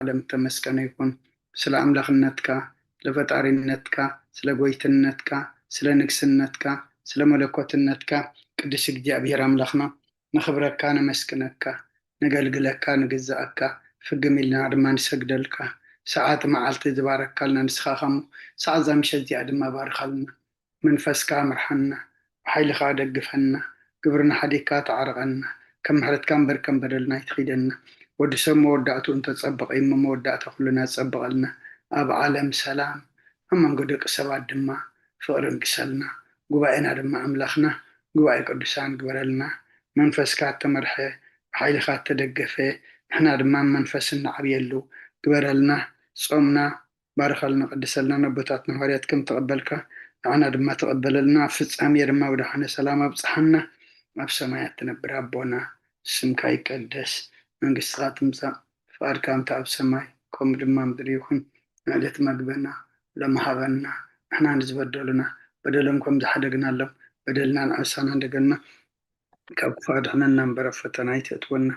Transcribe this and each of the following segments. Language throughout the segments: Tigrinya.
ለዘለዓለም እተመስገነ ይኹን። ስለ ኣምላኽነትካ፣ ስለ ፈጣሪነትካ፣ ስለ ጎይትነትካ፣ ስለ ንግስነትካ፣ ስለ መለኮትነትካ፣ ቅዱስ እግዚኣብሔር ኣምላኽና፣ ነኽብረካ፣ ነመስግነካ፣ ነገልግለካ፣ ንግዛኣካ፣ ፍግም ኢልና ድማ ንሰግደልካ። ሰዓት መዓልቲ ዝባረካልና ንስኻ ኸሞ፣ ሰዓት እዛ ምሸት እዚኣ ድማ ባርኻልና። መንፈስካ ምርሓና፣ ብሓይልኻ ደግፈና፣ ግብርና ሓዲግካ ተዓርቐና፣ ከም ምሕረትካ እምበር ከም በደልና ኣይትኺደና። ወዲ ሰብ መወዳእትኡ እንተጸበቐ እዩ እሞ፣ መወዳእታ ኩልና ጸብቐልና። ኣብ ዓለም ሰላም፣ ኣብ መንጎ ደቂ ሰባት ድማ ፍቕሪ ንግሰልና። ጉባኤና ድማ ኣምላኽና ጉባኤ ቅዱሳን ግበረልና። መንፈስካ እተመርሐ፣ ብሓይልኻ እተደገፈ፣ ንሕና ድማ መንፈስ እንዓብየሉ ግበረልና። ጾምና ባርኸልና፣ ቀድሰልና። ነቦታትና ሃዋርያት ከም ተቐበልካ፣ ንዓና ድማ ተቐበለልና። ኣብ ፍጻሜ ድማ ብደሓነ ሰላም ኣብጽሓና። ኣብ ሰማያት ትነብር ኣቦና፣ ስምካ ይቀደስ፣ መንግስትኻ ትምጻእ፣ ፍቓድካ ከምቲ ኣብ ሰማይ ከምኡ ድማ ምድሪ ይኹን። ንዕለት መግበና ሎሚ ሃበና፣ ንሕና ንዝበደሉና በደሎም ከም ዝሓደግናሎም በደልና ንዓብሳና እንደገና ካብ ክፉእ ኣድሕነና እምበር ኣብ ፈተና ኣይተእትወና።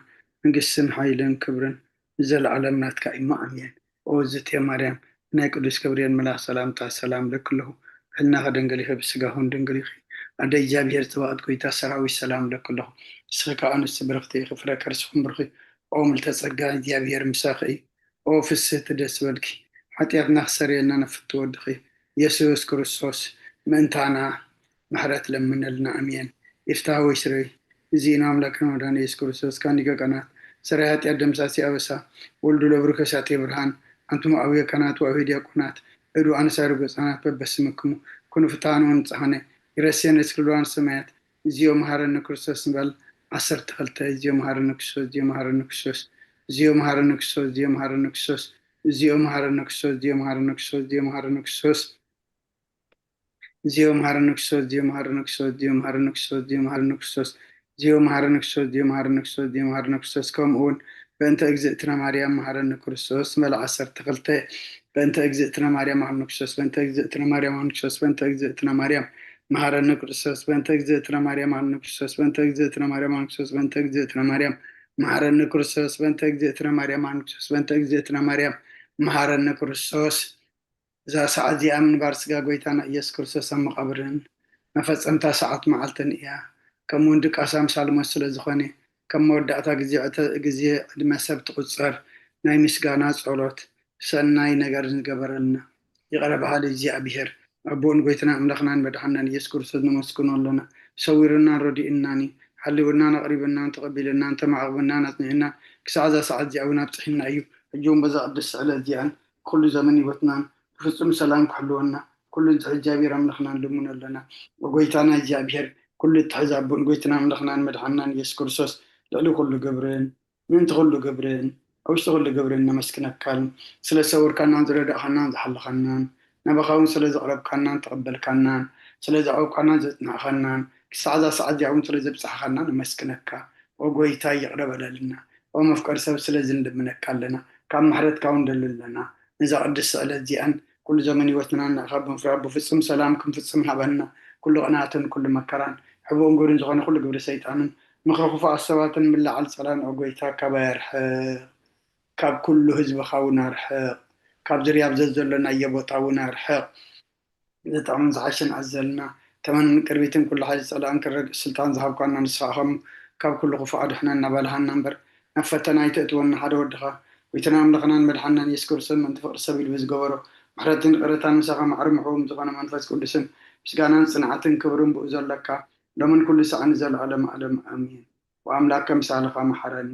መንግስትን ሓይልን ክብርን ንዘለዓለም ናትካ እዩ። ኣሜን። ኦ ዝቴ ማርያም፣ ናይ ቅዱስ ገብርኤል መልኣኽ ሰላምታ ሰላም እለኪ ኣለኹ። ብሕልናኺ ድንግል ኢኺ፣ ብስጋኽን ድንግል ኢኺ። ኣደ እግዚኣብሔር ጽባኦት፣ ጎይታ ሰራዊት፣ ሰላም እለኪ ኣለኹ። ንስኺ ከኣ ኣንስቲ ብርኽቲ ኢኺ፣ ፍረ ከርስኽን ብሩኽ እዩ። ኦ ምልተ ጸጋ፣ እግዚኣብሔር ምሳኺ እዩ። ኦ ፍስህቲ፣ ደስ በልኪ። ሓጢኣትና ክሰርየልና ንፍትው ወድኺ የሱስ ክርስቶስ ምእንታና ምሕረት ለምነልና። ኣሜን። ይፍታህ ወይ ስረይ። እዚ ኢና ኣምላክና መድኃኒነ ኢየሱስ ክርስቶስ ካኒገ ቀናት ሰራይ ኃጢአት ደምሳሲ ኣበሳ ወልዱ ለብሩከ ሳቴ ብርሃን ኣንቱም አብየ ካህናት ወአብየ ዲያቆናት እዱ አነሳሪ ገጻናት በበስምክሙ ኩኑ ፍትሐነ ወንጽሐነ ይረሴነ እስክልዋን ሰማያት። እዚዮ መሐረነ ክርስቶስ ንበል። ዓሰርተ ክልተ እዚዮ መሐረነ ክርስቶስ፣ እዚዮ መሐረነ ክርስቶስ፣ እዚዮ መሐረነ ክርስቶስ፣ እዚዮ መሐረነ ክርስቶስ፣ እዚዮ መሐረነ ክርስቶስ፣ እዚዮ መሐረነ ክርስቶስ፣ እዚዮ መሐረነ ክርስቶስ። እዚዮ መሐረነ ክርስቶስ፣ እዚዮ መሐረነ ክርስቶስ፣ እዚዮ መሐረነ ክርስቶስ፣ እዚዮ መሐረነ ክርስቶስ፣ እዚዮ መሐረነ ክርስቶስ፣ እዚዮ መሐረነ ክርስቶስ፣ እዚዮ መሐረነ ክርስቶስ። ከምኡ እውን በእንተ እግዝእትነ ማርያም መሐረነ ክርስቶስ ንበል። ዓሰርተ ክልተ በእንተ እግዝእትነ ማርያም መሐረነ ክርስቶስ፣ በእንተ እግዝእትነ ማርያም መሐረነ ክርስቶስ፣ በእንተ እግዝእትነ ማርያም መሐረነ ክርስቶስ፣ በእንተ እግዝእትነ ማርያም መሐረነ ክርስቶስ፣ በእንተ እግዝእትነ ማርያም መሐረነ ክርስቶስ፣ በእንተ እግዝእትነ ማርያም መሐረነ ክርስቶስ፣ በእንተ እግዝእትነ ማርያም መሐረነ ክርስቶስ፣ በእንተ እግዝእትነ ማርያም መሐረነ ክርስቶስ። እዛ ሰዓት እዚኣ ምንባር ስጋ ጎይታና ኢየሱስ ክርስቶስ ኣብ መቓብርን መፈጸምታ ሰዓት መዓልትን እያ። ከምኡ እውን ድቃስ ኣምሳል ሞት ስለ ዝኾነ፣ ከም መወዳእታ ግዜ ዕተ-፣ ግዜ ዕድመ ሰብ ትቑጸር። ናይ ምስጋና ጸሎት፣ ሰናይ ነገር ዝገበረልና ይቕረ በሃሊ እግዚኣብሔር ኣቦን ጎይትና ኣምላኽናን መድሓናን ኢየሱስ ክርስቶስ ነመስግኖ ኣለና። ሰዊሩናን ረዲኡናን እዩ። ሓሊውናን ኣቕሪቡናን ተቐቢሉናን ተማዕቑቡናን ኣጽኒዑናን ክሳዕ እዛ ሰዓት እዚኣ እውን ኣብጽሒና እዩ። ሕጂ እውን በዛ ቅድስቲ ዕለት እዚኣን ኩሉ ዘመን ህይወትናን ብፍጹም ሰላም ክሕልወና ኩሉ ዝሕዚ እግዚኣብሔር ኣምላኽና ንልምኖ ኣለና። ጎይታና እግዚኣብሔር ኩሉ እትሕዝ ኣቦን ጎይትና ኣምላኽናን መድሓናን ኢየሱስ ክርስቶስ ልዕሊ ኩሉ ግብርን ምእንቲ ኩሉ ግብርን ኣብ ውሽጢ ኩሉ ግብርን ነመስግነካን ስለ ዝሰውርካናን ዝረዳእኻናን ዝሓለኻናን ናባኻ እውን ስለ ዘቕረብካናን ተቐበልካናን ስለ ዘዕቆብካናን ዘጽናዕኻናን ክሳዕ እዛ ሰዓት እዚኣ እውን ስለ ዘብጻሕኻና ነመስግነካ። ኦ ጎይታ ይቕረ በለልና። ኦ መፍቀሪ ሰብ ስለዚ ንልምነካ ኣለና። ካብ ምሕረትካ እውን ንደሊ ኣለና። ነዛ ቅድስቲ ዕለት እዚኣን ኩሉ ዘመን ህይወትና ንኣኻ ብምፍራድ ብፍጹም ሰላም ክንፍጽም ሃበና። ኩሉ ቅንኣትን ኩሉ መከራን ሕቡእን ግብርን ዝኾነ ኩሉ ግብሪ ሰይጣንን ምኽሪ ክፉኣት ሰባትን ምልዓል ጸላን ኦ ጎይታ ካባይ ኣርሕቕ። ካብ ኩሉ ህዝብኻ እውን ኣርሕቕ። ካብ ዝርያ ኣብ ዘዘሎናዮ ቦታ እውን ኣርሕቕ። ዘጥዕምን ዝሓሸን ኣዘልና። ተመንን ቅርቢትን ኩሉ ሓይሊ ጸላእን ክረግእ ስልጣን ዝሃብካና ንስኻ ኢኻ እሞ፣ ካብ ኩሉ ክፉእ ኣድሕነና በልሃና እምበር፣ ናብ ፈተና ኣይተእትወና፣ ሓደ ወድኻ፣ ጎይታና ኣምላኽናን መድሓናን የሱስ ክርስቶስ ምእንቲ ፍቕሪ ሰብ ኢሉ ብዝገበሮ ምሕረትን ይቕረታን ምሳኻ ማዕረ ምሕቡም ዝኾነ መንፈስ ቅዱስን ምስጋናን ጽንዓትን ክብርን ብኡ ዘለካ ሎምን ኩሉ ሳዕ ንዘለዓለም ዓለም ኣሜን። ወኣምላከ ምሳልኻ መሓረኒ፣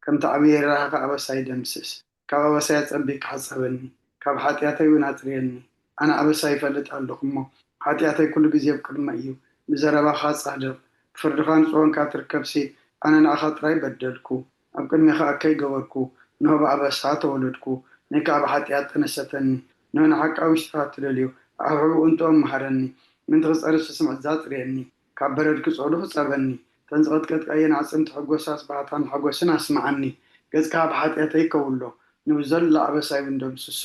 ከምቲ ዓብዪ ርህራሄኻ ኣበሳይ ደምስስ። ካብ ኣበሳይ ኣጸቢቕካ ሕጸበኒ፣ ካብ ሓጢኣተይ እውን ኣጽርየኒ። ኣነ ኣበሳይ ይፈልጥ ኣለኹ እሞ፣ ሓጢኣተይ ኩሉ ግዜ ኣብ ቅድመይ እዩ። ብዘረባኻ ጻድቕ፣ ብፍርድኻ ንጹህ ኾንካ ትርከብሲ፣ ኣነ ንኣኻ ጥራይ በደልኩ፣ ኣብ ቅድሜኻ እከይ ገበርኩ። እንሆ ብኣበሳ ተወለድኩ፣ ነይ ከኣ ብሓጢኣት ጠነሰተኒ። እንሆ ንሓቂ ኣብ ውሽጥኻ እትደልዮ፣ ኣብ ሕቡእ እንጥኦም መሃረኒ። ምእንቲ ክጸርፍ ስምዕዛ ኣጽርየኒ፣ ካብ በረድ ክጸሉ ክጸበኒ። እተን ዝቐጥቀጥካየን ኣዕጽምቲ ሕጎሳስ ባህታን ሓጎስን ኣስምዓኒ። ገጽካ ኣብ ሓጢኣተይ ከውሎ፣ ንብዘሎ ኣበሳይ እውን ደምስሶ።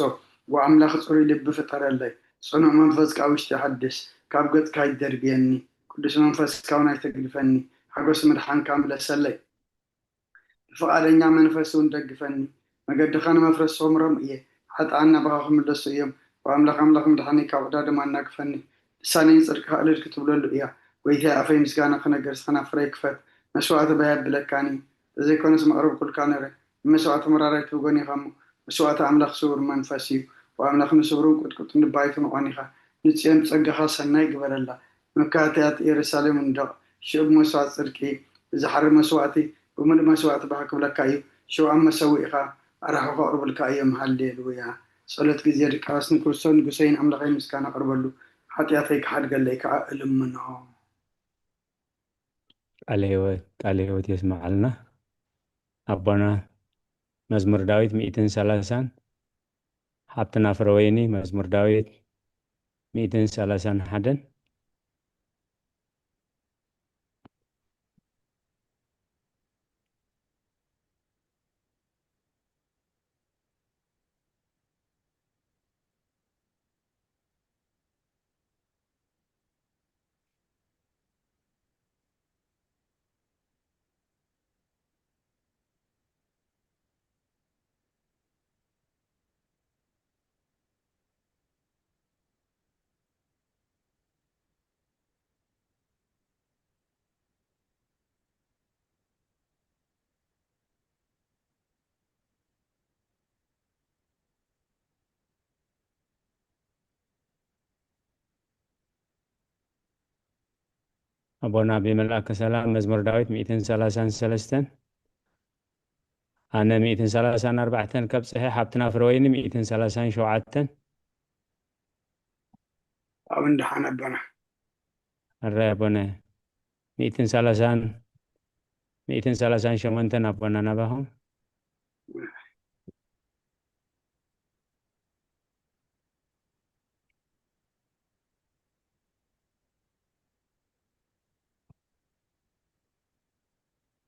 ወኣምላኽ ጽሩይ ልቢ ፍጠረለይ፣ ጽኑዕ መንፈስ ከኣ ውሽጢ ሓድስ። ካብ ገጽካ ኣይትደርብየኒ፣ ቅዱስ መንፈስካ እውን ኣይተግድፈኒ። ሓጎስ ምድሓንካ ምለሰለይ፣ ብፍቓደኛ መንፈስ እውን ደግፈኒ። መገድኻ ንመፍረሲ ክምሮም እየ። ሓጥኣን ናባኻ ክምለሱ እዮም። ኦ ኣምላኽ፣ ኣምላኽ ምድሓነይ፣ ካብ ዕዳ ድማ ኣናግፈኒ። ልሳነይ ንጽድቅኻ እልል ክትብለሉ እያ። ጐይታይ፣ ኣፈይ ምስጋና ክነግር፣ ንስኻ ፍረይ ክፈት። መስዋእቲ ባይ ኣብለካኒ፣ እንተዘይኮነስ ምቕርብኩልካ ነይረ። ንመስዋእቲ መራራይ ትብጎን ኢኻ እሞ፣ መስዋእቲ ኣምላኽ ስዉር መንፈስ እዩ። ኦ ኣምላኽ፣ ንስውርን ቁጥቁጥን ድባይቱን ኦን ኢኻ። ንጽዮን ብጸጋኻ ሰናይ ግበረላ። መካትያት የሩሳሌም ንደቕ። ሽዑ ብመስዋእቲ ጽድቂ፣ ብዝሓሪ መስዋእቲ፣ ብምሉእ መስዋእቲ ባህ ክብለካ እዩ። ሽዑ ኣብ መሰውኢኻ ኣራሑ ከቕርቡልካ እዮም። ሃሌሉያ። ጸሎት ግዜ ድቃስ። ንክርስቶስ ንጉሰይን ኣምላኸይ ምስጋና ኣቕርበሉ፣ ሓጢኣተይ ክሓድገለይ ከኣ እልምኖ። ቃለ ህይወት፣ ቃለ ህይወት የስምዓልና ኣቦና። መዝሙር ዳዊት ሚእትን ሰላሳን፣ ሓብትና ፍረወይኒ መዝሙር ዳዊት ሚእትን ሰላሳን ሓደን። ኣቦና ብመልኣከ ሰላም መዝሙር ዳዊት ሚእትን ሰላሳን ሰለስተን፣ ኣነ ሚእትን ሰላሳን ኣርባዕተን ከብጽሐ፣ ሓብትና ፍረወይኒ ሚእትን ሰላሳን ሸውዓተን። ኣብ እንደሓን ኣቦና። ኣረ ኣቦነ፣ ሚእትን ሰላሳን፣ ሚእትን ሰላሳን ሸሞንተን ኣቦና ናባኹም።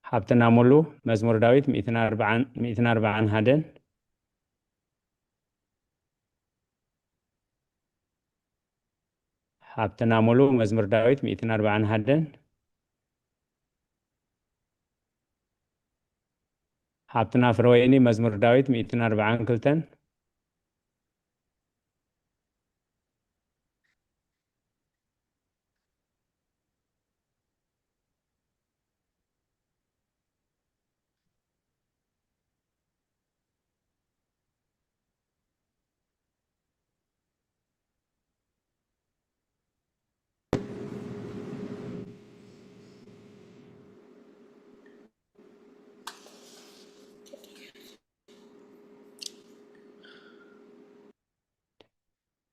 ሓብትና ሙሉ መዝሙር ዳዊት ሚእትን ኣርባዓን፣ ሚእትን ኣርባዓን ሓደን። ሓብትና ሙሉ መዝሙር ዳዊት ሚእትን ኣርባዓን ሓደን። ሓብትና ፍረወይኒ መዝሙር ዳዊት ሚእትን ኣርባዓን ክልተን።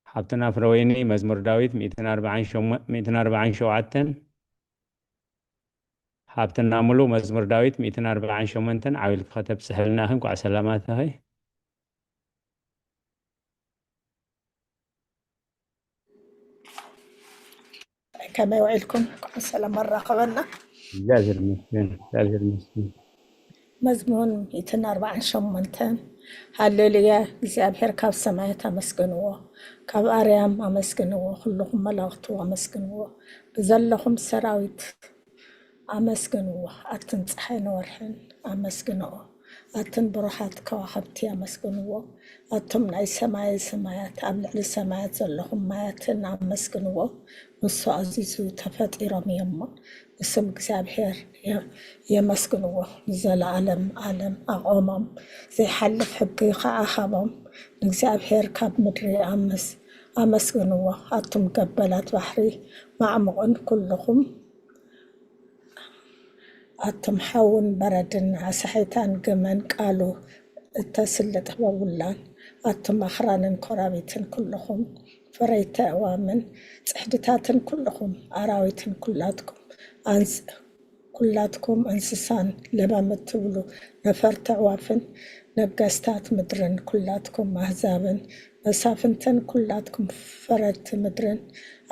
ሓብትና ፍረወይኒ መዝሙር ዳዊት ሚእትን ኣርባዓን ሸሞንተን፣ ሚእትን ኣርባዓን ሸውዓተን። ሓብትና ሙሉ መዝሙር ዳዊት ሚእትን ኣርባዓን ሸሞንተን፣ ዓው ኢልኪ ከተብጽሕልና ኢኺ። እንኳዕ ሰላም ኣተኺ። ከመይ ውዒልኩም? እንኳዕ ሰላም ኣራኸበና። እግዚኣብሔር ይመስገን፣ እግዚኣብሔር ይመስገን። መዝሙር ሚእትን ኣርባዓን ሸሞንተን። ሃሌሉያ፣ እግዚኣብሔር ካብ ሰማያት ኣመስግንዎ፣ ካብ ኣርያም ኣመስግንዎ፣ ኩልኹም መላእኽቱ ኣመስግንዎ፣ ብዘለኹም ሰራዊት ኣመስግንዎ፣ ኣትን ጸሓይን ወርሕን ኣመስግንኦ፣ ኣትን ብሩሃት ከዋኽብቲ ኣመስግንዎ፣ ኣቱም ናይ ሰማይ ሰማያት፣ ኣብ ልዕሊ ሰማያት ዘለኹም ማያትን ኣመስግንዎ፣ ንሱ ኣዚዙ ተፈጢሮም እዮም እሞ፣ ንስም እግዚኣብሔር የ-፣ የመስግንዎ። ንዘለዓለም ዓለም ኣቖሞም፣ ዘይሓልፍ ሕጊ ኸዓ ሃቦም። ንእግዚኣብሔር ካብ ምድሪ ኣመስ-፣ ኣመስግንዎ፣ ኣቱም ገበላት ባሕሪ፣ ማዕሙቕን ኩልኹም ኣቱም ሓውን በረድን ኣሳሒታን ግመን ቃሉ እተስልጥ ህበቡላን፣ ኣቱም ኣኽራንን ኮራቢትን ኩልኹም ፈረይቲ ኣእዋምን ጽሕድታትን ኩልኹም ኣራዊትን ኩላትኩም ኣንስ-፣ ኩላትኩም እንስሳን ለባም እትብሉ ነፈርቲ ኣዕዋፍን ነገስታት ምድርን ኩላትኩም ኣህዛብን መሳፍንትን ኩላትኩም ፈረድቲ ምድርን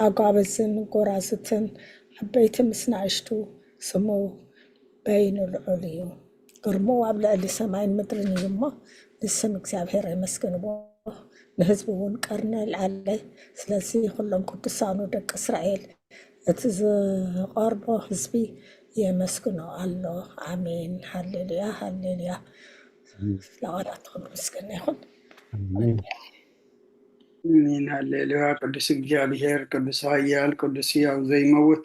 ኣጓብዝን ጎራዙትን ዓበይቲ ምስ ንኣሽቱ ስሙ በይኑ ልዑል እዩ። ግርምኡ ኣብ ልዕሊ ሰማይን ምድርን እዩ እሞ፣ ንስም እግዚኣብሔር የመስግንዎ፣ ንህዝቡ እውን ቀርኒ ኣልዓለይ። ስለዚ ኩሎም ቅዱሳኑ ደቂ እስራኤል፣ እቲ ዝቐርቦ ህዝቢ የመስግኖ ኣሎ። ኣሜን። ሃሌሉያ፣ ሃሌሉያ። ለቓላቱ ክምስገን ይኹን። ኣሜን። ሃሌሉያ። ቅዱስ እግዚኣብሔር፣ ቅዱስ ኃያል፣ ቅዱስ ሕያው ዘይመውት።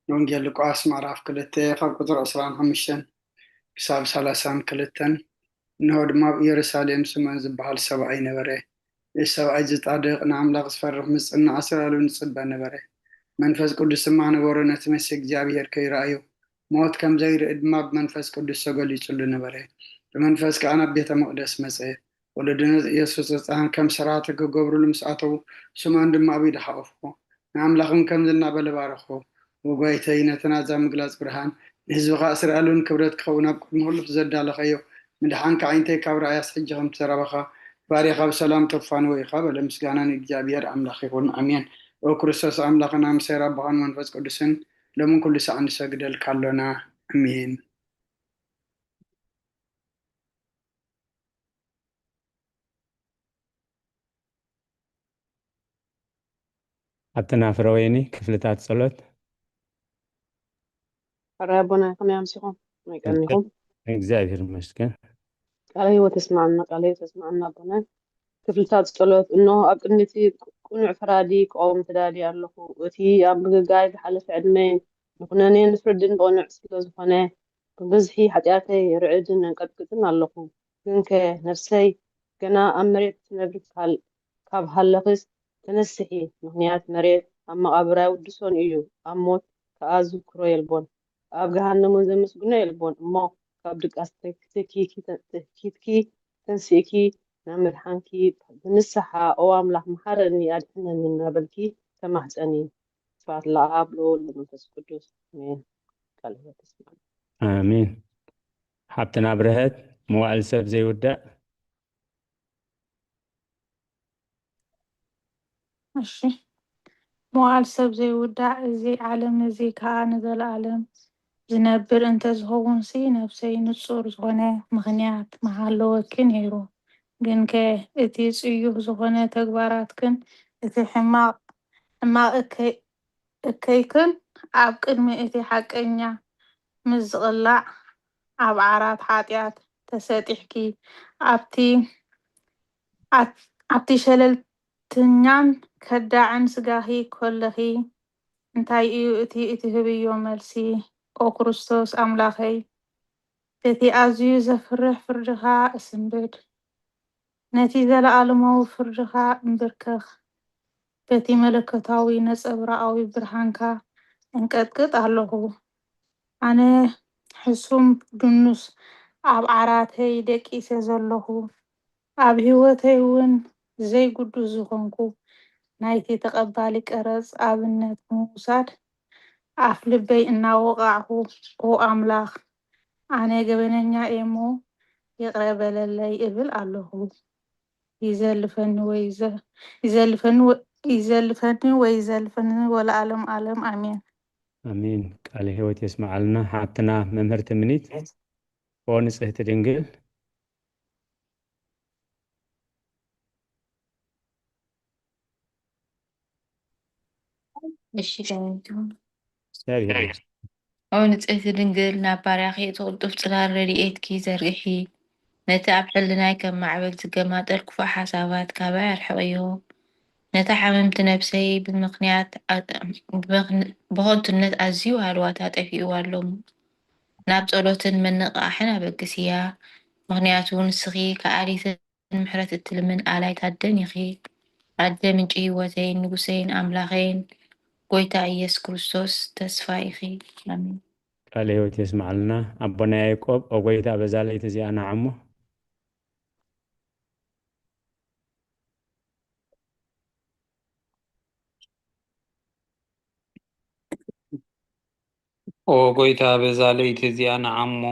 ወንጌል ሉቃስ ምዕራፍ ክልተ ካብ ቁፅሪ ዕስራን ሓሙሽተን ክሳብ ሰላሳን ክልተን። እንሆ ድማ ኣብ ኢየሩሳሌም ስምዖን ዝበሃል ሰብኣይ ነበረ። እዚ ሰብኣይ ዝጻድቕ ንኣምላኽ ዝፈርሕ ምስ ጽንዕ ኣሰላልዩ ንጽበ ነበረ። መንፈስ ቅዱስ ድማ ነበሮ፣ ነቲ መሲሕ እግዚኣብሔር ከይረኣዮ ሞት ከም ዘይርኢ ድማ ብመንፈስ ቅዱስ ተገሊጹሉ ነበረ። ብመንፈስ ከኣ ናብ ቤተ መቕደስ መጸ። ወለዲ ነቲ ኢየሱስ ህጻን ከም ሰራሕቲ ክገብሩሉ ምስ ኣተዉ፣ ስምዖን ድማ ኣብ ኢዱ ሓቖፍዎ። ንኣምላኽን ከምዚ እናበለ ባረኽዎ፣ "ወጓይተይ፣ ነቲ ናዛ ምግላጽ ብርሃን ንህዝብኻ እስራኤል እውን ክብረት ክኸውን ኣብ ቅድሚ ኩሉ ዘዳለኸዮ ምድሓንካ ዓይነተይ ካብ ረኣያስ ሕጂ ከም ዝተረበኻ ባሪኻ ብሰላም ተፋንዎ ኢኻ" በለ። ምስጋና ንእግዚኣብሔር ኣምላኽ ይኹን፣ ኣሜን። ኦ ክርስቶስ ኣምላኽና፣ ምሳይ ኣቦኻን መንፈስ ቅዱስን ሎምን ኩሉ ሳዕ ንሰግደልካ ኣሎና። ኣሜን። ሓብትና ፍረወይኒ፣ ክፍልታት ጸሎት። ሕራይ ኣቦና፣ ከመይ ኣምሲኹም? ከመይ ቀኒኹም? እግዚኣብሔር ይመስገን። ቃለ ህይወት ተስማዕና፣ ቃለ ህይወት ተስማዕና ኣቦና። ክፍልታት ጸሎት። እንሆ ኣብ ቅድሚ እቲ ቅኑዕ ፈራዲ ክቐውም ተዳልየ ኣለኹ። እቲ ኣብ ምግጋይ ዝሓለፈ ዕድመይ ንኹነኔን ንፍርድን ብቕኑዕ ስለ ዝኾነ፣ ብብዝሒ ሓጢኣተይ ርዕድን እንቀጥቅጥን ኣለኹ። ግንከ ነፍሰይ፣ ገና ኣብ መሬት ትነብሪ ካብ ሃለኽስ፣ ተነስሒ፣ ምኽንያት መሬት ኣብ መቓብር ኣይውድሶን እዩ፣ ኣብ ሞት ከኣ ዝዝክሮ የልቦን፣ ኣብ ገሃነም እውን ዘመስግኖ የልቦን። እሞ ካብ ድቃስ ተኪትኪ ተንሲእኪ ናብ ምድሓንኪ ብንስሓ፣ ኦ ኣምላኽ መሓረኒ ኣድሕነኒ እናበልኪ ተማሕጸኒ። ስብሐት ለኣብ ለወልድ ለመንፈስ ቅዱስ ኣሜን። ቃለ ሕይወት ተስማዕና። ኣሜን። ሓብትና ብርሀት፣ መዋእል ሰብ ዘይውዳእ። እሺ፣ መዋእል ሰብ ዘይውዳእ፣ እዚ ዓለም እዚ ከኣ ንዘለኣለም ዝነብር እንተዝኸውንሲ፣ ነፍሰይ ንጹር ዝኾነ ምኽንያት ምሃለወኪ ነይሩ። ግንከ እቲ ጽዩፍ ዝኾነ ተግባራትክን እቲ ሕማቕ ሕማቕ እከይ እከይክን ኣብ ቅድሚ እቲ ሓቀኛ ምስ ዝቕላዕ፣ ኣብ ዓራት ሓጢኣት ተሰጢሕኪ፣ ኣብቲ ኣብቲ ሸለልተኛን ከዳዕን ስጋኺ ከለኺ፣ እንታይ እዩ እቲ እትህብዮ መልሲ? ኦ ክርስቶስ ኣምላኸይ፣ በቲ ኣዝዩ ዘፍርሕ ፍርድኻ እስንብድ፣ ነቲ ዘለኣለማዊ ፍርድኻ እንብርከኽ፣ በቲ መለኮታዊ ነጸብራቓዊ ብርሃንካ እንቀጥቅጥ ኣለኹ። ኣነ ሕሱም ድኑስ ኣብ ዓራተይ ደቂሰ ዘለኹ፣ ኣብ ህይወተይ እውን ዘይግዱስ ዝኾንኩ፣ ናይቲ ተቐባሊ ቀረጽ ኣብነት ብምውሳድ፣ ኣፍ ልበይ እናወቓዕኩ፣ ኦ ኣምላኽ፣ ኣነ ገበነኛ እየ እሞ ይቕረ በለለይ እብል ኣለኹ። ይዘልፈኒ ወይ ይዘልፈኒ ወይ ይዘልፈኒ ወለዓለም ዓለም ኣሜን። ኣሜን። ቃለ ህይወት የስምዓልና ሓብትና መምህር ትምኒት። ኦ ንጽህቲ ድንግል። እሺ ዳዊት ይሁን። እግዚኣብሔር ይመስገን። ኦ ንጽህቲ ድንግል፣ ናብ ባርያኺ እቲ ቅልጡፍ ጽላል ረድኤትኪ ዘርግሒ። ነቲ ኣብ ሕልናይ ከም ማዕበል ዝገማጠል ክፉእ ሓሳባት ካባይ ኣርሕቕዮ። ነታ ሓመምቲ ነብሰይ ብምኽንያት ኣ-፣ ብመኽን-፣ ብኸንቱነት ኣዝዩ ሃልዋታ ጠፊእዋ ኣሎ። ናብ ጸሎትን ምንቕቓሕን ኣበግስያ። ምኽንያቱ ንስኺ ከኣሊትን ምሕረት እትልምን ኣላይት ኣደን ኢኺ። ኣደ ምንጪ ህይወተይን ንጉሰይን ኣምላኸይን ጎይታ ኢየሱስ ክርስቶስ ተስፋ ኢኺ። ኣሜን። ቃለ ህይወት የስምዓልና ኣቦና ያዕቆብ። ኦ ጎይታ በዛ ለይቲ እዚኣ ንዓሞ። ኦ ጎይታ በዛ ለይቲ እዚኣ ንዓሞ።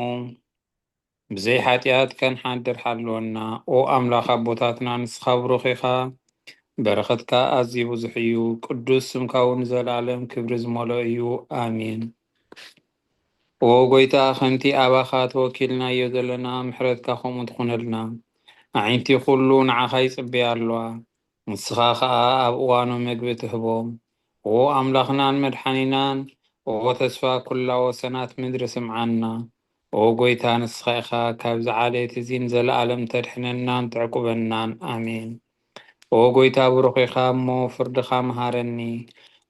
ብዘይ ሓጢኣት ከንሓድር ሓልወና። ኦ ኣምላኽ ኣቦታትና፣ ንስኻ ብሩኽ ኢኻ፣ በረኸትካ ኣዝዩ ብዙሕ እዩ፣ ቅዱስ ስምካ እውን ንዘለኣለም ክብሪ ዝመልኦ እዩ። ኣሜን። ኦ ጎይታ፣ ከምቲ ኣባኻ ተወኪልናዮ ዘለና፣ ምሕረትካ ከምኡ ትኹነልና። ኣዒንቲ ኩሉ ንዓኻ ይጽበያ ኣለዋ፣ ንስኻ ኸኣ ኣብ እዋኑ ምግቢ ትህቦም። ኦ ኣምላኽናን መድሓኒናን፣ ኦ ተስፋ ኩላ ወሰናት ምድሪ ስምዓና። ኦ ጎይታ፣ ንስኻ ኢኻ ካብዚ ዓሌት እዚ ንዘለኣለም ተድሕነናን ተዕቁበናን። ኣሜን። ኦ ጎይታ፣ ብሩኽ ኢኻ እሞ ፍርድኻ መሃረኒ።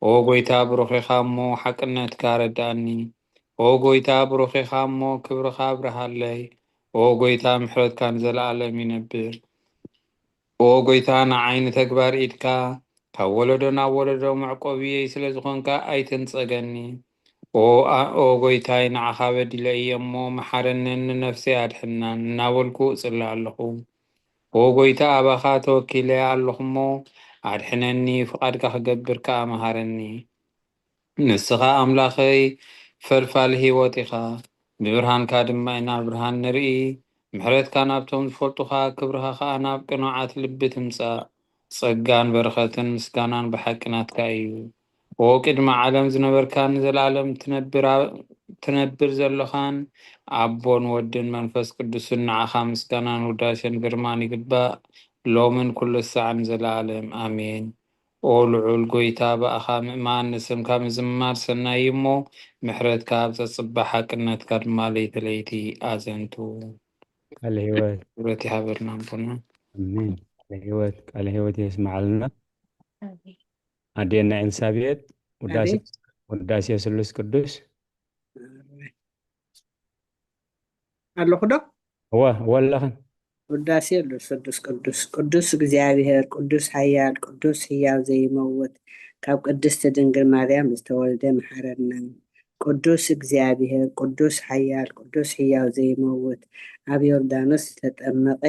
ኦ ጎይታ፣ ብሩኽ ኢኻ እሞ ሓቅነትካ ረድኣኒ። ኦ ጎይታ፣ ብሩኽ ኢኻ እሞ ክብርኻ ኣብርሃለይ። ኦ ጎይታ፣ ምሕረትካ ንዘለኣለም ይነብር። ኦ ጎይታ፣ ንዓይ ንተግባር ኢድካ ካብ ወለዶ ናብ ወለዶ መዕቆብየይ ስለ ዝኾንካ ኣይትንጸገኒ። ኦ ኣ-፣ ኦ ጎይታይ፣ ንዓኻ በዲለ እየ እሞ መሓረንን ንነፍሰይ ኣድሕናን እናበልኩ እጽሊ ኣለኹ። ኦ ጎይታ፣ ኣባኻ ተወኪለ ኣለኹ እሞ ኣድሕነኒ፣ ፍቓድካ ክገብር ከኣ መሃረኒ። ንስኻ ኣምላኸይ ፈልፋሊ ህይወት ኢኻ፣ ብብርሃንካ ድማ ኢና ብርሃን ንርኢ። ምሕረትካ ናብቶም ዝፈልጡኻ፣ ክብርኻ ኸኣ ናብ ቅኑዓት ልቢ ትምጻእ። ጸጋን በረኸትን ምስጋናን ብሓቂ ናትካ እዩ። ኦ ቅድሚ ዓለም ዝነበርካን ንዘለኣለም ትነብር ኣ-፣ ትነብር ዘለኻን ኣቦን ወድን መንፈስ ቅዱስን ንዓኻ ምስጋናን ውዳሴን ግርማን ይግባእ፣ ሎምን ኩሉ ሳዕን ንዘለኣለም ኣሜን። ኦ ልዑል ጎይታ፣ ብኣኻ ምእማን ንስምካ ምዝማር ሰናይ እዩ እሞ፣ ምሕረትካ ኣብ ዘጽብቕ ሓቅነትካ ድማ ለይቲ ለይቲ ኣዘንቱ። ቃለ ህይወት። ክብረት ይሃበልና ኣቦና። ኣሜን። ቃለ ህይወት፣ ቃለ ህይወት የስምዓልና። ኣሜን። ኣዴና ኤልሳቤጥ፣ ውዳሴ፣ ኣሜን። ውዳሴ ስሉስ ቅዱስ። ኣሜን። ኣለኹ ዶ? እወ፣ እወ ኣለኽን። ውዳሴ ስሉስ ቅዱስ። ቅዱስ እግዚኣብሔር፣ ቅዱስ ሓያል፣ ቅዱስ ህያው ዘይመውት፣ ካብ ቅድስቲ ድንግል ማርያም ዝተወልደ መሓረና። ቅዱስ እግዚኣብሔር፣ ቅዱስ ሓያል፣ ቅዱስ ህያው ዘይመውት፣ ኣብ ዮርዳኖስ ዝተጠመቐ፣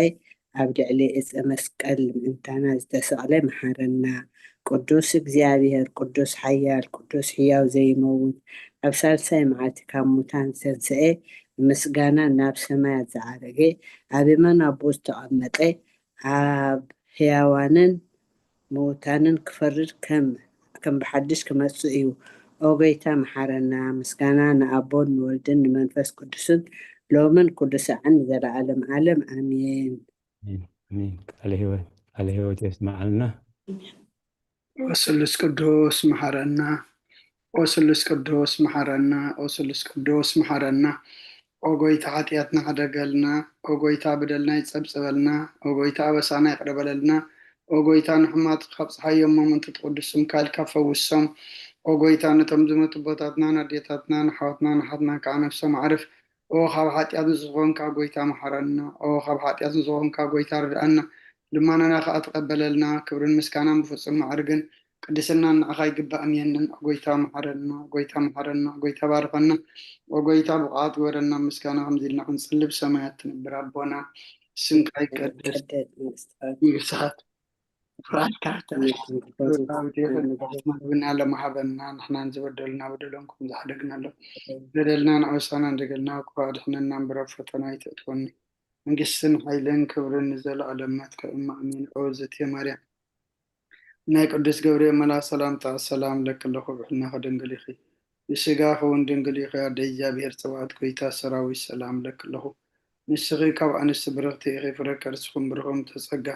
ኣብ ልዕሊ ዕፀ መስቀል ምእንታና ዝተሰቕለ መሓረና። ቅዱስ እግዚኣብሔር፣ ቅዱስ ሓያል፣ ቅዱስ ህያው ዘይመውት፣ ኣብ ሳልሳይ መዓልቲ ካብ ሙታን ዝተንስኤ፣ ብምስጋና ናብ ሰማያት ዝዓረገ፣ ኣብ የማን ኣቦኡ ዝተቐመጠ፣ ኣብ ህያዋንን ምውታንን ክፈርድ ከም፣ ከም ብሓድሽ ክመጽእ እዩ። ኦ ጎይታ መሓረና። ምስጋና ንኣቦን ንወልድን ንመንፈስ ቅዱስን ሎምን ኩሉ ሳዕን ንዘለዓለም ዓለም ኣሜን። ኣሜን፣ ኣሜን። ቃለ ህይወት፣ ቃለ ህይወት የስምዓልና። ኦ ስሉስ ቅዱስ መሓረና፣ ኦ ስሉስ ቅዱስ መሓረና፣ ኦ ስሉስ ቅዱስ መሓረና። ኦ ጎይታ ሓጢኣትና ሕደገልና፣ ኦ ጎይታ በደልና ይጸብጸበልና፣ ኦ ጎይታ ኣበሳና ይቕረ በለልና፣ ኦ ጎይታ ንሕማት ካብ ጸሓይ እሞ ምእንቲ ትቕዱስ ስምካ ኢልካ ፈውሶም። ኦ ጎይታ ነቶም ዝመቱ ኣቦታትናን ኣዴታትናን ኣሕዋትናን ኣሓትናን ከዓ ነፍሶም ኣዕርፍ። ኦ ካብ ሓጢኣት ንዝኾንካ ጎይታ መሓረና፣ ኦ ካብ ሓጢኣት ንዝኾንካ ጎይታ ርድኣና። ልማናና ከዓ ተቐበለልና፣ ክብርን ምስጋናን ብፍጹም ማዕርግን ቅድስናን ንዓኻ ይግባእ እምየንን። ኦ ጎይታ መሓረና፣ ኦ ጎይታ መሓረና፣ ኦ ጎይታ ባርኸና፣ ኦ ጎይታ ብቑዓት ግበረና፣ ምስጋና ከምዚ ኢልና ክንጽሊ ብሰማያት ትነብር ኣቦና፣ ስምካ ይቀደስ፣ ይትቀደስ መንግስትኻ፣ መንግስትኻ ትምጻእ፣ ፍቃድካ ትኹን፣ ፍቃድካ ትኹን፣ መግብና ሎሚ ሃበና፣ ንሕናን ዝበደሉና በደሎም ከም ዝሓደግናሎም፣ በደልናን ኣበሳናን ደገልና፣ ካብ ኣድሕነና እምበር ኣብ ፈተና ኣይተእትወና፣ መንግስትን ሓይልን ክብርን ንዘለኣለም ናትካ እማ ኣሜን። ኦ ዘቴ ማርያም፣ ናይ ቅዱስ ገብርኤል መልኣኽ ሰላምታ፣ ሰላም ለኪ ኣለኹ፣ ብሕልናኺ ድንግል ኢኺ፣ ብስጋኺ እውን ድንግል ኢኺ፣ ኣደ እግዚኣብሔር ጸባኦት፣ ጎይታ ሰራዊት፣ ሰላም ለኪ ኣለኹ። ንስኺ ካብ ኣንስቲ ብርኽቲ ኢኺ፣ ፍረ ከርስኺ እውን ብሩኽ እዩ፣ ጸጋ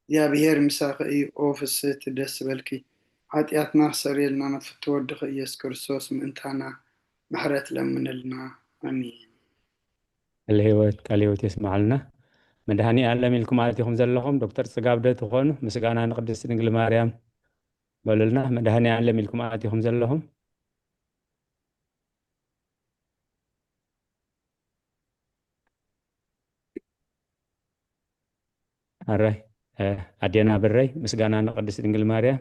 እግዚኣብሔር ምሳኺ እዩ። ኦ ፍስህቲ ደስ በልኪ፣ ሓጢኣትና ክሰርየልና ንፍቲ ወድኺ ኢየሱስ ክርስቶስ ምእንታና ምሕረት ለምንልና። ኣሜን። ቃለ ህይወት፣ ቃለ ህይወት የስምዓልና። መድኃኔ ዓለም ኢልኩም ኣቲኹም ዘለኹም ዶክተር ጽጋብ ዶ ትኾኑ? ምስጋና ንቅድስቲ ድንግል ማርያም በሉልና። መድኃኔ ዓለም ኢልኩም ኣቲኹም ዘለኹም። ኣራይ፣ እ፣ ኣዴና ብረይ፣ ምስጋና ንቅድስቲ ድንግል ማርያም።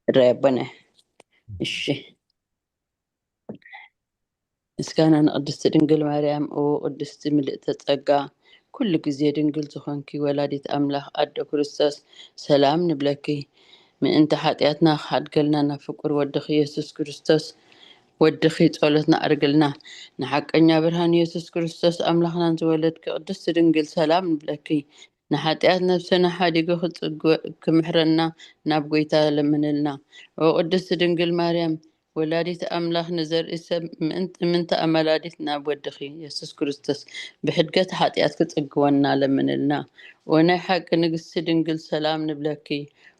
ርኣይ ኣቦና። እሺ። ምስጋና ንቅድስቲ ድንግል ማርያም። ኦ ቅድስቲ ምልእተ ጸጋ፣ ኩሉ ግዜ ድንግል ዝኾንኪ ወላዲት ኣምላኽ ኣዶ ክርስቶስ፣ ሰላም ንብለኪ። ምእንቲ ሓጢኣትና ክሓድገልና ናብ ፍቁር ወድኺ የሱስ ክርስቶስ፣ ወድኺ ጸሎትና ኣርግልና። ንሓቀኛ ብርሃን የሱስ ክርስቶስ ኣምላኽናን ዝወለድኪ ቅድስቲ ድንግል፣ ሰላም ንብለኪ። ንሓጢኣት ነፍስና ሓዲጉ ክጽግ-፣ ክምሕረና ናብ ጐይታ ለምንልና። ኦ ቅድስቲ ድንግል ማርያም፣ ወላዲት ኣምላኽ፣ ንዘርኢ ሰብ ምእንቲ፣ ምእንቲ ኣማላዲት ናብ ወድኺ የሱስ ክርስቶስ ብሕድገት ሓጢኣት ክጽግወና ለምንልና። ኦ ናይ ሓቂ ንግስቲ ድንግል፣ ሰላም ንብለኪ።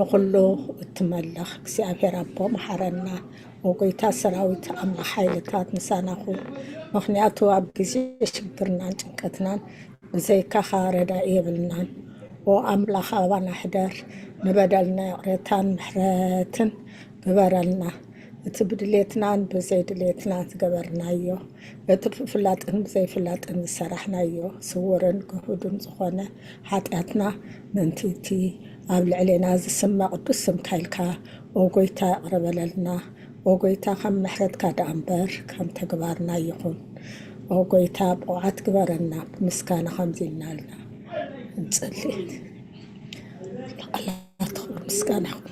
ንኹሉ እትመልኽ እግዚኣብሔር ኣቦ መሓረና። ኦጎይታ ሰራዊት ኣምላኽ ሓይልታት ምሳና ኩን። ምኽንያቱ ኣብ ግዜ ሽግርናን ጭንቀትናን ብዘይካኻ ረዳኢ የብልናን። ኦ ኣምላኽ ኣባና ሕደር፣ ንበደልና ይቕሬታን ምሕረትን ግበረልና። እቲ ብድሌትናን ብዘይድሌትናን ዝገበርናዮ፣ እቲ ብፍላጥን ብዘይፍላጥን ዝሰራሕናዮ ስውርን ግሁድን ዝኾነ ሓጢኣትና ምእንቲ እቲ ኣብ ልዕሌና ዝስመ ቅዱስ ስምካ ኢልካ ኦ ጎይታ ይቕረ በለልና። ኦ ጎይታ ከም ምሕረትካ ደኣ እምበር ከም ተግባርና ይኹን። ኦ ጎይታ ብቑዓት ግበረና። ብምስጋና ከምዚ ኢልና ንጽሊ። ቃላት ምስጋና ይኹን።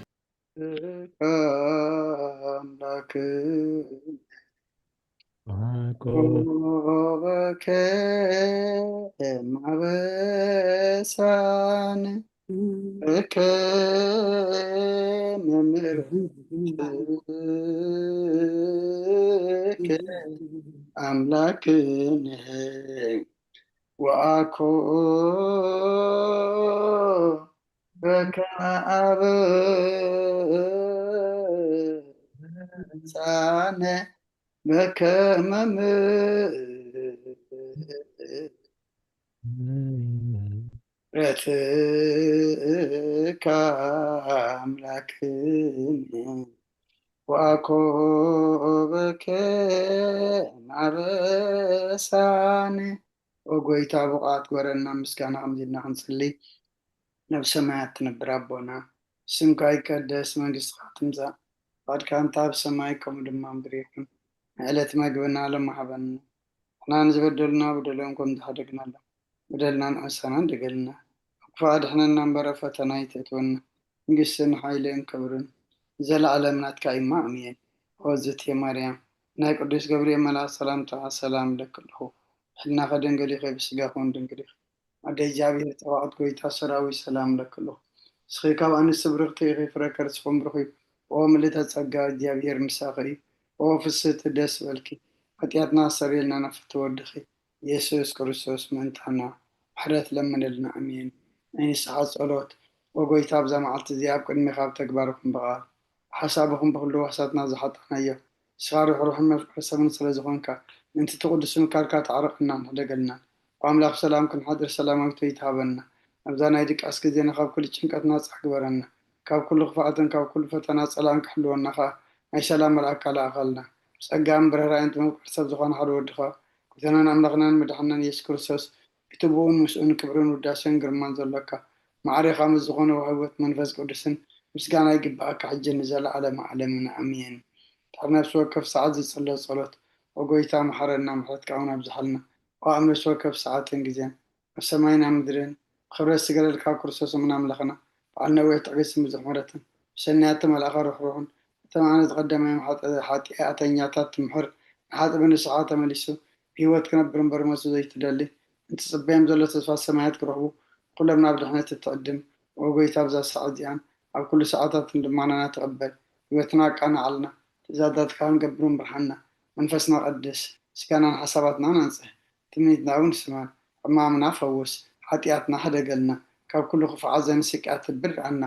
ኣምላክ ኣኮበከ ማበሳን እከ መምህር ኣምላክን ወኣኮ በከመ ኣበሳነ በከመ ምሕረትከ ኣምላክነ ወኣኮበከ ማበሳነ። ኦ ጎይታ ብቕዓት ግበረና። ምስጋና ከምዚ ኢልና ክንጽሊ። ናብ ሰማያት ትነብር ኣቦና፣ ስምካ ይቀደስ፣ መንግስትኻ ትምጻእ፣ ፍቓድካ እንተ ኣብ ሰማይ ከምኡ ድማ ምድሪ ይኹን። ንዕለት መግብና ሎሚ ሃበና። ንሕና ንዝበደሉና በደሎም ከም ዝሓደግናሎም፣ በደልና ንዕሰና እንደገልና። ካብ ክፉእ ኣድሕነና እምበር፣ ኣብ ፈተና ኣይተእትወና። መንግስትን ሓይልን ክብርን ንዘለኣለም ናትካ እዩ እሞ፣ ኣሜን። ኦ ዝእቲ ማርያም፣ ናይ ቅዱስ ገብርኤል መልኣክ ሰላምታ ሰላም እለኪ ኣለኹ። ብሕልናኺ ድንግል ኢኺ፣ ብስጋኺ እውን ድንግል ኢኺ። ኣደ እግዚኣብሔር፣ ጸባኦት ጎይታ ሰራዊት ሰላም እለኪ ኣለኹ። ንስኺ ካብ ኣንስቲ ብርኽቲ ኢኺ፣ ፍረ ከርስኺ እውን ብሩኽ እዩ። ኦ ምልእተ ጸጋ፣ እግዚኣብሔር ምሳኺ እዩ። ኦ ፍስህቲ ደስ በልኪ፣ ሓጢኣትና ኣስተሰርየልና፣ ናብ ፍትዊ ወድኺ ኢየሱስ ክርስቶስ ምእንታና ምሕረት ለምንልና፣ ኣሜን። ናይ ንስሓ ጸሎት። ኦ ጎይታ፣ ኣብዛ መዓልቲ እዚኣ ኣብ ቅድሜኻ ኣብ ተግባርኹም ብቓል ብሓሳብኹም ብኹሉ ዋሳትና ዝሓጣናዮ፣ ንስኻ ርሕሩሕን መፍቅሪ ሰብን ስለ ዝኾንካ፣ ምእንቲ እቲ ቅዱስ ምካርካ ተዓረቐናን ሕደገልናን። ኦ ኣምላኽ ሰላም ክንሓድር ሰላማዊት ጎይታ ሃበና። ኣብዛ ናይ ድቃስ ግዜና ካብ ኩሉ ጭንቀት ናጻ ግበረና። ካብ ኩሉ ክፍኣትን ካብ ኩሉ ፈተና ጸላእን ክሕልወና ኸኣ ናይ ሰላም መልኣካ ለኣኸልና። ብጸጋን ብርህራይን እቲ መፍቅሪ ሰብ ዝኾነ ሓደ ወድኻ፣ ጎይታናን ኣምላኽናን መድሓንናን ኢየሱስ ክርስቶስ፣ እቲ ብኡን ምስኡን ክብርን ውዳሴን ግርማን ዘሎካ፣ ማዕሬኻ ምስ ዝኾነ ወሃቢ ህይወት መንፈስ ቅዱስን ምስጋና ይግብኣካ፣ ሕጂ ንዘለዓለመ ዓለምን ኣሜን። ድሕሪ ነፍሲ ወከፍ ሰዓት ዝጽሎ ጸሎት፣ ኦ ጎይታ መሓረና፣ ምሕረትካ እውን ኣብዝሓልና። ኦ ኣብ ነፍሲ ወከፍ ሰዓትን ግዜን፣ ኣብ ሰማይን ኣብ ምድርን፣ ብኽብረት ዝገለልካ ኣብ ክርስቶስ እሙን ኣምላኽና፣ በዓል ነዊሕ ትዕግስትን ብዙሕ ምሕረትን፣ ብሰናያት ተመልኣኻ ርሕሩሕን፣ እቶም ኣነ ዝቐደማዮም ሓጢ-፣ ሓጢኣተኛታት ትምሕር፣ ንሓጢእ ብንስሓ ተመሊሱ ብህይወት ክነብር እምበር ሞት ዘይትደሊ፣ እንትጽበዮም ዘሎ ተስፋ ሰማያት ክረኽቡ፣ ኩሎም ናብ ድሕነት እትዕድም፣ ኦ ጎይታ፣ ኣብዛ ሰዓት እዚኣን ኣብ ኩሉ ሰዓታትን ልማናና ተቐበል። ህይወትና ኣቃንዓልና፣ ትእዛዛትካ ክንገብር ምርሓና። መንፈስና ቀድስ፣ ስጋናን ሓሳባትናን ኣንጽህ። ትምኒትና እውን ስማን፣ ሕማምና ፈውስ፣ ሓጢኣትና ሕደገልና፣ ካብ ኩሉ ክፉእ ሓዘንን ስቅያትን ብርኣና።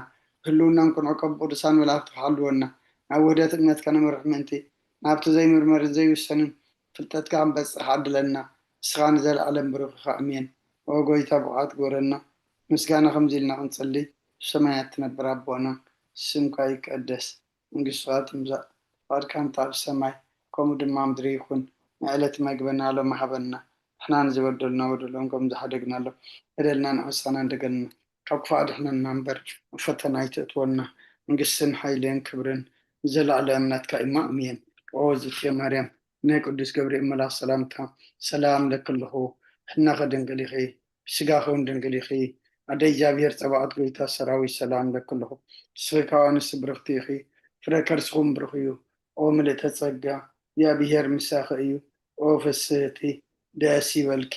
ህልውናን ክንዕቆ ብቅዱሳን መላእኽትኻ ሓልወና። ናብ ውህደት እምነትካ ነምርሕ ምእንቲ፣ ናብቲ ዘይምርመርን ዘይውሰንን ፍልጠትካ ክንበጽሕ ዓድለና። ንስኻ ንዘለኣለም ብሩኽ ኢኻ። ኣሜን። ኦ ጎይታ፣ ብቕዓት ግበረና። ምስጋና ከምዚ ኢልና ክንጽሊ፣ ብሰማያት ትነብር ኣቦና፣ ስምካ ይቀደስ፣ መንግስትኻ ትምጻእ፣ ፍቓድካ እንተ ኣብ ሰማይ፣ ከምኡ ድማ ኣብ ምድሪ ይኹን። ንዕለት መግበና ሎሚ ሃበና። ንሕና ንዝበደሉና በደሎም ከም ዝሓደግናሎም፣ በደልና ንዕሰና እንደገልና። ካብ ክፉእ ኣድሕነና እምበር፣ ኣብ ፈተና ኣይተእትወና። መንግስትን ሓይልን ክብርን ንዘለኣለም ናትካ እዩ። ኣሜን። ኦ ዝፍየ ማርያም፣ ናይ ቅዱስ ገብርኤል መልኣኽ ሰላምታ፣ ሰላም ለኪ ኣለኹ። ሕናኸ ድንግል ኢኺ፣ ስጋኺ እውን ድንግል ኢኺ። ኣደ እግዚኣብሔር ጸባኦት፣ ጎይታ ሰራዊት፣ ሰላም ለኪ ኣለኹ። ንስኺ ካብ ኣንስቲ ብርኽቲ ኢኺ፣ ፍረ ከርስኺ እውን ብሩኽ እዩ። ኦ ምልእተ ጸጋ፣ እግዚኣብሔር ምሳኺ እዩ። ኦ ፍስህቲ፣ ደስ ይበልኪ።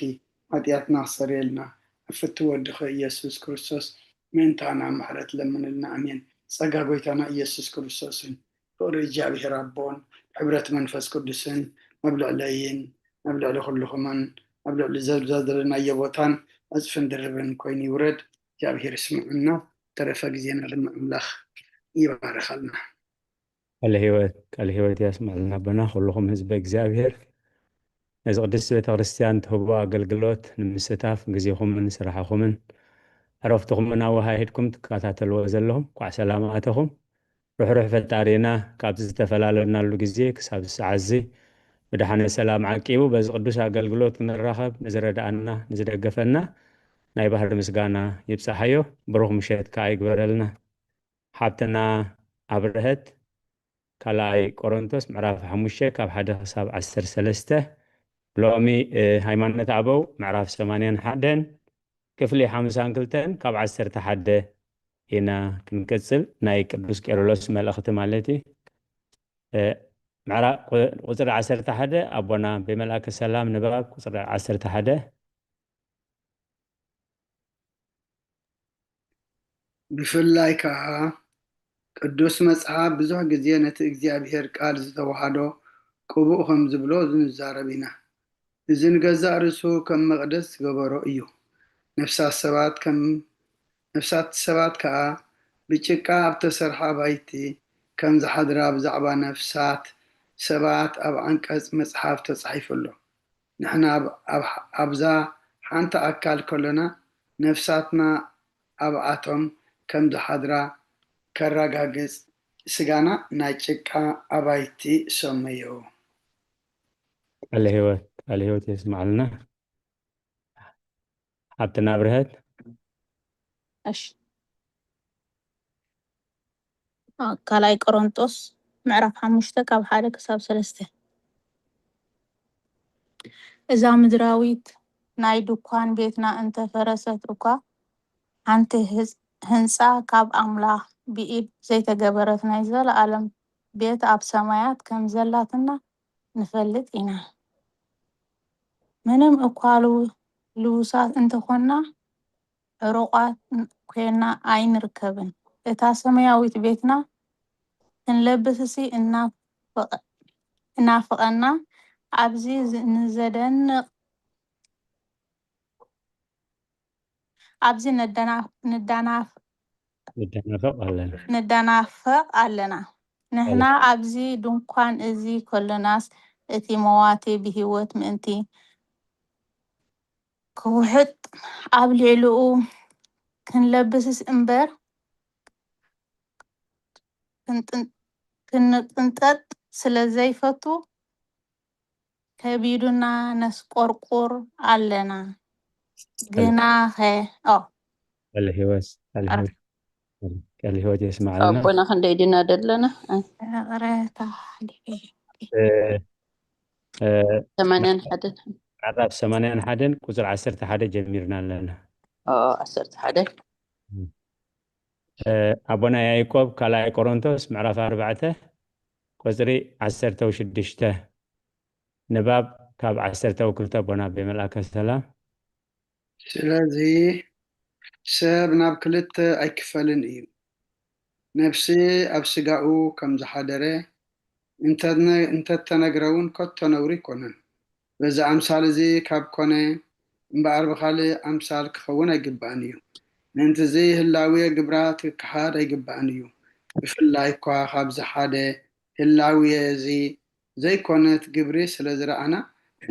ሓጢኣትና ኣስተሰርየልና፣ ኣብ ፍትው ወድኺ ኢየሱስ ክርስቶስ ምእንታና ምሕረት ለምንልና። ኣሜን። ጸጋ ጎይታና ኢየሱስ ክርስቶስን ፍቕሪ እግዚኣብሔር ኣቦን ሕብረት መንፈስ ቅዱስን ኣብ ልዕለይን ኣብ ልዕሊ ኩልኹምን ኣብ ልዕሊ ዘዛ ዘለናዮ ቦታን ዕጽፍን ድርብን ኮይኑ ይውረድ። እግዚኣብሔር ይስምዐና። ተረፈ ግዜና ድማ ኣምላኽ ይባርኸልና። ቃለ ህይወት ቃለ ህይወት ያስምዐልና ኣቦና። ኩልኹም ህዝበ እግዚኣብሔር ነዚ ቅድስቲ ቤተ ክርስቲያን ትህቦ ኣገልግሎት ንምስታፍ ግዜኹምን ስራሕኹምን ዕረፍትኹምን ኣወሃሂድኩም ትከታተልዎ ዘለኹም እንኳዕ ሰላም ኣተኹም። ርሕሩሕ ፈጣሪና ካብዚ ዝተፈላለናሉ ግዜ ክሳብ ሰዓት እዚ ብድሓነ ሰላም ዓቂቡ በዚ ቅዱስ ኣገልግሎት ክንራኸብ ንዝረድኣና ንዝደገፈና ናይ ባህሪ ምስጋና ይብጻሓዮ። ብሩኽ ምሸት ከኣ ይግበረልና። ሓብትና ኣብርሀት ካልኣይ ቆሮንቶስ ምዕራፍ ሓሙሽተ ካብ ሓደ ክሳብ ዓሰርተ ሰለስተ። ሎሚ ሃይማኖት ኣበው ምዕራፍ ሰማንያን ሓደን ክፍሊ ሓምሳን ክልተን ካብ ዓሰርተ ሓደ ኢና ክንቅጽል። ናይ ቅዱስ ቄርሎስ መልእኽቲ ማለት እዩ። ምዕራፍ ቁጽሪ ዓሰርተ ሓደ ኣቦና ብመልኣከ ሰላም ንባብ ቁጽሪ ዓሰርተ ሓደ። ብፍላይ ከኣ ቅዱስ መጽሓፍ ብዙሕ ግዜ ነቲ እግዚኣብሔር ቃል ዝተዋህዶ ቅቡእ ከም ዝብሎ ንዛረብ ኢና። እዚ ንገዛእ ርእሱ ከም መቕደስ ዝገበሮ እዩ። ነፍሳት ሰባት ከም ነፍሳት ሰባት ከኣ ብጭቃ ኣብ ተሰርሐ ኣባይቲ ከም ዝሓድራ ብዛዕባ ነፍሳት ሰባት ኣብ ዓንቀጽ መጽሓፍ ተጻሒፉ ኣሎ። ንሕና ኣብዛ ሓንቲ ኣካል ከሎና ነፍሳትና ኣብኣቶም ከም ዝሓድራ ከረጋግጽ ስጋና ናይ ጭቃ ኣባይቲ ሰመዮ። ቃለ ህይወት ቃለ ህይወት የስማዕልና። ሓብትና ብርሀት እሺ ካልኣይ ቆሮንጦስ ምዕራፍ ሓሙሽተ ካብ ሓደ ክሳብ ሰለስተ። እዛ ምድራዊት ናይ ድኳን ቤትና እንተፈረሰት እኳ ሓንቲ ህንፃ ካብ ኣምላኽ ብኢድ ዘይተገበረት ናይ ዘለኣለም ቤት ኣብ ሰማያት ከም ዘላትና ንፈልጥ ኢና። ምንም እኳ ልውሳት እንተኾንና ዕሩቓት ኮይና ኣይንርከብን። እታ ሰማያዊት ቤትና ክንለብስሲ እናፍቐና ኣብዚ ንዘደንቕ ኣብዚ ንዳናፈቕ ኣለና። ንዳናፈቕ ኣለና። ንሕና ኣብዚ ድንኳን እዚ ከሎናስ እቲ መዋቲ ብህይወት ምእንቲ ክውሕጥ ኣብ ልዕሊኡ ክንለብስስ እምበር ክንጥን- ክንጥንጠጥ ስለ ዘይፈቱ ከቢዱና ነስቆርቁር ኣለና። ግናኸ ኦ ቃለ ህይወት ቃለ ህይወት ቃለ ህይወት የስማዕልና። ኣቦና ክንደይ ዲና ደለና? ይቕረታ እ፣ እ፣ ሰማንያን ሓደን ምዕራፍ ሰማንያን ሓደን ቁፅሪ ዓሰርተ ሓደ ጀሚርና ኣለና። ኦ ዓሰርተ ሓደ እ፣ ኣቦና ያዕቆብ ካልኣይ ቆሮንቶስ ምዕራፍ ኣርባዕተ ቁፅሪ ዓሰርተ ሽዱሽተ ንባብ ካብ ዓሰርተ ክልተ ኣቦና ብመልኣከ ሰላም። ስለዚ ሰብ ናብ ክልተ ኣይክፈልን እዩ፣ ነፍሲ ኣብ ስጋኡ ከም ዝሓደረ እንተነ- እንተተነግረ እውን ከቶ ነውሪ ኣይኮነን። በዚ ኣምሳል እዚ ካብ ኮነ እምበኣር ብኻልእ ኣምሳል ክኸውን ኣይግባእን እዩ። ምእንቲ እዚ ህላዌ ግብራት ክከሓድ ኣይግባእን እዩ። ብፍላይ እኳ ካብዚ ሓደ ህላዌ እዚ ዘይኮነት ግብሪ ስለ ዝረኣና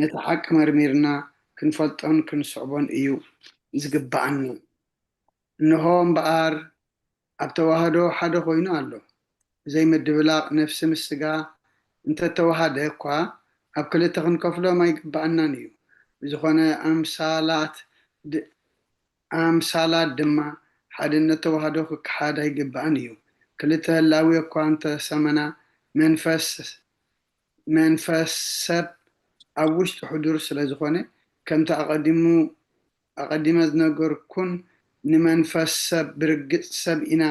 ነቲ ሓቂ መርሚርና ክንፈልጦን ክንስዕቦን እዩ ዝግባኣና። እንሆ እምበኣር ኣብ ተዋህዶ ሓደ ኮይኑ ኣሎ። ብዘይ ምድብላቕ ነፍሲ ምስ ስጋ እንተተዋሃደ እኳ ኣብ ክልተ ክንከፍሎም ኣይግባኣናን እዩ። ብዝኾነ ኣምሳላት ድ- ኣምሳላት ድማ ሓድነት ተዋህዶ ክከሓድ ኣይግባእን እዩ። ክልተ ህላዌ እኳ እንተሰመና መንፈስ መንፈስ ሰብ ኣብ ውሽጢ ሕዱር ስለ ዝኾነ ከምቲ ኣቐዲሙ ኣቐዲመ ዝነገርኩን ንመንፈስ ሰብ ብርግጽ ሰብ ኢና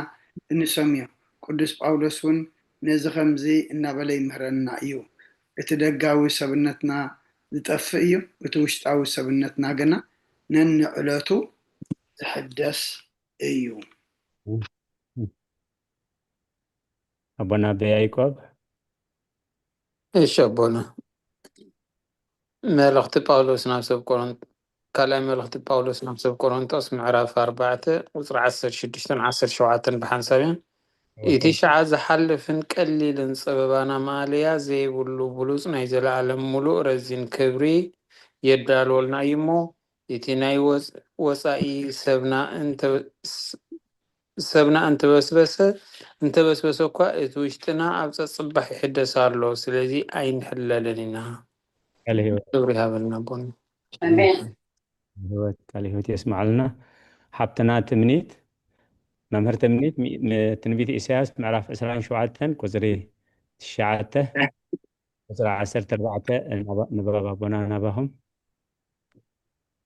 እንሰምዮ። ቅዱስ ጳውሎስ እውን ነዚ ከምዚ እናበለ ይምህረና እዩ። እቲ ደጋዊ ሰብነትና ዝጠፍእ እዩ፣ እቲ ውሽጣዊ ሰብነትና ግና ነንዕለቱ ዝሕደስ እዩ። ኣቦና ኣበ ያዕቆብ እሺ ኣቦና መልእኽቲ ጳውሎስ ናብ ሰብ ቆሮንት ካልኣይ መልእኽቲ ጳውሎስ ናብ ሰብ ቆሮንቶስ ምዕራፍ ኣርባዕተ ቁፅሪ ዓሰርተ ሽዱሽተን ዓሰርተ ሸውዓተን ብሓንሳብ እየን። እቲ ሸዓ ዝሓልፍን ቀሊልን ጸበባና ማእለያ ዘይብሉ ብሉጽ ናይ ዘለኣለም ምሉእ ረዚን ክብሪ የዳልወልና እዩ እሞ፣ እቲ ናይ ወጽ-፣ ወጻኢ ሰብና እንተ-፣ ስ-፣ ሰብና እንተበስበሰ፣ እንተበስበሰ እኳ እቲ ውሽጥና ኣብ ጸጽባሕ ይሕደስ ኣሎ። ስለዚ ኣይንሕለልን ኢና። ቃለ ሕይወት ክብሪ ይሃበልና ኣቦና። ኣሜን። ሕይወት ቃለ ሕይወት የስምዓልና። ሓብትና ትምኒት፣ መምህር ትምኒት፣ ሚ-፣ ም-፣ ትንቢት ኢሳያስ ምዕራፍ ዕስራን ሸውዓተን ቁጽሪ ትሽዓተ፣ ቁጽሪ ዓሰርተ ኣርባዕተ ንባ-፣ ንባብ ኣቦና ናባኹም።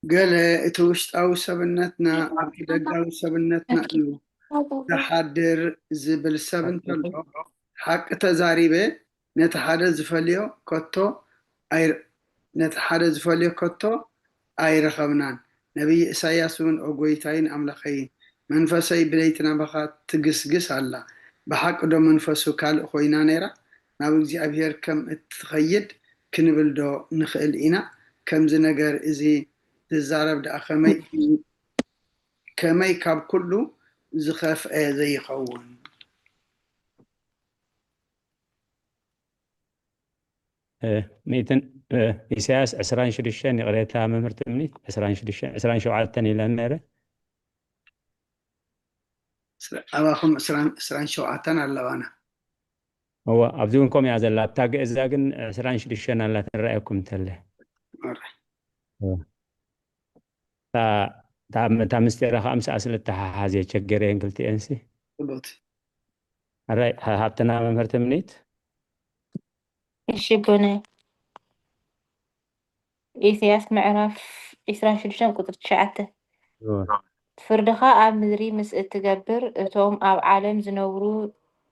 ገለ እቲ ውሽጣዊ ሰብነትና ኣብቲ ደጋዊ ሰብነትና እዩ ዝሓድር ዝብል ሰብ እንተሎ፣ ሓቂ ተዛሪበ ነቲ ሓደ ዝፈልዮ ከቶ ኣይ-፣ ነቲ ሓደ ዝፈልዮ ከቶ ኣይረኸብናን። ነቢይ ኢሳይያስ እውን፣ "ኦ ጐይታይን ኣምላኸይን፣ መንፈሰይ ብለይቲ ናባኻ ትግስግስ ኣላ። ብሓቂ ዶ መንፈሱ ካልእ ኾይና ነይራ? ናብ እግዚኣብሔር ከም እትኸይድ ክንብል ዶ ንኽእል ኢና? ከምዚ ነገር እዚ ዝዛረብ ደኣ ከመይ፣ ከመይ ካብ ኩሉ ዝኸፍአ ዘይኸውን?" እ፣ ሚእትን፣ እ፣ ኢሳያስ ዕስራን ሽዱሽተን፣ ይቕሬታ መምህር ትምኒት፣ ዕስራን ሽዱሽተን፣ ዕስራን ሸውዓተን ኢለን ነይረ። ስለ-፣ ኣባኹም ዕስራን፣ ዕስራን ሸውዓተን ኣለዋና። እወ፣ ኣብዚ እውን ከምኡ እያ ዘላ። ኣብታ ግእዛ ግን ዕስራን ሽዱሽተን ኣላ፣ ትረኣየኩም እንተለ። ኦራይ። እወ። እታ፣ እታ፣ እታ ምስጢራ ከዓ ምስኣ ስለ እተሓሓዝ እየ ቸገረየን ክልቲኤንሲ። ጽቡቅ። ኣራይ፣ ሃ-፣ ሃብትና መምህር ትምኒት። እሺ፣ ኣቦነ። ኢሳያስ ምዕራፍ ዕስራን ሽዱሽተን ቁጽሪ ትሽዓተ። እወ። ፍርድኻ ኣብ ምድሪ ምስ እትገብር፣ እቶም ኣብ ዓለም ዝነብሩ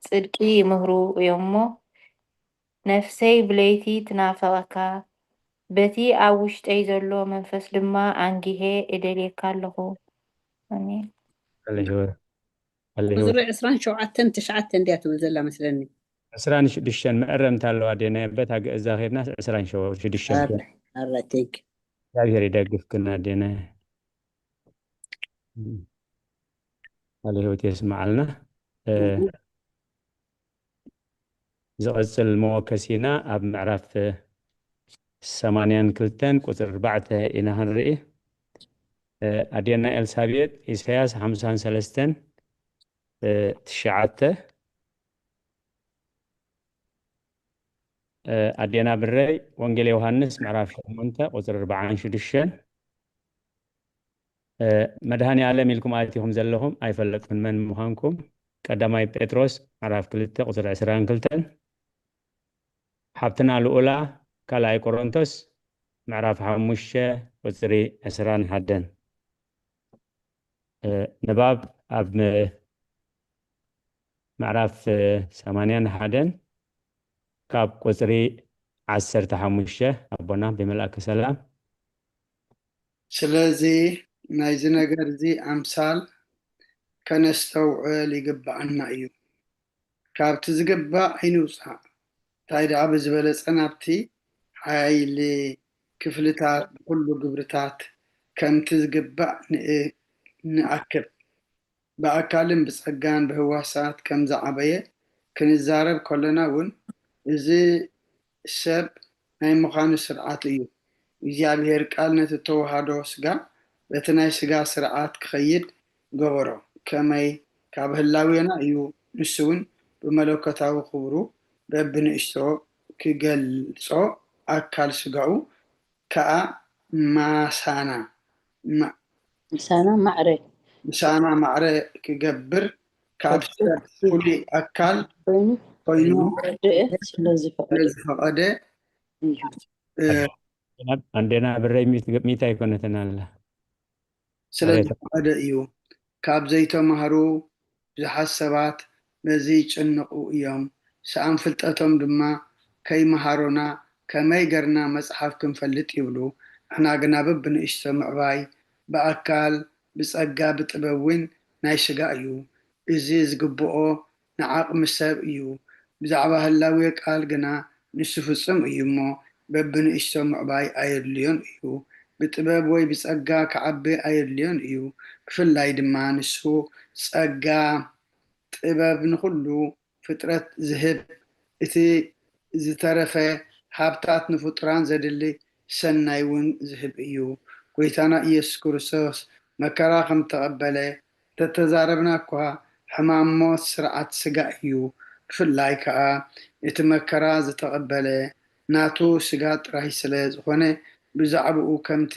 ጽድቂ ይምህሩ እዮም እሞ፣ ነፍሰይ ብለይቲ ትናፍቐካ፣ በቲ ኣብ ውሽጠይ ዘሎ መንፈስ ድማ ኣንጊሄ እደልየካ ኣለኹ። ኣሜን። ቃለ ሕይወት፣ ቃለ ሕይወት። ቁጽሪ ዕስራን ሸውዓተን ትሽዓተ እንድያ ትብል ዘላ መስለኒ። ዕስራን ሽዱሽተን መእረምታ ኣለዋ ኣዴና፣ በታ ግእዛ ኸድና ዕስራን ሽዱሽተን። ኣረ፣ ኣረ፣ ቴንክ። እግዚኣብሔር ይደግፍክን ኣዴና። ቃለ ሕይወት የስምዓልና። እ፣ ዝቐጽል መወከሲና ኣብ ምዕራፍ ሰማንያን ክልተን ቁጽሪ ኣርባዕተ ኢና ክንርኢ። እ፣ ኣዴና ኤልሳቤጥ፣ ኢሳያስ ሓምሳን ሰለስተን፣ እ፣ ትሽዓተ። እ፣ ኣዴና ብረይ፣ ወንጌል ዮሃንስ ምዕራፍ ሸሞንተ ቁጽሪ ኣርባዓን ሽዱሽተን። እ፣ መድሃኔ ዓለም ኢልኩም ኣቲኹም ዘለኹም ኣይፈለጥኩን መን ምዃንኩም። ቀዳማይ ጴጥሮስ ምዕራፍ ክልተ ቁጽሪ ዕስራን ክልተን። ሓብትና ልኡላ ካልኣይ ቆሮንቶስ ምዕራፍ ሓሙሽተ ቁጽሪ ዕስራን ሓደን። እ፣ ንባብ ኣብ ም-፣ ምዕራፍ፣ እ፣ ሰማንያን ሓደን ካብ ቁጽሪ ዓሰርተ ሓሙሽተ ኣቦና ብመልኣከ ሰላም። ስለዚ ናይዚ ነገር እዚ ኣምሳል ከነስተውዕል ይግብኣና እዩ። ካብቲ ዝግባእ ኣይንውጻእ። እንታይ ደኣ ብዝበለጸ ናብቲ ሓይሊ ክፍልታት ብኹሉ ግብርታት ከምቲ ዝግባእ ንእ-፣ ንኣክብ። ብኣካልን ብጸጋን ብህዋሳት ከም ዝዓበየ ክንዛረብ ከሎና እውን፣ እዚ ሰብ ናይ ምዃኑ ስርዓት እዩ። እግዚኣብሔር ቃል ነቲ ተዋህዶ ስጋ በቲ ናይ ስጋ ስርዓት ክኸይድ ገበሮ። ከመይ? ካብ ህላዌና እዩ። ንሱ እውን ብመለኮታዊ ክብሩ በብንእሽቶ ክገልጾ፣ ኣካል ስጋኡ ከኣ ማሳና፣ ማ-፣ ምሳና ማዕረ። ምሳና ማዕረ ክገብር፣ ካብ ሰብ ፍሉይ ኣካል ኮይኑ ኮይኑ ክረድእ ስለ ዝፈቐደ። ስለ ዝፈቐደ፣ እዩ። እ፣ ኣንዴና ብረይ ሚት-፣ ሚት ኣይኮነትን ኣላ። ስለ ኣቤት። ዝፈቐደ እዩ። ካብ ዘይተማህሩ ብዙሓት ሰባት በዚ ይጭንቑ እዮም። ሰኣን ፍልጠቶም ድማ ከይመሃሩና ከመይ ገርና መጽሓፍ ክንፈልጥ ይብሉ። ንሕና ግና በብንእሽቶ ምዕባይ ብኣካል፣ ብጸጋ፣ ብጥበብ እውን ናይ ስጋ እዩ። እዚ ዝግብኦ ንዓቕሚ ሰብ እዩ። ብዛዕባ ህላዌ ቃል ግና ንሱ ፍጹም እዩ እሞ በብንእሽቶ ምዕባይ ኣየድልዮን እዩ። ብጥበብ ወይ ብጸጋ ክዓቢ ኣየድልዮን እዩ። ብፍላይ ድማ ንሱ ጸጋ ጥበብ ንኹሉ ፍጥረት ዝህብ፣ እቲ ዝተረፈ ሃብታት ንፍጡራን ዘድሊ ሰናይ እውን ዝህብ እዩ። ጎይታና ኢየሱስ ክርስቶስ መከራ ከም ተቐበለ ተተዛረብና እኳ፣ ሕማም ሞት ስርዓት ስጋ እዩ። ብፍላይ ከኣ እቲ መከራ ዝተቐበለ ናቱ ስጋ ጥራይ ስለ ዝኾነ፣ ብዛዕባኡ ከምቲ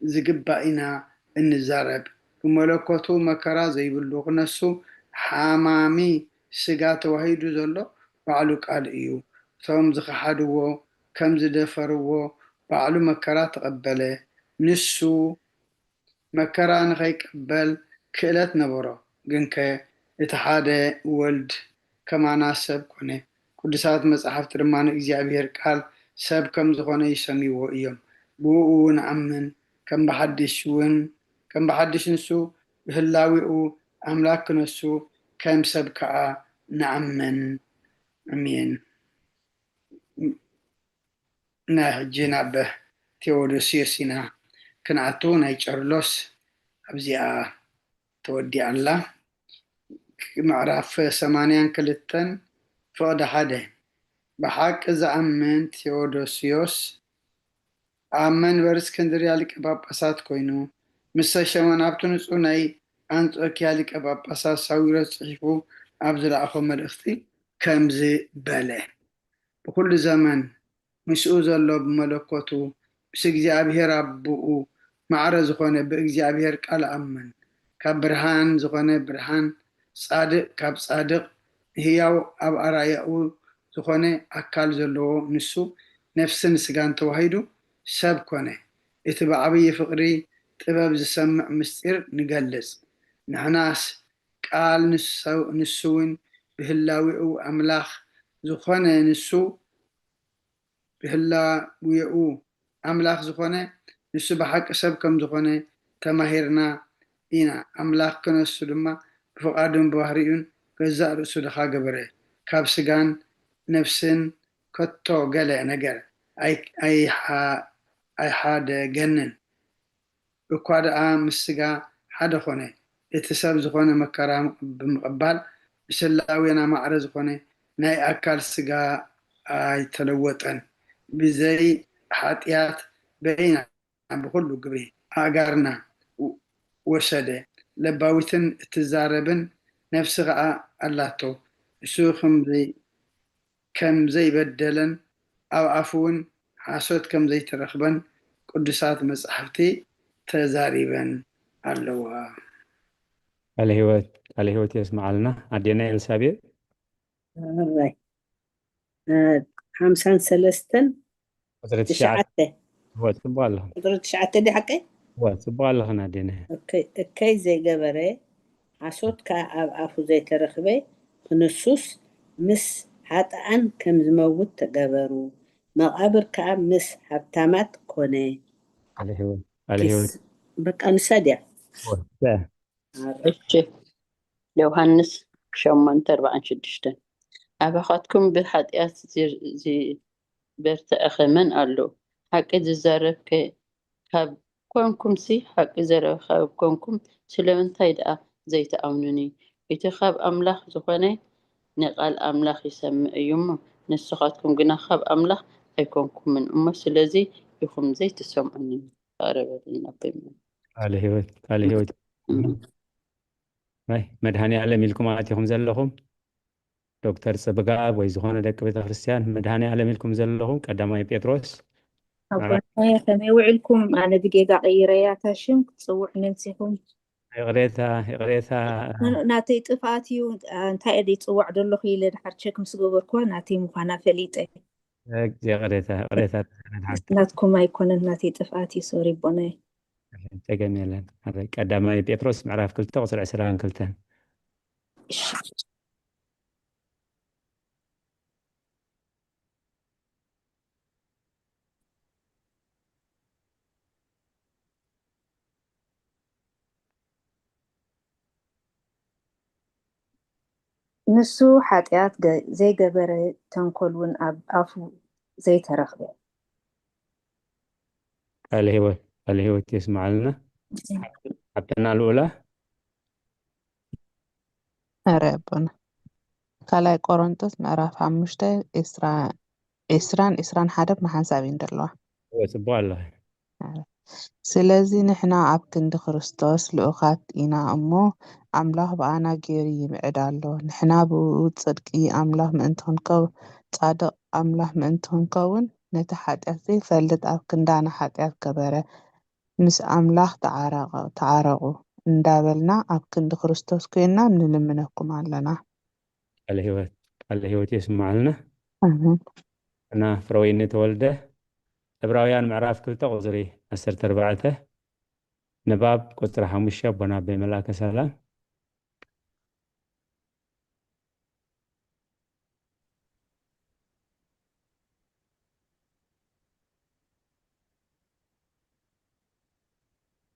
ዝግባእ ኢና እንዛረብ። ብመለኮቱ መከራ ዘይብሉ ክነሱ ሓማሚ ስጋ ተዋሂዱ ዘሎ ባዕሉ ቃል እዩ። እቶም ዝኸሓድዎ ከም ዝደፈርዎ ባዕሉ መከራ ተቐበለ። ንሱ መከራ ንኸይቀበል ክእለት ነበሮ፣ ግንከ እቲ ሓደ ወልድ ከማና ሰብ ኮነ። ቅዱሳት መጻሕፍቲ ድማ ንእግዚኣብሔር ቃል ሰብ ከም ዝኾነ ይሰምይዎ እዮም። ብእኡ ንኣምን፣ ከም ብሓድሽ እውን ከም ብሓድሽ ንሱ ብህላዊኡ ኣምላክ ክነሱ ከም ሰብ ከኣ ንኣምን። ኣሜን። ናይ ሕጂ ናብ ቴዎዶስዮስ ኢና ክንኣቱ። ናይ ጨርሎስ ኣብዚኣ ተወዲኣ ኣላ። ምዕራፍ ሰማንያን ክልተን ፍቕዲ ሓደ። ብሓቂ ዝኣምን ቴዎዶስዮስ ኣብ መንበሪ እስክንድርያ ሊቀ ጳጳሳት ኮይኑ ምስ ተሸመ፣ ናብቲ ንጹህ ናይ ኣንጾኪያ ሊቀ ጳጳሳት ሳዊሮስ ጽሒፉ ኣብ ዝለኣኾ መልእኽቲ ከምዚ በለ። ብኹሉ ዘመን ምስኡ ዘሎ ብመለኮቱ ምስ እግዚኣብሔር ኣቦኡ ማዕረ ዝኾነ ብእግዚኣብሔር ቃል እኣምን። ካብ ብርሃን ዝኾነ ብርሃን፣ ጻድቕ ካብ ጻድቕ፣ ህያው ኣብ ኣርኣያኡ ዝኾነ ኣካል ዘለዎ ንሱ ነፍስን ስጋን ተዋሂዱ ሰብ ኮነ። እቲ ብዓብዪ ፍቕሪ ጥበብ ዝሰምዕ ምስጢር ንገልጽ። ንሕናስ ቃል ንሱ እውን ብህላዌኡ ኣምላኽ ዝኾነ ንሱ ብህላዌኡ ኣምላኽ ዝኾነ ንሱ ብሓቂ ሰብ ከም ዝኾነ ተማሂርና ኢና። ኣምላኽ ክነሱ ድማ ብፍቓዱን ብባህሪኡን ገዛእ ርእሱ ድኻ ገበረ። ካብ ስጋን ነፍስን ከቶ ገለ ነገር ኣይ- ኣይሓ- ኣይሓደገንን። እኳ ደኣ ምስ ስጋ ሓደ ኾነ፣ እቲ ሰብ ዝኾነ መከራ ብምቕባል፣ ብስላዌና ማዕረ ዝኾነ ናይ ኣካል ስጋ ኣይተለወጠን። ብዘይ ሓጢኣት በይና ብኹሉ ግብሪ ኣእጋርና ወሰደ። ለባዊትን እትዛረብን ነፍሲ ኸኣ ኣላቶ። እሱ ከም ዘይ- ከም ዘይበደለን ኣብ ኣፉ እውን ሓሶት ከም ዘይተረኽበን ቅዱሳት መጻሕፍቲ ተዛሪበን ኣለዋ። ቃለ ህይወት ቃለ ህይወት የስምዓልና ኣዴና ኤልሳቤጥ። ኣራይ ሓምሳን ሰለስተን ቁፅሪ ትሽዓተ እወ ጽቡቅ ኣለኹ ቁፅሪ ትሽዓተ ዲ ሓቀይ እወ ጽቡቅ ኣለኹ ኣዴና። እከይ ዘይገበረ ሓሶት ከዓ ኣብ ኣፉ ዘይተረኽበ፣ ክንሱስ ምስ ሓጥኣን ከም ዝመውት ተገበሩ፣ መቓብር ከዓ ምስ ሃብታማት ኮነ። ቃለ ህይወት ቃለ ህይወት በቃ ንሳ ድያ? እወ። እሺ ዮሃንስ ሸሞንተ ኣርባዓን ሽዱሽተን ኣባኻትኩም ብሓጢኣት ዝበርትዐኸ መን ኣሎ? ሓቂ ዝዛረብ ከ ካብ ኮንኩምሲ፣ ሓቂ ዘረባ ካብ ኮንኩም፣ ስለምንታይ ደኣ ዘይትኣምኑኒ? እቲ ካብ ኣምላኽ ዝኾነ ንቓል ኣምላኽ ይሰምዕ እዩ እሞ፣ ንስኻትኩም ግና ካብ ኣምላኽ ኣይኮንኩምን እሞ፣ ስለዚ ኢኹም ዘይትሰምዑኒ። ይቕረ በሉልና ኣቦይ። ቃለ ህይወት ቃለ ህይወት ናይ መድሃኒ ዓለም ኢልኩም ኣቲኹም ዘለኹም ዶክተር ጽብጋብ ወይ ዝኾነ ደቂ ቤተክርስትያን መድሃኒ ዓለም ኢልኩም ዘለኹም ቀዳማይ ጴጥሮስ ኣቦናየ ከመይ ውዕልኩም? ኣነ ብጌጋ ቀይረያ እታ ሽም ክትጽውዑ ነንሲኹም። ይቕሬታ ይቕሬታ ናተይ ጥፍኣት እዩ። እንታይ እየ ይጽዋዕ ዘለኹ ኢለ ድሓር ቸክ ምስ ገበርኩዋ ናተይ ምዃና ፈሊጠ። ይቕሬታ ይቕሬታ። ናትኩም ኣይኮነን ናተይ ጥፍኣት እዩ። ሶሪ ኣቦናየ። ጸገም የለን። ቀዳማይ ጴጥሮስ ምዕራፍ ክልተ ቁፅሪ ዕስራን ክልተን። ንሱ ሓጢኣት ዘይገበረ፣ ተንኮል እውን ኣብ ኣፉ ዘይተረኽበ። ቃለ ህይወት ቃለ ሕይወት የስምዓልና። ሓብትና ልኡላ። ኧረ ኣቦና፣ ካልኣይ ቆሮንቶስ ምዕራፍ ሓሙሽተ ዒስራን ዒስራን ሓደን ብሓንሳብ እየን ዘለዋ። እወ፣ ጽቡቕ ኣለኺ። ስለዚ ንሕና ኣብ ክንዲ ክርስቶስ ልኡኻት ኢና እሞ፣ ኣምላኽ ብኣና ገይሩ ይምዕድ ኣሎ። ንሕና ብኡ ጽድቂ ኣምላኽ ምእንቲ ክንከው ጻድቕ ኣምላኽ ምእንቲ ክንከውን፣ ነቲ ሓጢኣት ዘይፈልጥ ኣብ ክንዳና ሓጢኣት ገበረ። ምስ ኣምላኽ ተዓረቐ ተዓረቑ እንዳበልና ኣብ ክንዲ ክርስቶስ ኮይንና ንልምነኩም ኣለና። ቃለ ህይወት ቃለ ህይወት የስምዓልና። ኣሜን። እና ፍረወይኒ ተወልደ ዕብራውያን ምዕራፍ ክልተ ቁፅሪ ዓሰርተ ኣርባዕተ ንባብ ቁፅሪ ሓሙሽተ ኣቦና ኣቤ መልኣከ ሰላም።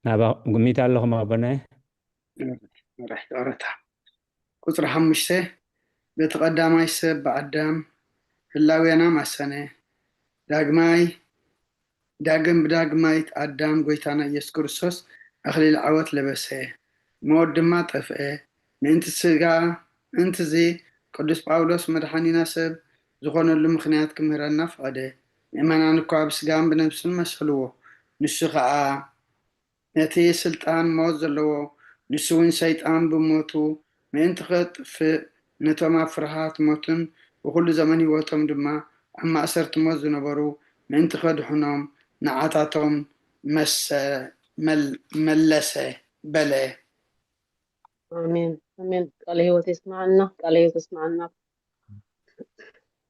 ናባ ጉሚት ኣለኹም ኣቦናይ። ቁፅሪ ሓሙሽተ በቲ ቀዳማይ ሰብ ብኣዳም ህላዌና ማሰነ፣ ዳግማይ ዳግም ብዳግማይት ኣዳም ጎይታና ኢየሱስ ክርስቶስ ኣኽሊል ዓወት ለበሰ፣ ሞት ድማ ጠፍአ። ምእንቲ ስጋ ምእንቲ እዚ ቅዱስ ጳውሎስ መድሓኒና ሰብ ዝኾነሉ ምኽንያት ክምህረና ፈቐደ። ምእመናን እኳ ብስጋን ብነብስን መሰልዎ፣ ንሱ ኸኣ ነቲ ስልጣን ሞት ዘለዎ፣ ንሱ እውን ሰይጣን ብሞቱ ምእንቲ ኸጥፍእ፣ ነቶም ኣብ ፍርሃት ሞትን ብኹሉ ዘመን ህይወቶም ድማ ኣብ ማእሰርቲ ሞት ዝነበሩ ምእንቲ ኸድሕኖም ንዓታቶም መሰ መል መለሰ በለ። ኣሜን ኣሜን። ቃለ ህይወት የስምዓና፣ ቃለ ህይወት የስምዓና።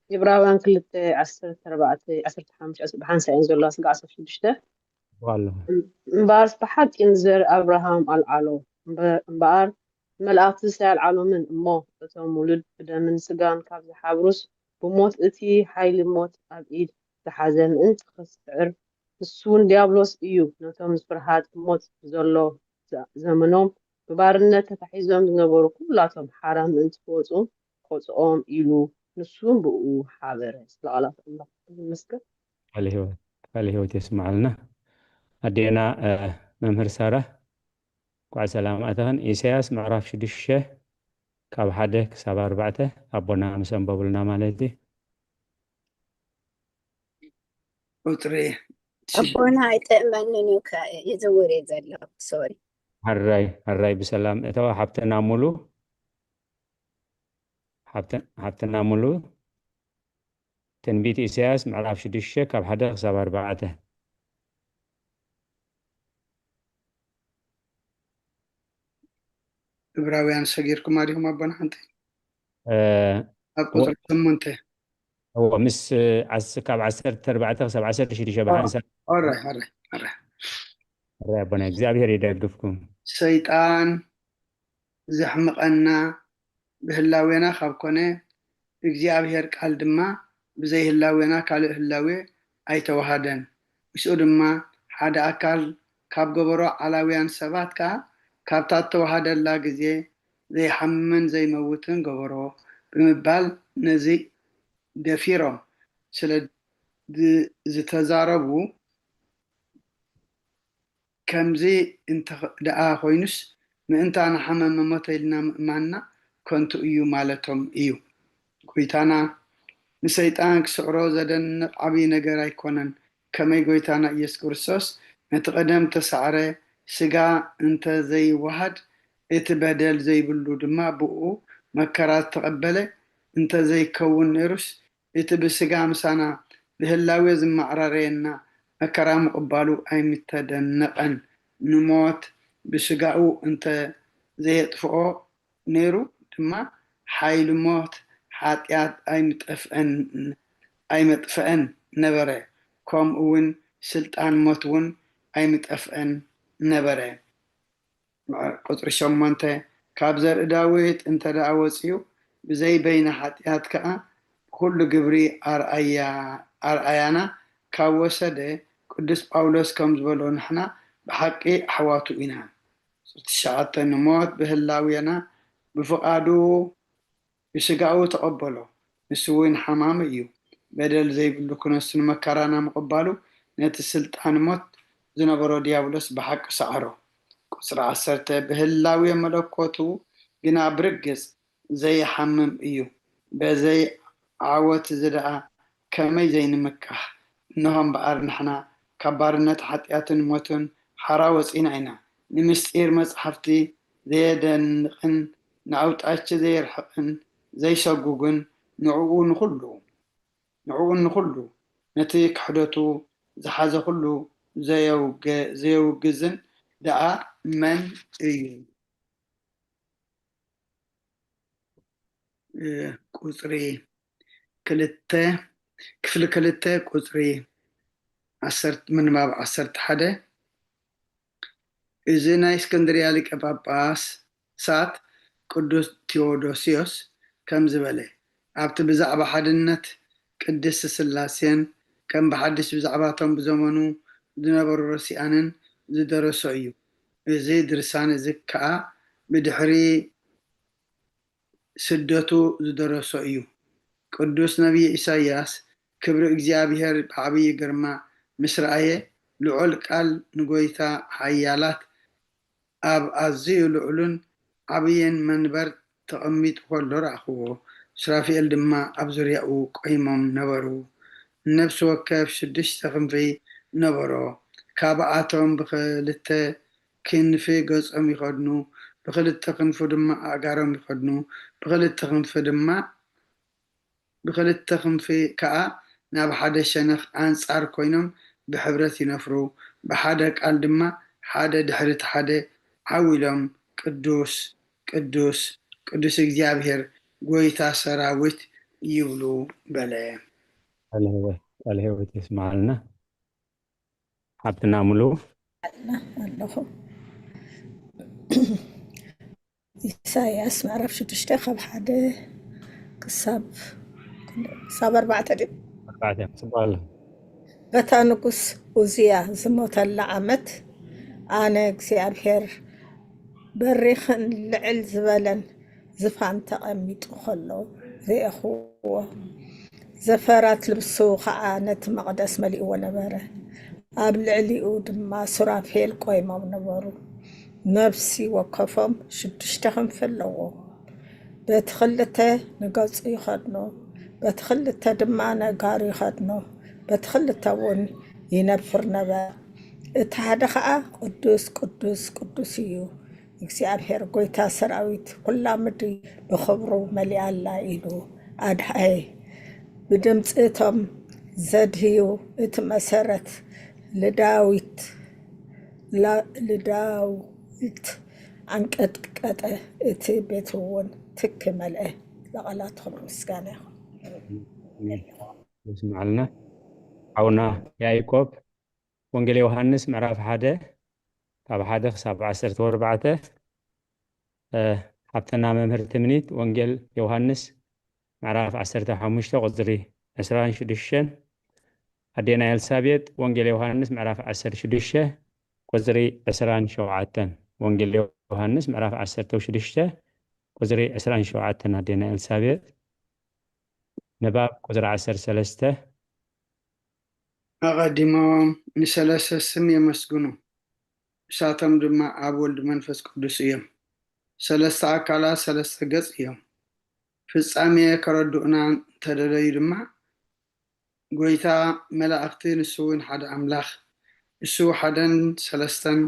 ዕብራውያን ክልተ ዓሰርተ ኣርባዕተ ዓሰርተ ሓሙሽተ ብሓንሳእ እየን ዘለዋ፣ ስጋ ዓሰርተ ሽዱሽተ ኣለኹ። እምበኣርስ ብሓቂ ንዘር ኣብርሃም ኣልዓሎ። እምበ- እምበኣር መላእኽትስ ኣይኣልዓሎምን እሞ፣ እቶም ውሉድ ብደምን ስጋን ካብ ዝሓብሩስ፣ ብሞት እቲ ሓይሊ ሞት ኣብ ኢድ ዝሓዘ ምእንቲ ኸስዕር፣ ንሱ እውን ዲያብሎስ እዩ። ነቶም ፍርሃት ሞት ብዘሎ ዘ- ዘመኖም ብባርነት ተታሒዞም ዝነበሩ ኩላቶም ሓራ ምእንቲ ክወፁ፣ ቆፅኦም ኢሉ ንሱ እውን ብእኡ ሓበረ። ስለ ቃላት ኣምላኽ ይመስገን። ቃለ ህይወት ቃለ ህይወት የስምዓልና። ኣዴና እ፣ መምህር ሳራ፣ እንኳዕ ሰላም ኣተኽን። ኢሳያስ ምዕራፍ ሽዱሽተ ካብ ሓደ ክሳብ ኣርባዕተ ኣቦና ምስ ኣንበቡልና ማለት እዩ። ቁፅሪ ኣቦና ኣይጥዕመንን እዩ፣ ከ- ይዝውር እየ ዘለኹ። ሶሪ። ሕራይ ሕራይ ብሰላም እተዋ። ሓብትና ሙሉ ሓብተ- ሓብትና ሙሉ ትንቢት ኢሳያስ ምዕራፍ ሽዱሽተ ካብ ሓደ ክሳብ ኣርባዕተ። ዕብራውያን ሰጊርኩም ኣዲኹም ኣቦና ሓንቲ እ፣ ኣብ ቁፅሪ ሸሞንተ እዎ ምስ ዓስ- ካብ ዓሰርተ ኣርባዕተ ክሳብ ዓሰርተ ሽዱሽተ ብሓንሳብ ኦራይ ኦራይ ኦራይ ሕራይ ኣቦና እግዚኣብሔር ይደግፍኩም። ሰይጣን ዘሕምቐና ብህላዌና ካብ ኮነ፣ እግዚኣብሔር ቃል ድማ ብዘይ ህላዌና ካልእ ህላዌ ኣይተዋሃደን። ምስኡ ድማ ሓደ ኣካል ካብ ገበሮ ዓላውያን ሰባት ከኣ ካብታ እተዋሃደላ ግዜ ዘይሓምምን ዘይመውትን ገበሮ ብምባል ነዚ ደፊሮም ስለ ድ- ዝተዛረቡ ከምዚ እንተ ደኣ ኮይኑስ ምእንታ ንሓመመ ሞተ ኢልና ምእማንና ከንቱ እዩ ማለቶም እዩ። ጎይታና ንሰይጣን ክስዕሮ ዘደንቕ ዓብዪ ነገር ኣይኮነን። ከመይ ጎይታና ኢየሱስ ክርስቶስ ነቲ ቀደም ተሳዕረ ስጋ እንተ ዘይወሃድ እቲ በደል ዘይብሉ ድማ ብኡ መከራ ዝተቐበለ እንተ ዘይከውን ነይሩስ እቲ ብስጋ ምሳና ብህላዌ ዝመዓራረየና መከራ ምቕባሉ ኣይምተደነቐን። ንሞት ብስጋኡ እንተ ዘየጥፍኦ ነይሩ ድማ ሓይሊ ሞት ሓጢኣት ኣይምጠፍአን ኣይመጥፍአን ነበረ። ከምኡ እውን ስልጣን ሞት እውን ኣይምጠፍአን ነበረ። ቁፅሪ ሸሞንተ ካብ ዘርኢ ዳዊት እንተ ደኣ ወፅዩ ብዘይ በይነ ሓጢኣት ከኣ ብኩሉ ግብሪ ኣርኣያ ኣርኣያና ካብ ወሰደ ቅዱስ ጳውሎስ ከም ዝበሎ ንሕና ብሓቂ ኣሕዋቱ ኢና። ቁፅሪ ትሽዓተ ንሞት ብህላውየና ብፍቓዱ ብስጋኡ ተቐበሎ። ንሱ እውን ሓማሚ እዩ። በደል ዘይብሉ ክነሱ ንመከራና ምቕባሉ ነቲ ስልጣን ሞት ዝነበሮ ዲያብሎስ ብሓቂ ሰዓሮ። ቁጽሪ ዓሰርተ፣ ብህላዌ መለኮቱ ግና ብርግጽ ዘይሓምም እዩ። በዘይ ዓወት እዚ ደኣ ከመይ ዘይንምካሕ? እንሆ እምበኣር ንሕና ካብ ባርነት ሓጢኣትን ሞትን ሓራ ወጺና ኢና። ንምስጢር መጻሕፍቲ ዘየደንቕን ንኣውጣች ዘየርሕቕን ዘይሰጉግን ንዕኡ ንኹሉ ንዕኡ ንኹሉ ነቲ ክሕደቱ ዝሓዘ ኩሉ ዘየውገ- ዘየውግዝን ደኣ መን እዩ? እ፣ ቁጽሪ ክልተ ክፍሊ ክልተ ቁጽሪ ዓሰርተ ምንባብ ዓሰርተ ሓደ። እዚ ናይ እስክንድርያ ሊቀ ጳጳሳት ቅዱስ ቴዎዶስዮስ ከምዚ በለ፣ ኣብቲ ብዛዕባ ሓድነት ቅድስት ስላሴን ከም ብሓድሽ ብዛዕባቶም ብዘመኑ ዝነበሩ ረሲኣንን ዝደረሶ እዩ። እዚ ድርሳን እዚ ከኣ ብድሕሪ ስደቱ ዝደረሶ እዩ። ቅዱስ ነቢይ ኢሳይያስ ክብሪ እግዚኣብሔር ብዓብዪ ግርማ ምስ ረኣየ፣ ልዑል ቃል ንጎይታ ሓያላት ኣብ ኣዝዩ ልዑልን ዓብይን መንበር ተቐሚጡ ከሎ ረኣኽዎ። ሱራፊኤል ድማ ኣብ ዙርያኡ ቆይሞም ነበሩ። ነፍሲ ወከፍ ሽዱሽተ ክንፊ ነበሮ። ካብኣቶም ብኽልተ ክንፊ ገጾም ይኸድኑ፣ ብኽልተ ክንፉ ድማ ኣእጋሮም ይኸድኑ፣ ብኽልተ ክንፊ ድማ ብኽልተ ክንፊ ከኣ ናብ ሓደ ሸነኽ ኣንጻር ኮይኖም ብሕብረት ይነፍሩ። ብሓደ ቃል ድማ ሓደ ድሕሪ እቲ ሓደ ዓው ኢሎም ቅዱስ ቅዱስ ቅዱስ እግዚኣብሔር ጎይታ ሰራዊት ይብሉ በለ። ቃለ ሕይወት የስምዓልና ሓብትና ሙሉ። ኣለኹ። ኢሳያስ ምዕራፍ ሽዱሽተ ካብ ሓደ ክሳብ ክሳብ ኣርባዕተ ድዩ? ኣርባዕተ ጽቡቕ ኣሎ። በታ ንጉስ ኡዝያ ዝሞተላ ዓመት ኣነ እግዚኣብሔር በሪኽን ልዕል ዝበለን ዝፋን ተቐሚጡ ኸሎ ርኤኽዎ። ዘፈራት ልብሱ ኸዓ ነቲ መቕደስ መሊእዎ ነበረ። ኣብ ልዕሊኡ ድማ ሱራፌል ቆይሞም ነበሩ። ነፍሲ ወከፎም ሽዱሽተ ክንፊ ኣለዎም። በቲ ኽልተ ንገጹ ይኸድኑ፣ በቲ ኽልተ ድማ ነጋሩ ይኸድኑ፣ በቲ ኽልተ እውን ይነፍር ነበረ። እቲ ሓደ ኸዓ ቅዱስ ቅዱስ ቅዱስ እዩ፣ እግዚኣብሔር ጎይታ ሰራዊት፣ ኩላ ምድሪ ብኽብሩ መሊኣ ኣላ ኢሉ ኣድሃየ። ብድምፂ እቶም ዘድህዩ እቲ መሰረት ልዳዊት ላ- ልዳዊት ኣንቀጥቀጠ፣ እቲ ቤት እውን ትኪ መልአ። ለቓላትኹም ምስጋና ይኹን። የስምዓልና ሓውና ያዕቆብ። ወንጌል ዮሃንስ ምዕራፍ ሓደ ካብ ሓደ ክሳብ ዓሰርተ ኣርባዕተ። ሓብትና መምህር ትምኒት ወንጌል ዮሃንስ ምዕራፍ ዓሰርተ ሓሙሽተ ቁፅሪ ዕስራን ሽዱሽተን። ኣዴና ኤልሳቤጥ ወንጌል ዮሃንስ ምዕራፍ ዓሰርተ ሽዱሽተ ቁፅሪ ዕስራን ሸውዓተን። ወንጌል ዮሃንስ ምዕራፍ ዓሰርተ ሽዱሽተ ቁፅሪ ዕስራን ሸውዓተን። ኣዴና ኤልሳቤጥ ንባብ ቁፅሪ ዓሰርተ ሰለስተ። ኣቐዲሞም ንሰለስተ ስም የመስግኑ። ንሳቶም ድማ ኣብ ወልድ መንፈስ ቅዱስ እዮም። ሰለስተ ኣካላት ሰለስተ ገጽ እዮም። ፍጻሜ ከረድኡና እንተደለዩ ድማ ጎይታ መላእኽቲ ንሱ እውን ሓደ ኣምላኽ፣ እሱ ሓደን ሰለስተን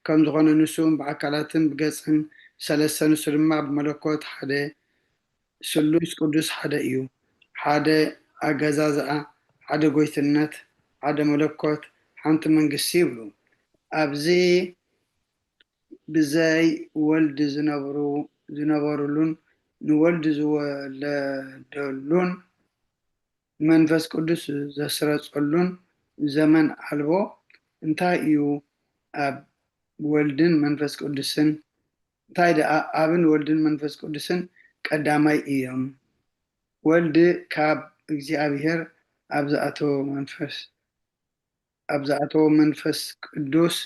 ከም ዝኾነ ንሱ እውን ብኣካላትን ብገጽን ሰለስተ ንሱ ድማ ብመለኮት ሓደ ስሉስ ቅዱስ ሓደ እዩ። ሓደ ኣገዛዝኣ፣ ሓደ ጎይትነት፣ ሓደ መለኮት፣ ሓንቲ መንግስቲ ይብሉ። ኣብዚ ብዘይ ወልድ ዝነብሩ ዝነበሩሉን ንወልድ ዝወለደሉን መንፈስ ቅዱስ ዘስረጸሉን ዘመን ኣልቦ እንታይ እዩ? ኣብ ወልድን መንፈስ ቅዱስን እንታይ ደኣ ኣብን ወልድን መንፈስ ቅዱስን ቀዳማይ እዮም። ወልድ ካብ እግዚኣብሔር ኣብ ዝኣተወ መንፈስ ኣብ ዝኣተወ መንፈስ ቅዱስ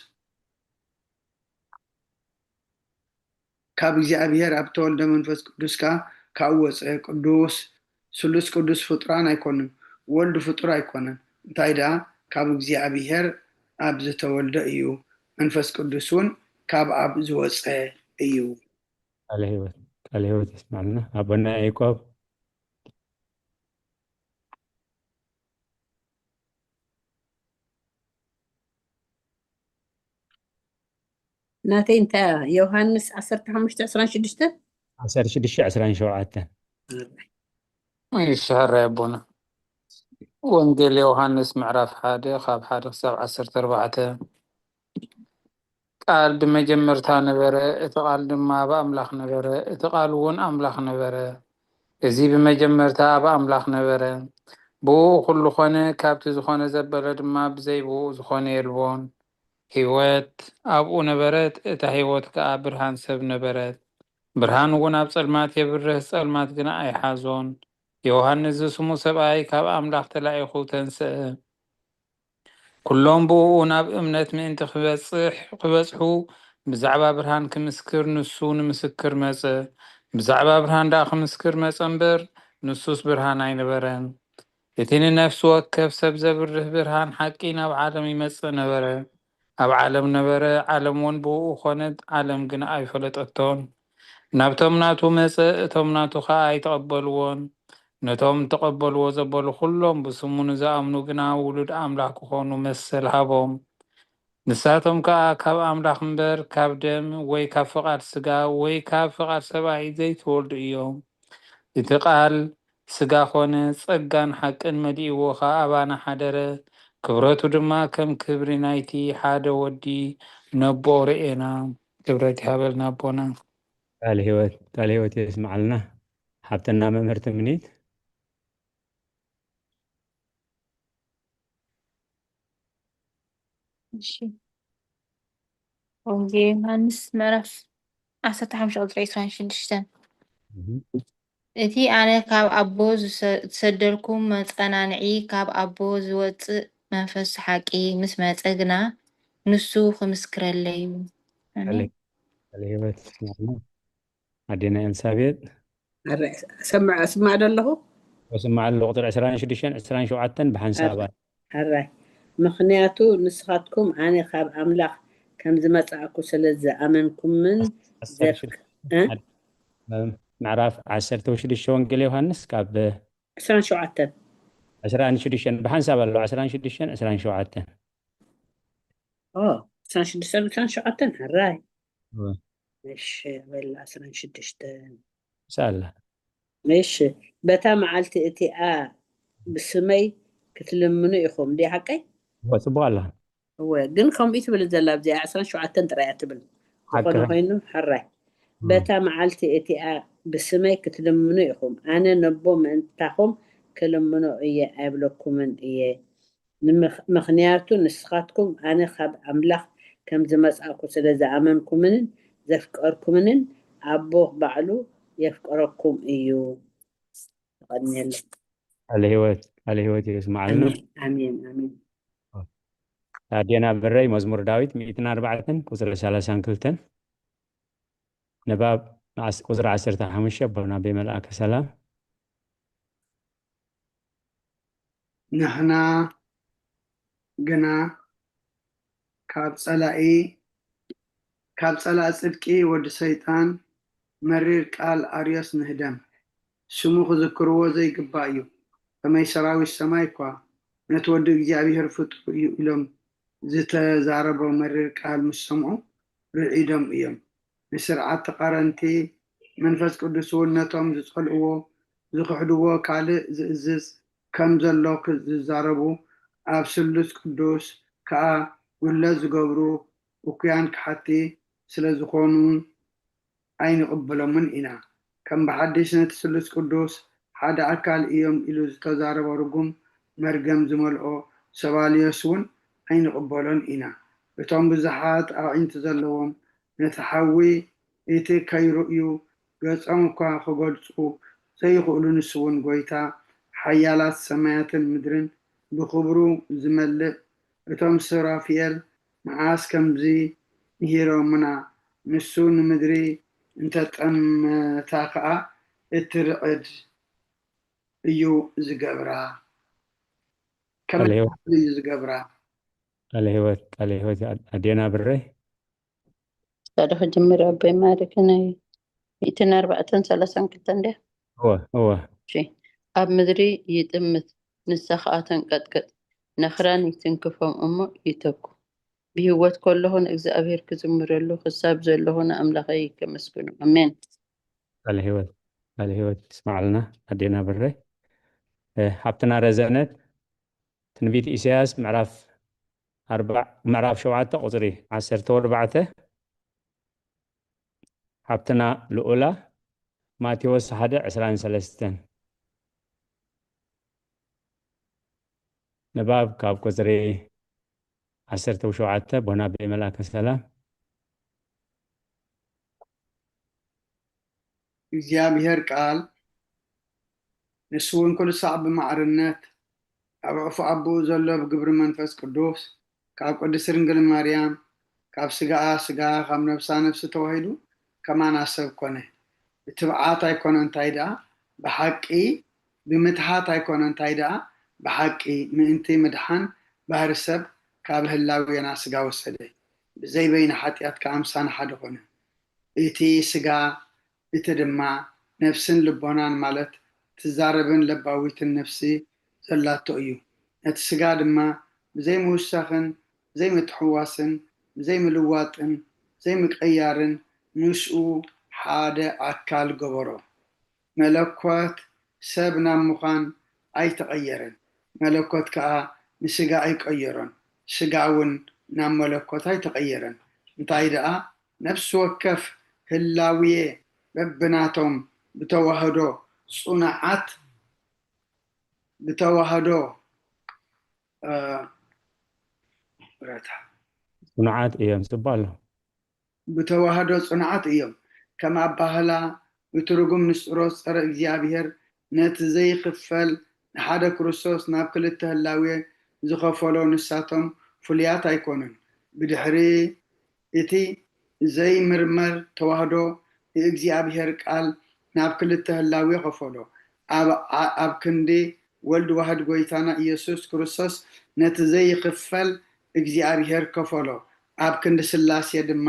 ካብ እግዚኣብሔር ኣብ ተወልደ መንፈስ ቅዱስ ከኣ ካብኡ ወፀ። ቅዱስ ስሉስ ቅዱስ ፍጡራን ኣይኮኑን። ወልድ ፍጡር ኣይኮነን። እንታይ ደኣ ካብ እግዚኣብሔር ኣብ ዝተወልደ እዩ። መንፈስ ቅዱስ እውን ካብ ኣብ ዝወጸ እዩ። ቃለ ህይወት ቃለ ህይወት የስማዕልና ኣቦና ያዕቆብ። ናተይ እንታይ እያ? ዮሃንስ ዓሰርተ ሓሙሽተ ዕስራን ሽዱሽተን? ዓሰርተ ሽዱሽተ ዕስራን ሸውዓተን። ይስሕራ ኣቦና። ወንጌል ዮሃንስ ምዕራፍ ሓደ ካብ ሓደ ክሳብ ዓሰርተ ኣርባዕተ። ቃል ብመጀመርታ ነበረ፣ እቲ ቃል ድማ ኣብ ኣምላኽ ነበረ፣ እቲ ቃል እውን ኣምላኽ ነበረ። እዚ ብመጀመርታ ኣብ ኣምላኽ ነበረ። ብኡ ኩሉ ኾነ፣ ካብቲ ዝኾነ ዘበለ ድማ ብዘይ ብኡ ዝኾነ የልቦን። ህይወት ኣብኡ ነበረት፣ እታ ህይወት ከኣ ብርሃን ሰብ ነበረት። ብርሃን እውን ኣብ ጸልማት የብርህ፣ ጸልማት ግና ኣይሓዞን። ዮሃንስ ዝስሙ ሰብኣይ ካብ ኣምላኽ ተላኢኹ ተንስአ። ኩሎም ብእኡ ናብ እምነት ምእንቲ ክበጽሕ ክበጽሑ ብዛዕባ ብርሃን ክምስክር ንሱ ንምስክር መጸ። ብዛዕባ ብርሃን ደኣ ክምስክር መጸ እምበር ንሱስ ብርሃን ኣይነበረን። እቲ ንነፍሲ ወከፍ ሰብ ዘብርህ ብርሃን ሓቂ ናብ ዓለም ይመጽእ ነበረ። ኣብ ዓለም ነበረ፣ ዓለም እውን ብእኡ ኾነት፣ ዓለም ግን ኣይፈለጠቶን። ናብቶም ናቱ መጸ፣ እቶም ናቱ ኸኣ ኣይተቐበልዎን። ነቶም ተቐበልዎ ዘበሉ ኩሎም ብስሙ ንዝኣምኑ ግና ውሉድ ኣምላኽ ክኾኑ መሰል ሃቦም። ንሳቶም ከኣ ካብ ኣምላኽ እምበር ካብ ደም ወይ ካብ ፍቓድ ስጋ ወይ ካብ ፍቓድ ሰብኣይ ዘይተወልዱ እዮም። እቲ ቃል ስጋ ኾነ፣ ጸጋን ሓቅን መሊእዎ ኸኣ ኣባና ሓደረ። ክብረቱ ድማ ከም ክብሪ ናይቲ ሓደ ወዲ ነቦ ርኤና። ክብረት ይሃበልና ኣቦና። ቃል ህይወት ቃል ህይወት የስማዓልና ሓብትና መምህር ትምኒት። እሺ። ወንጌል ዮሃንስ ምዕራፍ ዓሰርተ ሓሙሽተ ቁጽሪ ዕስራን ሽዱሽተን። እቲ ኣነ ካብ ኣቦ ዝሰደልኩም መጸናንዒ ካብ ኣቦ ዝወጽእ መንፈስ ሓቂ ምስ መጸ ግና ንሱ ክምስክረለይ እዩ። ኣሜን። ቃል ህይወት ኣዴና ኤልሳቤጥ። ስማዕ ዶ ኣለኹ? ስማዕ ኣሎ። ቁፅሪ ዕስራን ሽዱሽተን ዕስራን ሸውዓተን ብሓንሳብ። ሕራይ። ምኽንያቱ ንስኻትኩም ኣነ ካብ ኣምላኽ ከም ዝመጻእኩ ስለ ዝኣመንኩምን ምዕራፍ ዓሰርተ ሽዱሽተ ወንጌል ዮሃንስ ካብ ዕስራን ሸውዓተን ዕስራን ሽዱሽተን ብሓንሳብ ኣሎ። ዕስራን ሽዱሽተን ዕስራን ሸውዓተን ዕስራን ሽዱሽተን ዕስራን ሸውዓተን ሕራይ። እሺ በል ዕስራን ሽዱሽተን ሳላ እሺ። በታ መዓልቲ እቲኣ ብስመይ ክትልምኑ ኢኹም። ድያ ሓቀይ? እወ፣ ጽቡቕ ኣላ። እወ፣ ግን ከምኡ ትብል ዘላ ኣብዚኣ ዕስራን ሸውዓተን ጥራይ እያ ትብል። ዝኾነ ሓቅኻ። ኮይኑ ሕራይ። እም። በታ መዓልቲ እቲኣ ብስመይ ክትልምኑ ኢኹም። ኣነ ነቦ ምእንታኹም ክልምኖ እየ ኣይብለኩምን እየ። ንምኽ-፣ ምኽንያቱ ንስኻትኩም ኣነ ካብ ኣምላኽ ከም ዝመጻእኩ ስለ ዝኣመንኩምንን ዘፍቀርኩምንን ኣቦ ባዕሉ የፍቅረኩም እዩ። ተቐንየለይ። ቃለ ህይወት፣ ቃለ ህይወት የስማዓልና። ኣሜን፣ ኣሜን፣ ኣሜን። ኣዴና ብረይ መዝሙር ዳዊት ሚእትን ኣርባዕተን ቁጽሪ ሰላሳን ክልተን ንባብ ዓስ-፣ ቁጽሪ ዓሰርተ ሓሙሽተ ኣቦና ኣቤ መልኣከ ሰላም። ንሕና ግና ካብ ጸላኢ፣ ካብ ጸላኢ ጽድቂ ወዲ ሰይጣን መሪር ቃል ኣርዮስ ንህደም። ስሙ ክዝክርዎ ዘይግባእ እዩ። ከመይ ሰራዊት ሰማይ እኳ ነቲ ወዲ እግዚኣብሔር ፍጡር እዩ ኢሎም ዝተዛረቦ መሪር ቃል ምስ ሰምዑ ርዒዶም እዮም። ንስርዓት ተቓረንቲ መንፈስ ቅዱስ እውን ነቶም ዝጸልእዎ፣ ዝኽሕድዎ ካልእ ዝእዝዝ ከም ዘሎ ክዝዛረቡ፣ ኣብ ስሉስ ቅዱስ ከኣ ጉድለት ዝገብሩ እኩያን ከሓድቲ ስለ ዝኾኑ ኣይንቕበሎምን ኢና። ከም ብሓድሽ ነቲ ስሉስ ቅዱስ ሓደ ኣካል እዮም ኢሉ ዝተዛረቦ ርጉም መርገም ዝመልኦ ሰባልዮስ እውን ኣይንቕበሎን ኢና። እቶም ብዙሓት ኣዒንቲ ዘለዎም ነቲ ሓዊ እቲ ከይርእዩ ገጾም እኳ ክገልጹ ዘይኽእሉ ንሱ እውን ጐይታ ሓያላት ሰማያትን ምድርን ብኽብሩ ዝመልእ እቶም ሱራፊኤል መዓስ ከምዚ ምሂሮምና፣ ንሱ ንምድሪ እንተጠመታ ኸኣ እትርዕድ እዩ ዝገብራ። ከም ኣሌው። እትብል እዩ ዝገብራ። ቃለ ህይወት፣ ቃለ ህይወት። ኣዴና ብረይ። ሳደ ክጅምር ኣቦይ ማርክ ናይ ሚእትን ኣርባዕተን ሰላሳን ክልተን ድያ? እወ እወ። እሺ። ኣብ ምድሪ ይጥምት፣ ንሳ ኸኣ ተንቀጥቅጥ፣ ነኽራን ይትንክፎም እሞ ይተኩ። ብህይወት ከለኹ ንእግዚኣብሔር ክዝምረሉ፣ ክሳብ ዘለኹ ንኣምላኸይ ከመስግኖ። ኣሜን። ቃለ ህይወት፣ ቃለ ህይወት ይስማዓልና ኣዴና ብረይ። እ፣ ሓብትና ረዘነት ትንቢት ኢሳያስ ምዕራፍ ኣርባዕ፣ ምዕራፍ ሸውዓተ ቁጽሪ ዓሰርተ ኣርባዕተ። ሓብትና ልኡላ ማቴዎስ ሓደ ዕስራን ሰለስተን። ንባብ ካብ ቁጽሪ ዓሰርተ ሸውዓተ። ቦና ቤ መልኣከ ሰላም። እግዚኣብሔር ቃል ንሱ እውን ኩሉ ሳዕ ብማዕርነት ኣብ ዕፉ ኣቦኡ ዘሎ ብግብሪ መንፈስ ቅዱስ ካብ ቅድስት ድንግል ማርያም ካብ ስጋኣ ስጋ ካብ ነፍሳ ነፍሲ ተዋሂዱ ከማና ሰብ ኮነ። ብትብዓት ኣይኮነ እንታይ ደኣ ብሓቂ ብምትሃት ኣይኮነ እንታይ ደኣ ብሓቂ ምእንቲ ምድሓን ባህሪ ሰብ ካብ ህላዌና ስጋ ወሰደ። ብዘይ በይነ ሓጢኣት ከኣ ምሳና ሓደ ኮነ። እቲ ስጋ እቲ ድማ ነፍስን ልቦናን ማለት ትዛረብን ለባዊትን ነፍሲ ዘላቶ እዩ። ነቲ ስጋ ድማ ብዘይ ምውሳኽን ብዘይ ምትሕዋስን ብዘይ ምልዋጥን ብዘይ ምቅያርን ምስኡ ሓደ ኣካል ገበሮ። መለኮት ሰብ ናብ ምዃን ኣይተቐየረን፣ መለኮት ከኣ ንስጋ ኣይቀየሮን፣ ስጋ እውን ናብ መለኮት ኣይተቐየረን። እንታይ ደኣ ነፍሲ ወከፍ ህላውየ በብናቶም ብተዋህዶ ጽኑዓት ብተዋህዶ እ፣ ረታ ጽኑዓት እዮም ጽቡቕ ኣሎ። ብተዋህዶ ጽኑዓት እዮም። ከም ኣባህላ ብትርጉም ንስጥሮስ ጸረ እግዚኣብሔር ነቲ ዘይኽፈል ንሓደ ክርስቶስ ናብ ክልተ ህላዌ ዝኸፈሎ ንሳቶም ፍሉያት ኣይኮኑን። ብድሕሪ እቲ ዘይምርመር ተዋህዶ ንእግዚኣብሔር ቃል ናብ ክልተ ህላዌ ከፈሎ። ኣብ ኣብ ክንዲ ወልድ ዋህድ ጎይታና ኢየሱስ ክርስቶስ ነቲ ዘይኽፈል እግዚኣብሔር ከፈሎ። ኣብ ክንዲ ስላሴ ድማ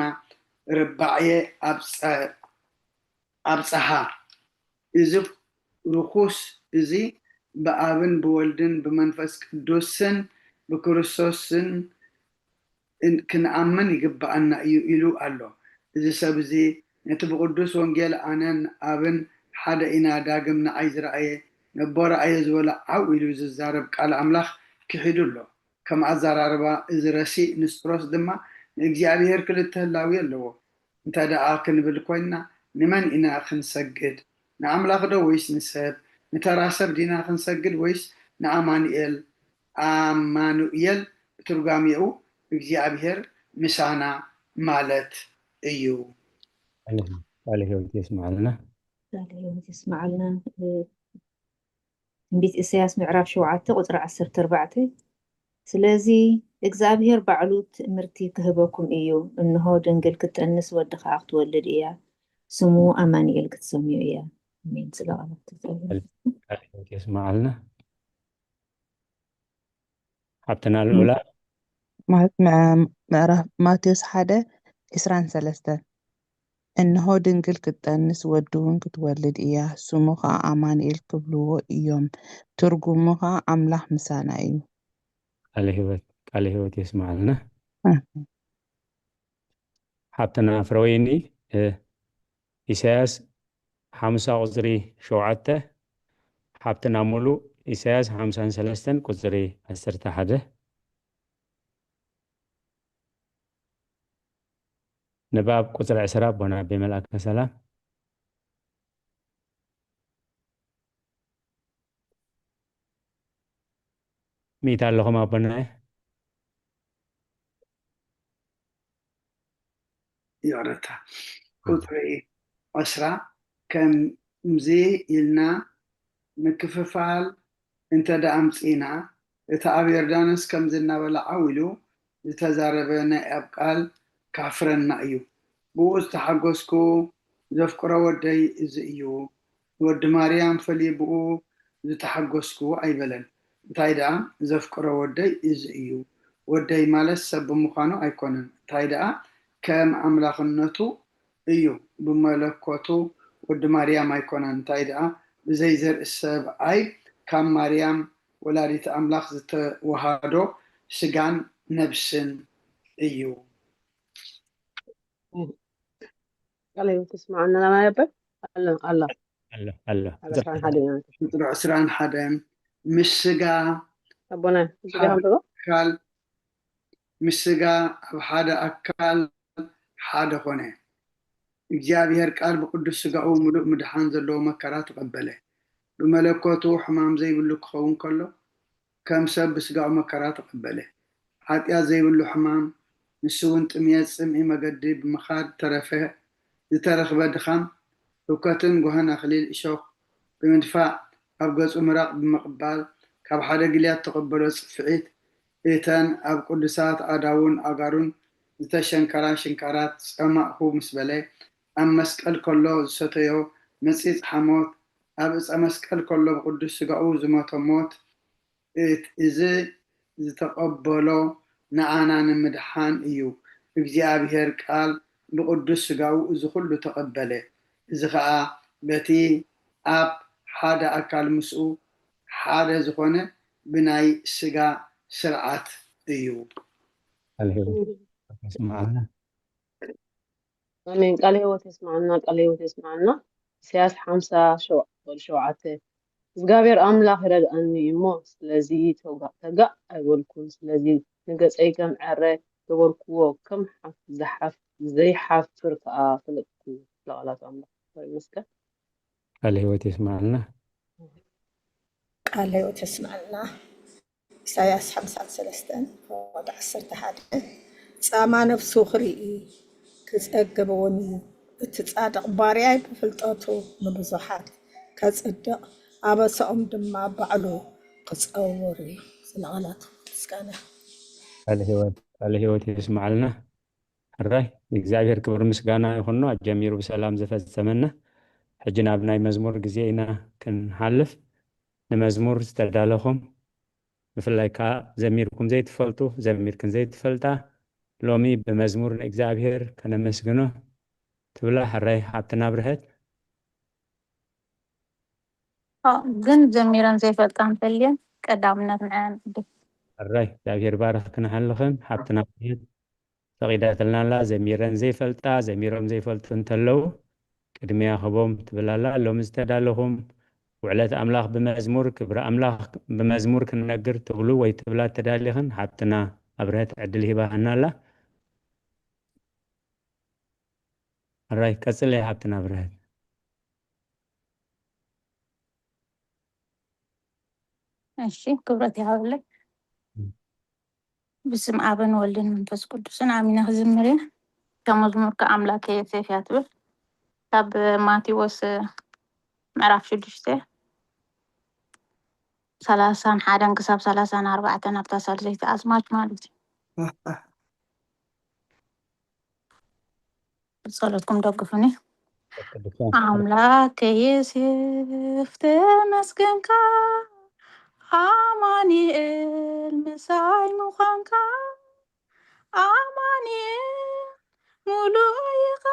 ርባዕየ ኣብጸ ኣብጸሃ። እዚ ርኹስ እዚ ብኣብን ብወልድን ብመንፈስ ቅዱስን ብክርስቶስን እን- ክንኣምን ይግብኣና እዩ ኢሉ ኣሎ። እዚ ሰብ እዚ ነቲ ብቅዱስ ወንጌል ኣነን ኣብን ሓደ ኢና ዳግም ንዓይ ዝረኣየ ነቦ ረኣየ ዝበሎ ዓው ኢሉ ዝዛረብ ቃል ኣምላኽ ክሒዱ ኣሎ። ከም ኣዘራርባ እዚ ረሲእ ንስጥሮስ ድማ ንእግዚኣብሔር ክልተ ህላዊ ኣለዎ። እንተ ደኣ ክንብል ኮይንና ንመን ኢና ክንሰግድ? ንኣምላኽ ዶ ወይስ ንሰብ? ንተራ ሰብ ዲና ክንሰግድ ወይስ ንኣማኑኤል? ኣማኑኤል ብትርጓሜኡ እግዚኣብሔር ምሳና ማለት እዩ። ቃለ ህይወት የስምዓልና። ቃለ ህይወት የስምዓልና። ትንቢት ኢሳያስ ምዕራፍ ሸውዓተ ቁጽሪ ዓሰርተ ኣርባዕተ። ስለዚ እግዚኣብሔር ባዕሉ ትእምርቲ ክህበኩም እዩ፣ እንሆ ድንግል ክትጠንስ ወዲ ከኣ ክትወልድ እያ፣ ስሙ ኣማኑኤል ክትሰምዮ እያ። ኣሜን። ስለ ቃላት እግዚኣብሔር። ቃለ ህይወት የስምዓልና። ሓብትና ልኡላ። ማለት ምዕ- ምዕራፍ ማቴዎስ ሓደ ዕስራን ሰለስተን። እንሆ ድንግል ክትጠንስ ወዲ እውን ክትወልድ እያ፣ ስሙ ኸዓ ኣማኑኤል ክብልዎ እዮም፣ ትርጉሙ ኸዓ ኣምላኽ ምሳና እዩ። ቃለ ህይወት፣ ቃለ ህይወት የስምዓልና። ሓብትና ፍረወይኒ። ኢሳያስ ሓምሳ ቁፅሪ ሸውዓተ። ሓብትና ሙሉ ኢሳያስ ሓምሳን ሰለስተን ቁፅሪ ዓሰርተ ሓደ። ንባብ ቁፅሪ ዕስራ ኣቦና ኣቤ መልኣከ ሰላም። ሚእቲ ኣለኹም ኣቦና። ይቕረታ። ቁፅሪ ዕስራ። ከምዚ ኢልና ምክፍፋል እንተ ደኣ ኣምፂእና፣ እቲ ኣብ ዮርዳኖስ ከምዚ እናበለ ዓው ኢሉ ዝተዛረበ ናይ ኣብ ቃል ካፍረና እዩ። ብኡ ዝተሓጎስኩ ዘፍቅሮ ወደይ እዚ እዩ፣ ንወዲ ማርያም ፈልየ ብኡ ዝተሓጎስኩ ኣይበለን። እንታይ ደኣ ዘፍቅሮ ወደይ እዚ እዩ፣ ወደይ ማለት ሰብ ብምዃኑ ኣይኮነን፣ እንታይ ደኣ ከም ኣምላኽነቱ እዩ፣ ብመለኮቱ ወዲ ማርያም ኣይኮነን፣ እንታይ ደኣ ብዘይ ዘርኢ ሰብኣይ ካብ ማርያም ወላዲት ኣምላኽ ዝተወሃዶ ስጋን ነብስን እዩ። ቃለ ሕይወት ይስማዓና። ናባይ ኣበይ ኣሎ ኣሎ ኣሎ ኣሎ ኣብ ዕስራን ሓደን ኢና። ቁፅሪ ዕስራን ሓደን ምስ ስጋ ኣቦና እዚ ሓደ ዲኻ ኣካል ምስ ስጋ ኣብ ሓደ ኣካል ሓደ ኾነ። እግዚኣብሔር ቃል ብቅዱስ ስጋኡ ምሉእ ምድሓን ዘለዎ መከራ ተቐበለ። ብመለኮቱ ሕማም ዘይብሉ ክኸውን ከሎ ከም ሰብ ብስጋኡ መከራ ተቐበለ። ሓጢኣት ዘይብሉ ሕማም ንሱ እውን ጥምየት ጽምኢ መገዲ ብምኻድ ተረፈ። ዝተረኽበ ድኻም ህውከትን ጓህን ኣኽሊል እሾኽ ብምድፋእ ኣብ ገጹ ምራቕ ብምቕባል ካብ ሓደ ግልያድ ተቐበሎ ጽፍዒት እተን ኣብ ቅዱሳት ኣእዳውን ኣእጋሩን ዝተሸንከራ ሽንካራት ጸማእኩ ምስ በለ ኣብ መስቀል ከሎ ዝሰተዮ መጺጽ ሓሞት ኣብ እፀ መስቀል ከሎ ብቅዱስ ስጋኡ ዝሞተ ሞት እት- እዚ ዝተቐበሎ ንኣና ንምድሓን እዩ። እግዚኣብሔር ቃል ብቅዱስ ስጋኡ እዚ ኩሉ ተቐበለ። እዚ ኸኣ በቲ ኣብ ሓደ ኣካል ምስኡ ሓደ ዝኾነ ብናይ ስጋ ስርዓት እዩ። ቃለ ሕይወት ይስማዓልና። ኣሜን። ቃለ ሕይወት የስማዓልና፣ ቃለ ሕይወት የስማዓልና። ኢሳያስ ሓምሳ ሸውዓተ እግዚኣብሔር ኣምላኽ ረድኣኒ እሞ ስለዚ ተጋ- ተጋእ ኣይበልኩን። ስለዚ ንገጸይ ከም ዕረ ገበርክዎ፣ ከም ሓፍ- ዝሓፍ- ዘይሓፍር ከኣ ፈለጥኩ። ለቓላት ኣምላኽ ይመስገን። ቃለ ሕይወት የስማዓልና። ቃለ ሕይወት የስማዓልና። ኢሳያስ ሓምሳን ሰለስተን ወደ ዓሰርተ ሓደ ጻማ ነፍሱ ክርኢ ክጸግብ እውን እዩ። እቲ ጻድቕ ባርያይ ብፍልጠቱ ንብዙሓት ከጽድቕ ኣበሳኦም ድማ ባዕሉ ክጸውር እዩ። ስለ ቃላቱ ምስጋና ቃለ ሕይወት ቃለ ሕይወት የስማዓልና። ሕራይ እግዚኣብሔር ክብሪ ምስጋና ይኹኖ ኣጀሚሩ ብሰላም ዘፈጸመና። ሕጂ ናብ ናይ መዝሙር ግዜ ኢና ክንሓልፍ። ንመዝሙር ዝተዳለኹም ብፍላይ ከዓ ዘሚርኩም ዘይትፈልጡ ዘሚርክን ዘይትፈልጣ ሎሚ ብመዝሙር ንእግዚኣብሔር ከነመስግኖ ትብላ ሕራይ ሓብትና ብርሀት። ግን ዘሚረን ዘይፈልጣ እንተልየን ቀዳምነት ንዐን ዕድል። ሕራይ እግዚኣብሔር ባረኽ ክንሓልኽን ሓብትና ብርሀት ፈቒዳትልና ኣላ። ዘሚረን ዘይፈልጣ ዘሚሮም ዘይፈልጡ እንተለዉ ቅድሚያ ክቦም ትብል ኣላ። ሎሚ ዝተዳለኹም ውዕለት ኣምላኽ ብመዝሙር ክብሪ ኣምላኽ ብመዝሙር ክንነግር ትብሉ ወይ ትብላ ተዳሊኽን ሓብትና ኣብርሀት ዕድል ሂባህና ኣላ። ሕራይ ቀጽለ ሓብትና ኣብርሀት። እሺ ክብረት ይሃብለይ። ብስም ኣብን ወልድን መንፈስ ቅዱስን ኣሚነ ክዝምር እየ። እታ መዝሙር ከ ኣምላከ የሴፍ እያ ትብል። ካብ ማቴዎስ ምዕራፍ ሽዱሽተ ሰላሳን ሓደን ክሳብ ሰላሳን ኣርባዕተን ኣብታ ሳልሰይቲ ኣዝማች ማለት እዩ። ብጸሎትኩም ደግፉኒ። ኣምላከ የሴፍ ተመስገንካ ኣማኑኤል ምሳይ ምዃንካ ኣማኑኤል ሙሉእ ኢኻ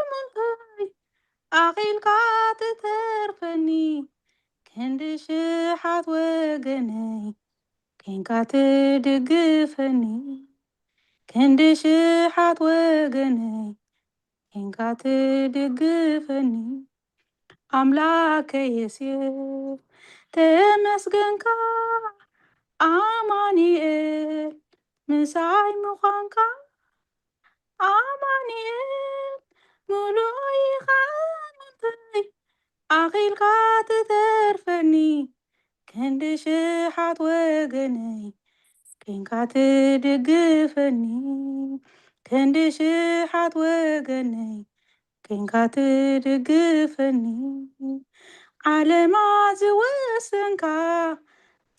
ምንታይ ኣኺልካ ትተርፈኒ ክንዲ ሽሓት ወገነይ ኮንካ ትድግፈኒ ክንዲ ሽሓት ወገነይ ኮንካ ትድግፈኒ ኣምላከ የሴፍ ተመስገንካ ኣማኑኤል ምሳይ ምዃንካ ኣማኑኤል ሙሉእ ኢኻ ምንታይ ኣኺልካ ትተርፈኒ ክንዲ ሽሓት ወገነይ ኮንካ ትድግፈኒ ክንዲ ሽሓት ወገነይ ኮንካ ትድግፈኒ ዓለማ ዝወሰንካ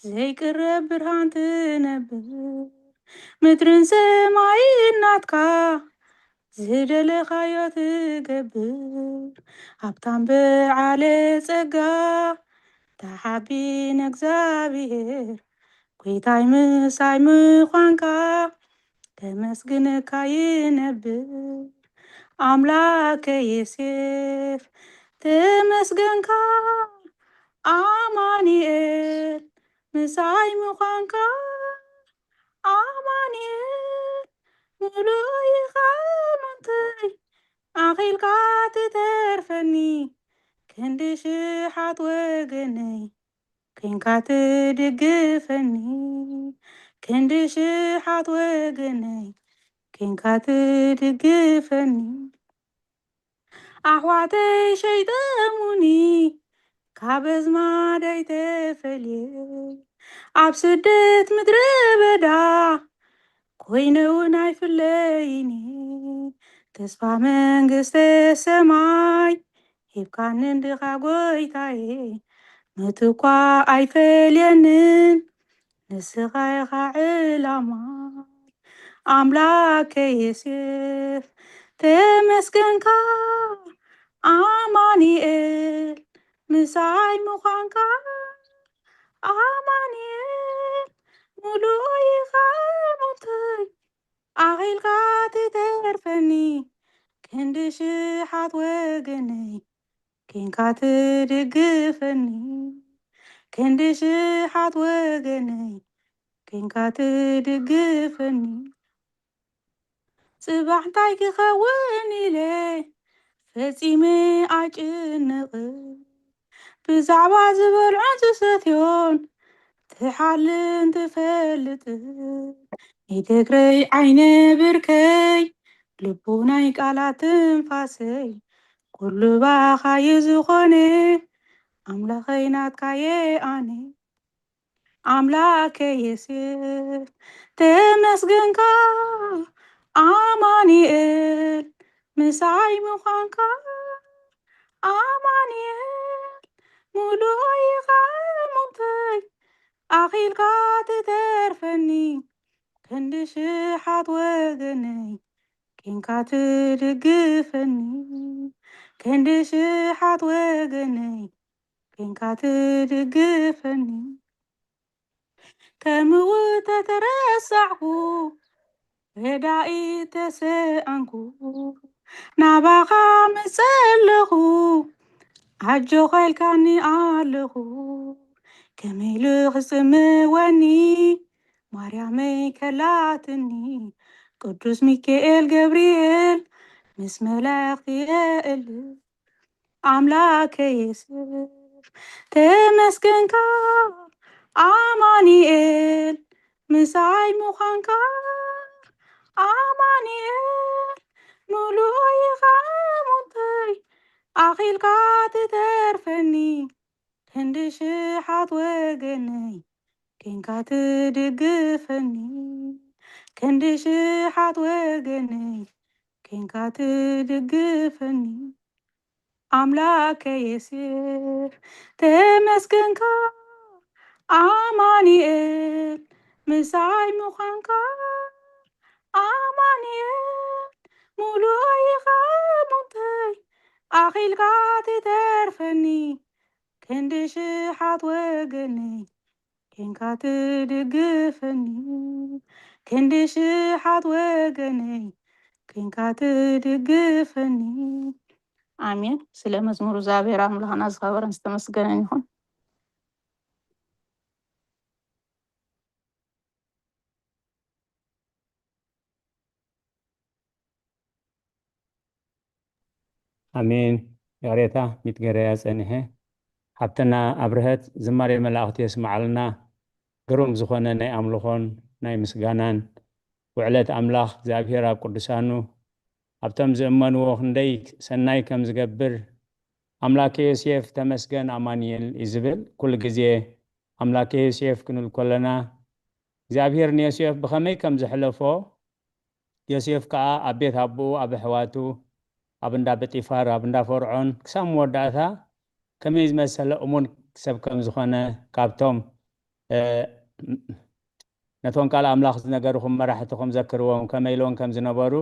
ዘይቅረብ ብርሃን ትነብር ምድርን ሰማይን ናትካ ዝደለኻዮ ትገብር ሃብታም በዓለ ጸጋ ተሓቢን እግዚኣብሔር ጎይታይ ምሳይ ምዃንካ፣ ከመስግነካ ይነብር። ኣምላከ ዮሴፍ፣ ተመስገንካ። ኣማኑኤል፣ ምሳይ ምዃንካ። ኣማኑኤል፣ ምሉእ ኢኻ እሙንተይ፣ ኣኺልካ ትተርፈኒ። ክንዲ ሽሓት ወገነይ፣ ኮንካ ትድግፈኒ። ክንዲ ሽሓት ወገነይ፣ ኮንካ ትድግፈኒ። ኣሕዋተይ ሸይጠሙኒ፣ ካብ ኣዝማደይ ተፈልየ። ኣብ ስደት ምድረ በዳ ኮይነ እውን ኣይፍለይኒ። ተስፋ መንግስተ ሰማይ ሂብካኒ እንዲኻ ጎይታየ። ሞት እኳ ኣይፈልየንን፣ ንስኻ ኢኻ ዕላማይ። ኣምላከ ዮሴፍ፣ ተመስገንካ። ኣማኑኤል፣ ምሳይ ምዃንካ። ኣማኑኤል፣ ምሉእ ኢኻ እሙንተይ፣ ኣኺልካ ትተርፈኒ። ክንዲ ሽሓት ወገነይ፣ ኮንካ ትድግፈኒ። ክንዲ ሽሓት ወገነይ፣ ኮንካ ትድግፈኒ። ጽባሕ እንታይ ክኸውን ኢለ ፈጺመ ኣይጭነቕን። ብዛዕባ ዝበልዖን ዝሰትዮን ትሓልን ትፈልጥን። ንደግረይ ዓይነ ብርከይ፣ ልቦናይ ቃላት ትንፋሰይ፣ ኩሉ ባኻዩ ዝኾነ፣ ኣምላኸይ ናትካየ ኣነ። ኣምላከ ዮሴፍ፣ ተመስገንካ። ኣማኑኤል፣ ምሳይ ምዃንካ። ኣማኑኤል፣ ምሉእ ኢኻ እሙንተይ፣ ኣኺልካ ትተርፈኒ። ክንዲ ሽሓት ወገነይ፣ ኮንካ ትድግፈኒ። ክንዲ ሽሓት ወገነይ፣ ኮንካ ትድግፈኒ። ከምኡ ተተረሳዕኩ፣ ረዳኢ ተሰኣንኩ፣ ናባኻ መጸለኹ፣ ኣጆኻ ኢልካኒ ኣለኹ። ከመይ ኢሉ ክጽምወኒ፣ ማርያመይ ከላትኒ፣ ቅዱስ ሚካኤል ገብርኤል ምስ መላእኽቲ የእልል። ኣምላከ ዮሴፍ፣ ተመስገንካ። ኣማኑኤል፣ ምሳይ ምዃንካ። ኣማኑኤል፣ ምሉእ ኢኻ እሙንተይ፣ ኣኺልካ ትተርፈኒ። ክንዲ ሽሓት ወገነይ፣ ኮንካ ትድግፈኒ። ክንዲ ሽሓት ወገነይ፣ ኮንካ ትድግፈኒ። ኣምላከ ዮሴፍ፣ ተመስገንካ። ኣማኑኤል፣ ምሳይ ምዃንካ። ኣማኑኤል፣ ምሉእ ኢኻ እሙንተይ፣ ኣኺልካ ትተርፈኒ። ክንዲ ሽሓት ወገነይ፣ ኮንካ ትድግፈኒ። ክንዲ ሽሓት ወገነይ፣ ኮንካ ትድግፈኒ። ኣሜን። ስለ መዝሙር እግዚኣብሔር ኣምላኽና ዝኸበረን ዝተመስገነን ይኹን። ኣሜን። ይቕሬታ፣ ሚት ገረያ ጸኒሐ። ሓብትና ኣብርሀት ዝማሬ መላእኽቲ የስምዓልና። ግሩም ዝኾነ ናይ ኣምልኾን ናይ ምስጋናን ውዕለት ኣምላኽ እግዚኣብሔር ኣብ ቅዱሳኑ ኣብቶም ዝእመንዎ ክንደይ ሰናይ ከም ዝገብር፣ ኣምላከ ዮሴፍ ተመስገን ኣማኑኤል እዩ ዝብል። ኩሉ ግዜ ኣምላከ ዮሴፍ ክንብል ከለና፣ እግዚኣብሔር ንዮሴፍ ብኸመይ ከም ዘሕለፎ፣ ዮሴፍ ከኣ ኣብ ቤት ኣቦኡ፣ ኣብ ኣሕዋቱ፣ ኣብ እንዳ ጲጢፋር፣ ኣብ እንዳ ፈርዖን ክሳብ መወዳእታ ከመይ ዝመሰለ እሙን ሰብ ከም ዝኾነ፣ ካብቶም፣ እ፣ ነቶም ቃል ኣምላኽ ዝነገርኹም መራሕትኹም ዘክርዎም፣ ከመይ ኢሎም ከም ዝነበሩ፣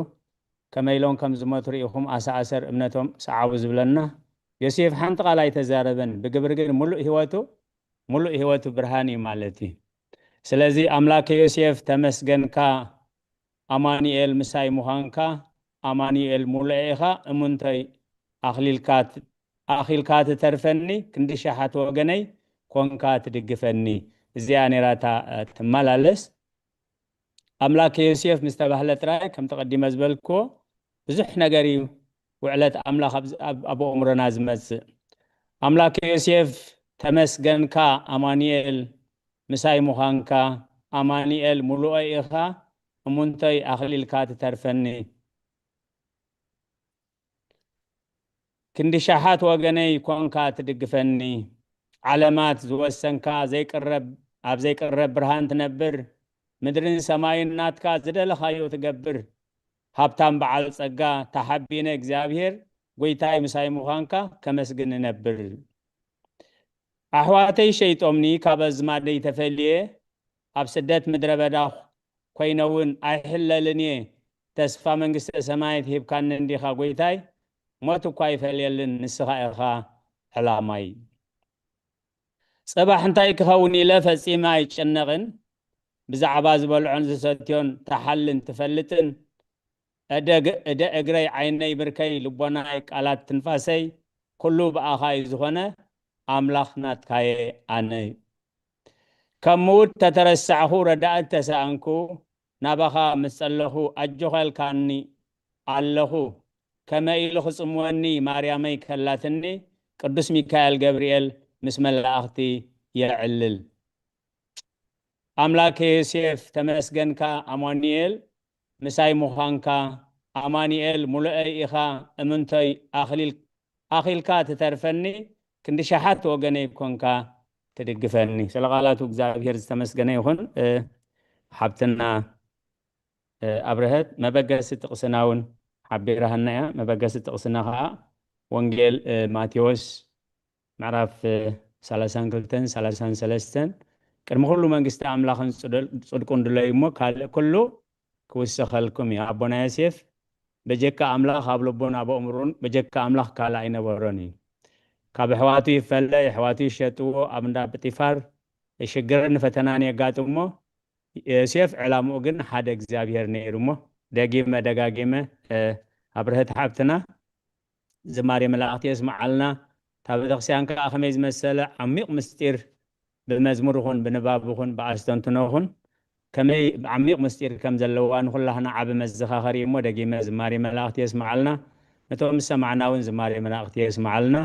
ከመይ ኢሎም ከም ዝሞቱ ርኢኹም፣ ኣሰኣሰር እምነቶም ሰዓቡ ዝብለና። ዮሴፍ ሓንቲ ቃል ኣይተዛረበን፣ ብግብሪ ግን ምሉእ ህይወቱ፣ ምሉእ ህይወቱ ብርሃን እዩ ማለት እዩ። ስለዚ ኣምላከ ዮሴፍ ተመስገንካ፣ ኣማኑኤል ምሳይ ምዃንካ፣ ኣማኑኤል ሙሉኤ ኢኻ፣ እሙንተይ ኣኽሊልካ ት-፣ ኣኺልካ ትተርፈኒ፣ ክንዲ ሸሓት ወገነይ ኮንካ ትድግፈኒ። እዚኣ ነይራ እታ፣ እ፣ ትመላለስ። ኣምላከ ዮሴፍ ምስ ተባህለ ጥራይ፣ ከምቲ ቀዲመ ዝበልክዎ፣ ብዙሕ ነገር እዩ ውዕለት ኣምላኽ ኣብ፣ ኣብ፣ ኣብ ኣእምሮና ዝመጽእ። ኣምላከ ዮሴፍ ተመስገንካ፣ ኣማኑኤል ምሳይ ምዃንካ፣ ኣማኑኤል ሙሉኤ ኢኻ፣ እሙንተይ ኣኽሊልካ ትተርፈኒ። ክንዲ ሸሓት ወገነይ ኮንካ ትድግፈኒ። ዓለማት ዝወሰንካ ዘይቅረብ፣ ኣብ ዘይቅረብ ብርሃን ትነብር፣ ምድርን ሰማይን ናትካ ዝደለኻዮ ትገብር። ሃብታም በዓል ጸጋ፣ ተሓቢነ እግዚኣብሔር፣ ጎይታይ ምሳይ ምዃንካ ከመስግን እነብር። ኣሕዋተይ ሸይጦምኒ፣ ካብ ኣዝማደይ ተፈልየ፣ ኣብ ስደት ምድረ በዳ ኮይነ እውን ኣይሕለልን እየ። ተስፋ መንግስተ ሰማያት ሂብካኒ እንዲኻ ጎይታይ፣ ሞት እኳ ይፈልየልን፣ ንስኻ ኢኻ ዕላማይ። ጽባሕ እንታይ ክኸውን ኢለ ፈጺመ ኣይጨነቕን፣ ብዛዕባ ዝበልዖን ዝሰትዮን ትሓልን ትፈልጥን። እደ-፣ እደ እግረይ ዓይነይ ብርከይ ልቦናይ ቃላት ትንፋሰይ ኩሉ ብኣኻ እዩ ዝኾነ፣ ኣምላኽ ናትካየ ኣነ። ከም ምዉት ተተረሳዕኹ ረዳእት ተሳእንኩ፣ ናባኻ ምስ ጸለኹ ኣጆኻ ኢልካኒ ኣለኹ። ከመይ ኢሉ ክጽምወኒ ማርያመይ ከላትኒ፣ ቅዱስ ሚካኤል ገብርኤል ምስ መላእኽቲ የዕልል። ኣምላከ ዮሴፍ ተመስገንካ ኣማኑኤል ምሳይ ምዃንካ፣ ኣማኑኤል ሙሉኤ ኢኻ እምንቶይ ኣኽሊል-፣ ኣኺልካ ትተርፈኒ፣ ክንዲ ሸሓት ወገነይ ኮንካ ትድግፈኒ። ስለ ቃላቱ እግዚኣብሔር ዝተመስገነ ይኹን። እ፣ ሓብትና፣ እ፣ ኣብርሀት መበገሲ ጥቕስና እውን ሓቢራሃና እያ። መበገሲ ጥቕስና ኸዓ ወንጌል፣ እ፣ ማቴዎስ ምዕራፍ፣ እ፣ ሰላሳን ክልተን ሰላሳን ሰለስተን፣ ቅድሚ ኩሉ መንግስቲ ኣምላኽን ጽድል-፣ ጽድቁን ድለዩ እሞ ካልእ ኩሉ ክውሰኸልኩም እዩ። ኣቦና ዮሴፍ በጀካ ኣምላኽ ኣብ ልቡን ኣብ ኣእምሩን በጀካ ኣምላኽ ካልእ ኣይነበሮን እዩ። ካብ ኣሕዋቱ ይፈለ፣ ኣሕዋቱ ይሸጥዎ፣ ኣብ እንዳ ጲጢፋር ሽግርን ፈተናን የጋጥሞ። ዮሴፍ ዕላምኡ ግን ሓደ እግዚኣብሔር ነይሩ እሞ፣ ደጊመ ደጋጊመ፣ እ፣ ኣብርሀት ሓብትና ዝማሬ መላእኽቲ የስምዓልና። እታ ቤተክርስትያን ከኣ ከመይ ዝመሰለ ዓሚቕ ምስጢር ብመዝሙር ይኹን ብንባብ ይኹን ብኣስተንትኖ ይኹን ከመይ ዓሚቕ ምስጢር ከም ዘለዋ ንኹላህና ዓቢ መዘኻኸሪ እሞ፣ ደጊመ ዝማሬ መላእኽቲ የስምዓልና። ነቶም ዝሰማዕና እውን ዝማሬ መላእኽቲ የስምዓልና።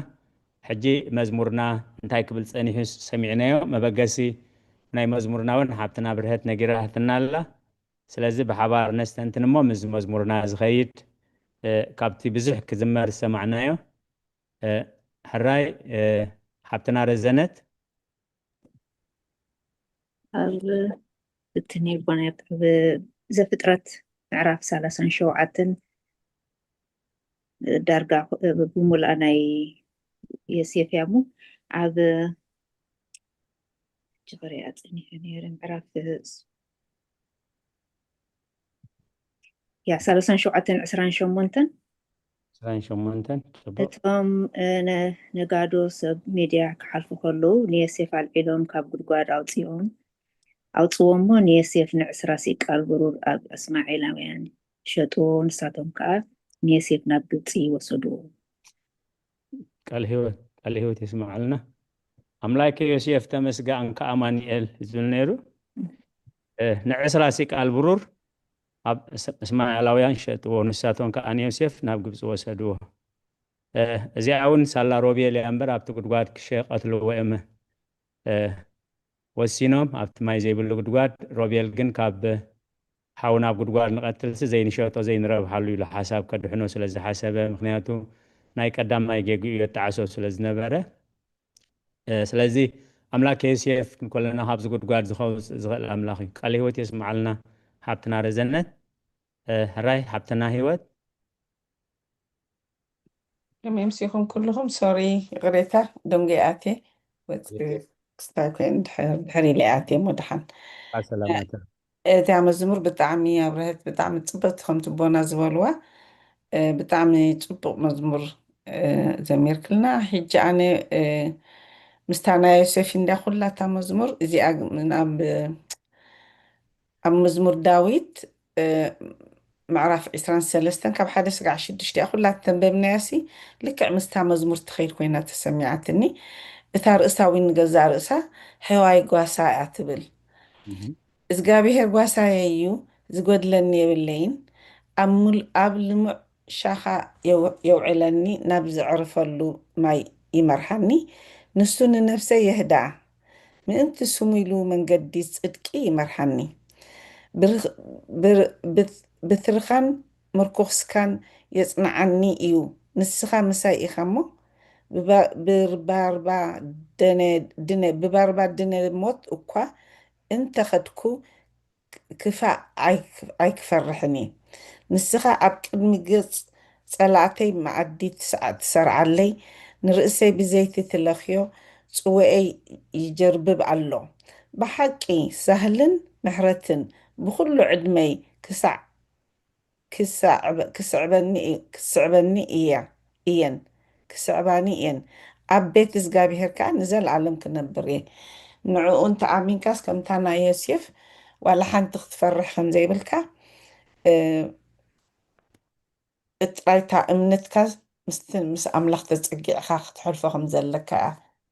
ሕጂ መዝሙርና እንታይ ክብል ጸኒሑ ሰሚዕናዮ። መበገሲ ናይ መዝሙርና እውን ሓብትና ብርሀት ነጊራትና ኣላ። ስለዚ ብሓባር ነስተንትን እሞ ምስ መዝሙርና ዝኸይድ፣ እ፣ ካብቲ ብዙሕ ክዝመር ዝሰማዕናዮ፣ እ፣ ሕራይ፣ እ፣ ሓብትና ረዘነት። ኣብ እቲ ኔርጎኔት ኣብ ዘፍጥረት ምዕራፍ ሰላሳን ሸውዓተን ዳርጋ ብሙልኣ ናይ ዮሴፍ እያ እሞ ኣብ ጀኸርያ ጸኒሐ ነይረ። ምዕራፍ ያ ሰላሳን ሸውዓተን ዕስራን ሸሞንተን። ዕስራን ሸሞንተን፣ ጽቡቕ። እቶም፣ እ፣ ነ-፣ ነጋዶ ሰብ ሜድያ ክሓልፉ ከለዉ ንዮሴፍ ኣልዒሎም ካብ ጉድጓድ ኣውጽኦም፣ ኣውጽዎ እሞ ንዮሴፍ ንዕስራ ሲቃል ብሩር ኣብ እስማኤላውያን ሸጥዎ። ንሳቶም ከኣ ንዮሴፍ ናብ ግብጺ ወሰድዎ። ቃል ህይወት፣ ቃል ህይወት የስምዓልና። ኣምላከ ዮሴፍ ተመስገንካ ኣማኑኤል ዝብል ነይሩ። እ፣ ንዕስራ ሲቃል ብሩር ኣብ እስ-፣ እስማኤላውያን ሸጥዎ፣ ንሳቶም ከኣ ንዮሴፍ ናብ ግብጺ ወሰድዎ። እ፣ እዚኣ እውን ሳላ ሮቤል እያ እምበር ኣብቲ ጉድጓድ ክሸ-፣ ቀትልዎ እዮም፣ እ፣ ወሲኖም፣ ኣብቲ ማይ ዘይብሉ ጉድጓድ። ሮቤል ግን ካብ ሓው ናብ ጉድጓድ ንቐትልሲ ዘይንሸጦ ዘይንረብሓሉ ኢሉ ሓሳብ ከድሕኖ ስለ ዝሓሰበ፣ ምኽንያቱ ናይ ቀዳማይ ጌግኡ የጣዕሶ ስለ ዝነበረ። እ፣ ስለዚ ኣምላክ ዮሴፍ ክንኮለና ካብዚ ጉድጓድ ዝኸውጽእ ዝኽእል ኣምላኽ እዩ። ቃል ህይወት የስምዓልና ሓብትና ረዘነት። እ፣ ሕራይ ሓብትና ህይወት። ከመይ ምሲኹም ኩልኹም? ሶሪ፣ ይቕሬታ፣ ደንጎ ኣትየ። ወጽ-፣ ክስታይ ኮይን ድሕር-፣ ድሕር ኢለ ኣትየ እሞ ደሓን። ኣ፣ ሰላማት። እዚኣ መዝሙር ብጣዕሚ ኣብረሀት፣ ብጣዕሚ ጽብቕቲ ከምቲ ቦና ዝበልዋ፣ እ፣ ብጣዕሚ ጽቡቕ መዝሙር፣ እ፣ ዘሚርክልና። ሕጂ ኣነ፣ እ፣ ምስታ ናይ ዮሴፍ እንድያ ኩላታ መዝሙር፣ እዚኣ ናብ ኣብ መዝሙር ዳዊት ምዕራፍ ዕስራን ሰለስተን ካብ ሓደ ስጋዕ ሽዱሽተ ኩላ ተንበብናያሲ፣ ልክዕ ምስታ መዝሙር ትኸይድ ኮይና ተሰሚዓትኒ። እታ ርእሳዊ ንገዛእ ርእሳ ሕዋይ ጓሳ እያ ትብል። እዝጋብሔር ጓሳየ እዩ፣ ዝጎድለኒ የብለይን። ኣብ ልሙዕ ሻኻ የውዕለኒ፣ ናብ ዘዕርፈሉ ማይ ይመርሓኒ። ንሱ ንነፍሰይ የህድኣ፣ ምእንቲ ስሙ ኢሉ መንገዲ ጽድቂ ይመርሓኒ። ብትርኻን ምርኩስካን የጽንዓኒ እዩ። ንስኻ ምሳይ ኢኻ እሞ፣ ብባርባ ድነ ሞት እኳ እንተ ኸድኩ፣ ክፋእ ኣይክፈርሕን እየ። ንስኻ ኣብ ቅድሚ ገጽ ጸላእተይ መኣዲ ትሰርዓለይ፣ ንርእሰይ ብዘይቲ ትለኽዮ፣ ጽውኤይ ይጀርብብ ኣሎ። ብሓቂ ሳህልን ምሕረትን ብኹሉ ዕድመይ ክሳዕ ክስዕበኒ እየን ክስዕባኒ እየን። ኣብ ቤት እግዚኣብሔር ከዓ ንዘለኣለም ክነብር እየ። ንዕኡ እንተ ኣሚንካስ ከምታ ናይ ዮሴፍ ዋላ ሓንቲ ክትፈርሕ ከምዘይብልካ፣ እጥራይታ እምነትካ ምስ ኣምላኽ ተጸጊዕካ ክትሐልፎ ከም ዘለካ እያ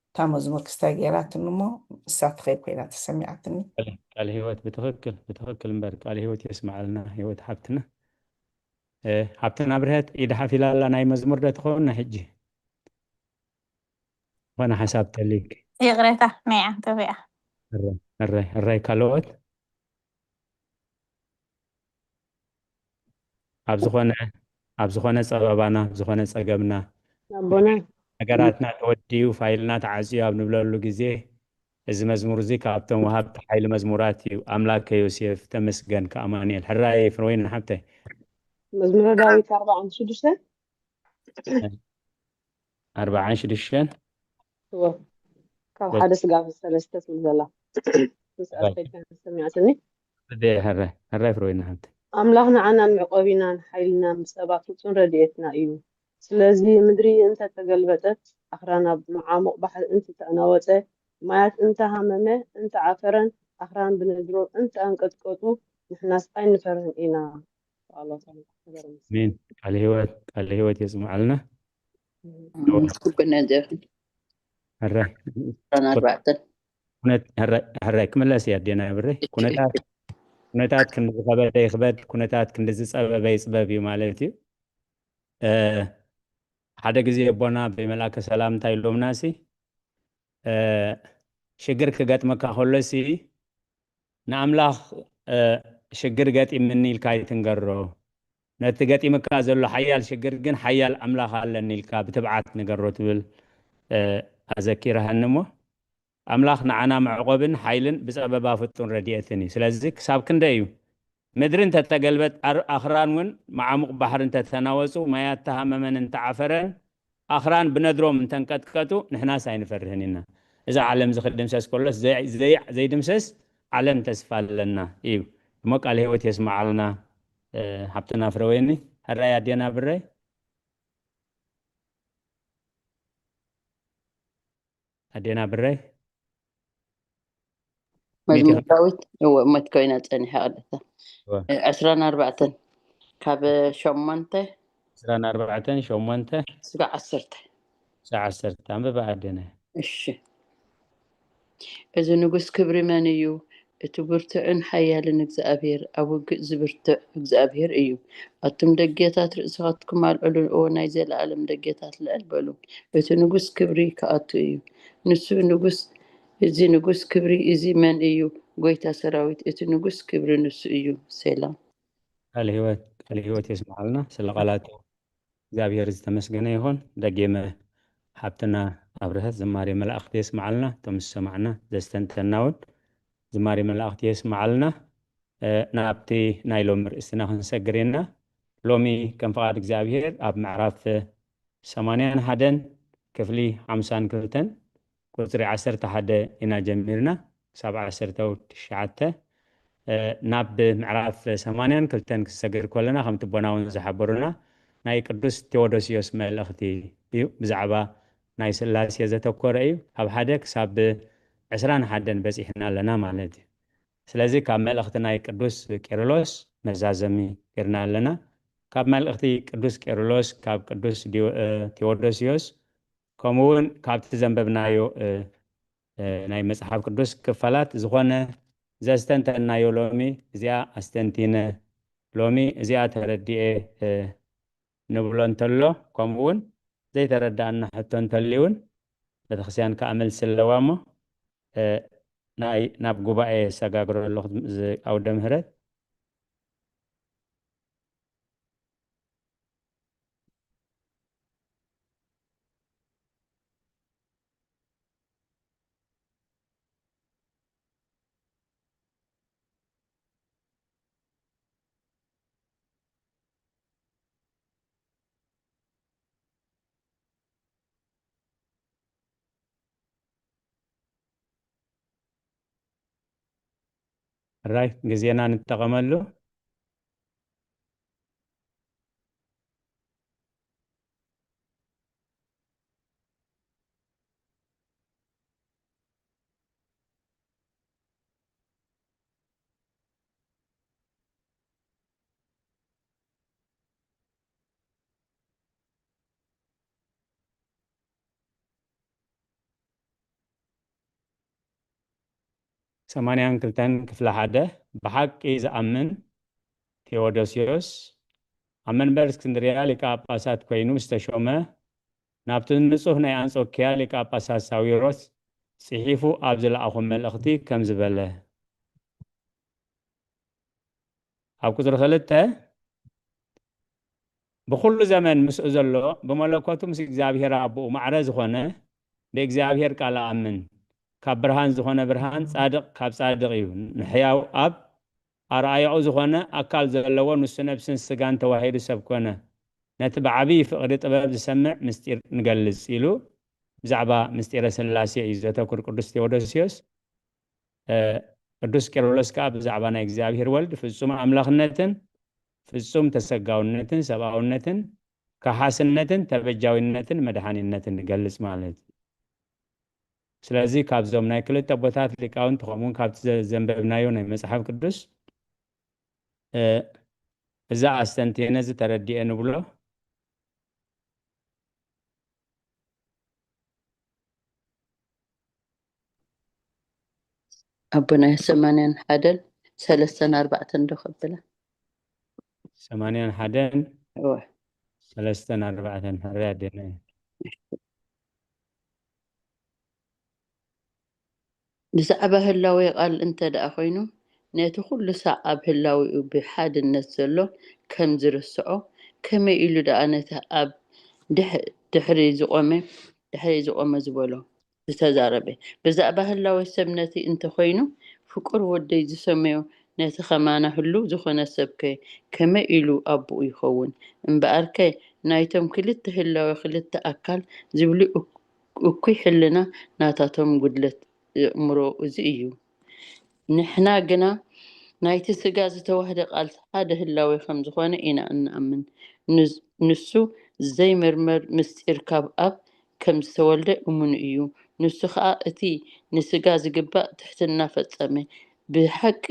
እታ መዝሙር ክስታይ ገይራትኒ እሞ እሳ ትኸይድ ኮይና ተሰሚዓትኒ። ቃል ህይወት ብትኽክል ብትኽክል እምበር ቃል ህይወት የስምዓልና ህይወት ሓብትና። ሓብትና ብርሀት ኢድ ሓፊላ ኣላ ናይ መዝሙር ዶ ትኸውን ሕጂ? ዝኾነ ሓሳብ ተልይክ? ይቕሬታ ናይ ዓንተበያ። እራይ እራይ ካልኦት ኣብ ዝኾነ ኣብ ዝኾነ ጸበባና ኣብ ዝኾነ ጸገምና ኣቦና ነገራትና ተወዲኡ ፋይልና ተዓጽዩ ኣብ ንብለሉ ግዜ እዚ መዝሙር እዚ ካብቶም ወሃብቲ ሓይሊ መዝሙራት እዩ። ኣምላከ ዮሴፍ ተመስገን ከኣማኑኤል። ሕራይ ፍረወይኒ ሓብተይ። መዝሙረ ዳዊት ኣርባዓን ሽዱሽተን ኣርባዓን ሽዱሽተን እወ። ካብ ወ- ሓደ ስጋብ ሰለስተ ትብል ዘላ ምስ ኣስፈይታ ሰሚዓትኒ። እደ ሕራይ ሕራይ ፍረወይኒ ሓብተይ። ኣምላኽ ንዓና መዕቆቢናን ሓይልናን ብጸባ ፍጹም ረድኤትና እዩ። ስለዚ ምድሪ እንተ ተገልበጠት፣ ኣኽራን ኣብ መዓሙቕ ባሕሪ እንተ ተናወጸ፣ ማያት እንተ ሃመመ፣ እንተ ዓፈረን ኣኽራን ብነድሮ እንተ ኣንቀጥቀጡ፣ ንሕናስ ኣይንፈርህን ኢና። ኣሜን። ቃለ ህይወት ቃለ ህይወት የስምዓልና። ምስጉን ነዘር ሕራይ ኣርባዕተን ኩነት ሕራይ ሕራይ ክምለስ እያ ኣዴና ብረይ። ኩነታት ኩነታት ክንዲ ዝኸበደ ይኽበድ፣ ኩነታት ክንዲ ዝጸበበ ይጽበብ እዩ ማለት እዩ። እ፣ ሓደ ግዜ ኣቦና ብመልኣከ ሰላም እንታይ ኢሎምና ሲ፣ እ፣ ሽግር ክገጥመካ ከሎ ሲ ንኣምላኽ ሽግር ገጢምኒ ኢልካ ኣይትንገሮ፣ ነቲ ገጢምካ ዘሎ ሓያል ሽግር ግን ሓያል ኣምላኽ ኣለኒ ኢልካ ብትብዓት ንገሮ ትብል ኣዘኪራሃኒ እሞ ኣምላኽ ንዓና መዕቆብን ሓይልን ብጸበባ ፍጡን ረድኤትን እዩ። ስለዚ ክሳብ ክንደይ እዩ ምድሪ እንተተገልበጥ ኣኽራን እውን መዓሙቕ ባሕሪ እንተተናወጹ ማያት ተሃመመን እንተዓፈረን ኣኽራን ብነድሮም እንተንቀጥቀጡ ንሕናስ ኣይንፈርህን ኢና። እዛ ዓለም እዚ ክድምሰስ ከሎስ ዘይድምሰስ ዓለም ተስፋ ኣለና እዩ። እሞ ቃል ህይወት የስምዓልና። ሓብትና ፍረወይኒ ሕራይ ኣዴና ብረይ ኣዴና ብረይ መዝሙር ዳዊት እወ እመት ኮይና ጸኒሐ ቀደታ ዕስራን ኣርባዕተን ካብ ሸሞንተ ዕስራን ኣርባዕተን ሸሞንተ ስጋዕ ዓሰርተ ስጋዕ ዓሰርተ ኣንብባ ኣደነ እሺ እዚ ንጉስ ክብሪ መን እዩ እቲ ብርቱዕን ሓያልን እግዚኣብሔር ኣብ ውግእ ዝብርትዕ እግዚኣብሔር እዩ ኣቱም ደጌታት ርእስኻትኩም ኣልዕሉ ኦ ናይ ዘለኣለም ደጌታት ልዕል በሉ እቲ ንጉስ ክብሪ ክኣቱ እዩ ንሱ ንጉስ እዚ ንጉስ ክብሪ እዚ መን እዩ ጎይታ ሰራዊት እቲ ንጉስ ክብሪ ንሱ እዩ ሴላ ቃል ህይወት ቃል ህይወት የስምዓልና ስለ ቃላቱ እግዚኣብሔር ዝተመስገነ ይኹን ደጌመ ሓብትና ኣብርሀት ዝማሬ መላእኽቲ የስምዓልና እቶም ዝሰማዕና ዘስተንተና እውን ዝማሬ መላእኽቲ የስምዓልና ናብቲ ናይ ሎሚ ርእስትና ክንሰግር ኢና ሎሚ ከም ፍቓድ እግዚኣብሔር ኣብ ምዕራፍ ሰማንያን ሓደን ክፍሊ ሓምሳን ክልተን ቁፅሪ ዓሰርተ ሓደ ኢና ጀሚርና ክሳብ ዓሰርተ ትሽዓተ ናብ ምዕራፍ ሰማንያን ክልተን ክሰግር ከለና ከምቲ ቦና እውን ዝሓበሩና ናይ ቅዱስ ቴዎዶስዮስ መልእኽቲ እዩ ብዛዕባ ናይ ስላሴ ዘተኮረ እዩ ካብ ሓደ ክሳብ ዕስራን ሓደን በፂሕና ኣለና ማለት እዩ ስለዚ ካብ መልእኽቲ ናይ ቅዱስ ቄርሎስ መዛዘሚ ጌርና ኣለና። ካብ መልእኽቲ ቅዱስ ቄርሎስ፣ ካብ ቅዱስ ዲዮ- እ፣ ቴዎዶስዮስ፣ ከምኡ እውን ካብቲ ዘንበብናዮ እ፣ እ፣ ናይ መጽሓፍ ቅዱስ ክፋላት ዝኾነ ዘስተንተናዮ ሎሚ እዚኣ ኣስተንቲነ፣ ሎሚ እዚኣ ተረዲኤ እ፣ ንብሎ እንተሎ፣ ከምኡ እውን ዘይተረዳእና ሕቶ እንተልዩ እውን ቤተክርስትያን ከዓ መልሲ ኣለዋ እሞ እ፣ ናይ ናብ ጉባኤ የሰጋግሮ ኣለኹ እዚ ኣውደ ምህረት። ራይ ግዜና ንጠቐመሉ። ሰማንያን ክልተን ክፍለ ሓደ ብሓቂ ዝኣምን ቴዎዶስዮስ ኣብ መንበር እስክንድርያ ሊቀ ጳጳሳት ኮይኑ ዝተሾመ ናብቲ ንጹህ ናይ ኣንጾኪያ ሊቀ ጳጳሳት ሳዊሮስ ጽሒፉ ኣብ ዝለኣኾ መልእኽቲ ከምዚ በለ። ኣብ ቁጽሪ ክልተ ብኹሉ ዘመን ምስኡ ዘሎ ብመለኮቱ ምስ እግዚኣብሔር ኣቦኡ ማዕረ ዝኾነ ብእግዚኣብሔር ቃል ኣኣምን። ካብ ብርሃን ዝኾነ ብርሃን ጻድቕ ካብ ጻድቕ እዩ። ንሕያው ኣብ ኣርኣያኡ ዝኾነ ኣካል ዘለዎ ንሱ ነብስን ስጋን ተዋሂዱ ሰብ ኮነ። ነቲ ብዓብዪ ፍቕሪ ጥበብ ዝሰምዕ ምስጢር ንገልጽ ኢሉ ብዛዕባ ምስጢረ ስላሴ እዩ ዘተኩር ቅዱስ ቴዎዶስዮስ። እ፣ ቅዱስ ቄርሎስ ከኣ ብዛዕባ ናይ እግዚኣብሔር ወልድ ፍጹም ኣምላኽነትን ፍጹም ተሰጋውነትን ሰብኣውነትን ከሓስነትን ተበጃዊነትን መድሓኒነትን ንገልጽ ማለት እዩ። ስለዚ ካብዞም ናይ ክልተ ኣቦታት ሊቃውንቲ ከምኡውን ካብቲ ዘ- ዘንበብናዮ ናይ መጽሓፍ ቅዱስ እ፣ እዛ ኣስተንቲነ እዚ ተረዲኤ ንብሎ። ኣቦና ሰማንያን ሓደን ሰለስተን ኣርባዕተን ዶ ከብላ? ሰማንያን ሓደን እወ። ሰለስተን ኣርባዕተን ሕርያ ኣዴና። ብዛዕባ ህላዌ ቃል እንተ ደኣ ኾይኑ፣ ነቲ ኩሉ ሳዕ ኣብ ህላዌኡ ብሓድነት ዘሎ ከም ዝርስዖ፣ ከመይ ኢሉ ደኣ ነቲ ኣብ ድሕ- ድሕሪ ዝቖመ ድሕሪ ዝቖመ ዝበሎ ዝተዛረበ? ብዛዕባ ህላዌ ሰብ ነቲ እንተ ኾይኑ፣ ፍቁር ወደይ ዝሰመዮ ነቲ ኸማና ህሉው ዝኾነ ሰብከ ከመይ ኢሉ ኣቦኡ ይኸውን? እምበኣርከ ናይቶም ክልተ ህላዌ ክልተ ኣካል ዝብሉ እኩይ ሕልና ናታቶም ጉድለት የእምሮ እዚ እዩ። ንሕና ግና ናይቲ ስጋ ዝተዋህደ ቃል ሓደ ህላዌ ከም ዝኾነ ኢና እንኣምን። ንስ- ንሱ ዘይምርመር ምስጢር ካብ ኣብ ከም ዝተወልደ እሙን እዩ። ንሱ ኸኣ እቲ ንስጋ ዝግባእ ትሕትና ፈጸመ፣ ብሓቂ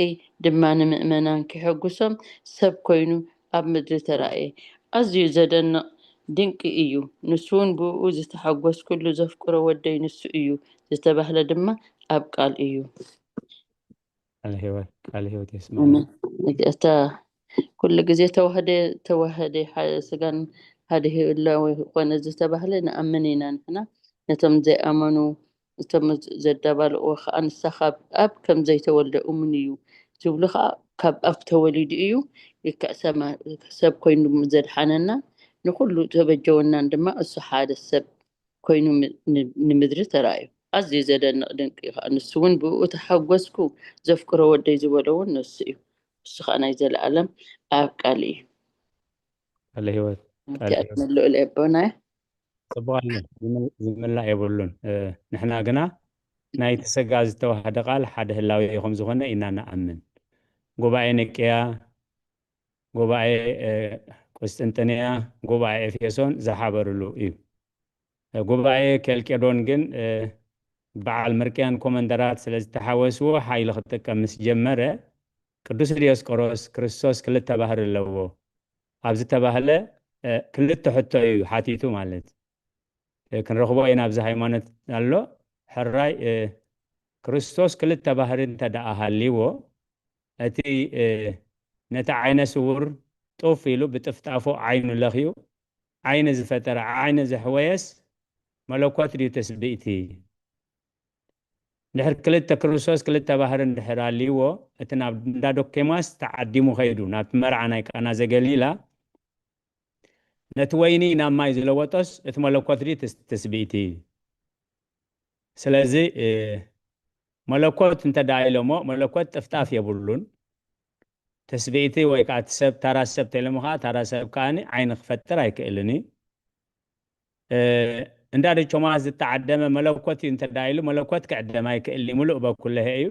ድማ ንምእመናን ኪሐጉሶም ሰብ ኮይኑ ኣብ ምድሪ ተራእየ። ኣዝዩ ዘደንቕ ድንቂ እዩ። ንሱ እውን ብእኡ ዝተሓጎስኩሉ ዘፍቅሮ ወደይ ንሱ እዩ ዝተባህለ ድማ ኣብ ቃል እዩ። ቃል ህይወት ቃል ህይወት የስማዕ። ኣሜን። እታ ኩሉ ግዜ ተዋህደ ተዋህደ ሓደ ስጋን ሓደ ህላዌ ኮነ ዝተባህለ ንኣምን ኢና ንሕና። ነቶም ዘይኣመኑ እቶም ዘዳባልዎ ከዓ ንሳ ካብ ኣብ ከም ዘይተወልደ እሙን እዩ ዝብሉ ከዓ ካብ ኣብ ተወሊዱ እዩ ልክዕ ሰማ- ሰብ ኮይኑ ዘድሓነና ንኩሉ ተበጀወናን ድማ እሱ ሓደ ሰብ ኮይኑ ም- ን- ንምድሪ ተራእዩ። ኣዝዩ ዘደንቕ ድንቂ እዩ ከዓ። ንሱ እውን ብእኡ ተሓጎስኩ ዘፍቅሮ ወደይ ዝበሎ እውን ንሱ እዩ። ንሱ ከዓ ናይ ዘለኣለም ኣብ ቃል እዩ። ቃለ ህይወት ቃለ ኣብቲ ህይወት ኣትመልኡ ለቦናይ ጽቡቕ ኣሎ። ዝምል- ዝምላእ የብሉን። እ፣ ንሕና ግና ናይቲ ስጋ ዝተዋህደ ቃል ሓደ ህላዌ ከም ዝኾነ ኢና ንኣምን። ጉባኤ ኒቅያ፣ ጉባኤ እ፣ ቁስጥንጥንያ፣ ጉባኤ ኤፌሶን ዝሓበርሉ እዩ። እ፣ ጉባኤ ኬልቄዶን ግን እ፣ በዓል ምርቅያን ኮመንደራት ስለ ዝተሓወስዎ ሓይሊ ክጥቀም ምስ ጀመረ፣ ቅዱስ ዲዮስቆሮስ ክርስቶስ ክልተ ባህሪ ኣለዎ ኣብ ዝተባህለ፣ እ፣ ክልተ ሕቶ እዩ ሓቲቱ ማለት። እ፣ ክንረኽቦ ኢና ኣብዚ ሃይማኖት ኣሎ። ሕራይ፣ እ፣ ክርስቶስ ክልተ ባህሪ እንተ ደኣ ሃልይዎ፣ እቲ፣ እ፣ ነቲ ዓይነ ስውር ጡፍ ኢሉ ብጥፍጣፉ ዓይኑ ለኽዩ ዓይኒ ዝፈጠረ፣ ዓይኒ ዘሕወየስ መለኮት ድዩ ትስብእቲ? ድሕር ክልተ ክርስቶስ ክልተ ባህሪ እንድሕር ኣልይዎ፣ እቲ ናብ እንዳ ዶኬማስ ተዓዲሙ ኸይዱ፣ ናብቲ መርዓ ናይ ቃና ዘገሊላ፣ ነቲ ወይኒ ናብ ማይ ዝለወጦስ እቲ መለኮት ድዩ ትስ-፣ ትስብእቲ? ስለዚ፣ እ፣ መለኮት እንተ ደኣ ኢሎሞ፣ መለኮት ጥፍጣፍ የብሉን። ትስብእቲ ወይ ከዓ እቲ ሰብ፣ ታራ ሰብ ተኢሎሞ ከዓ፣ ታራ ሰብ ከኣኒ ዓይኒ ክፈጥር ኣይክእልን እዩ። እ፣ እንዳ ዶኬማስ ዝተዓደመ መለኮት እዩ እንተ ደኣ ኢሉ፣ መለኮት ክዕደም ኣይክእልን እዩ። ምሉእ በኩለሄ እዩ።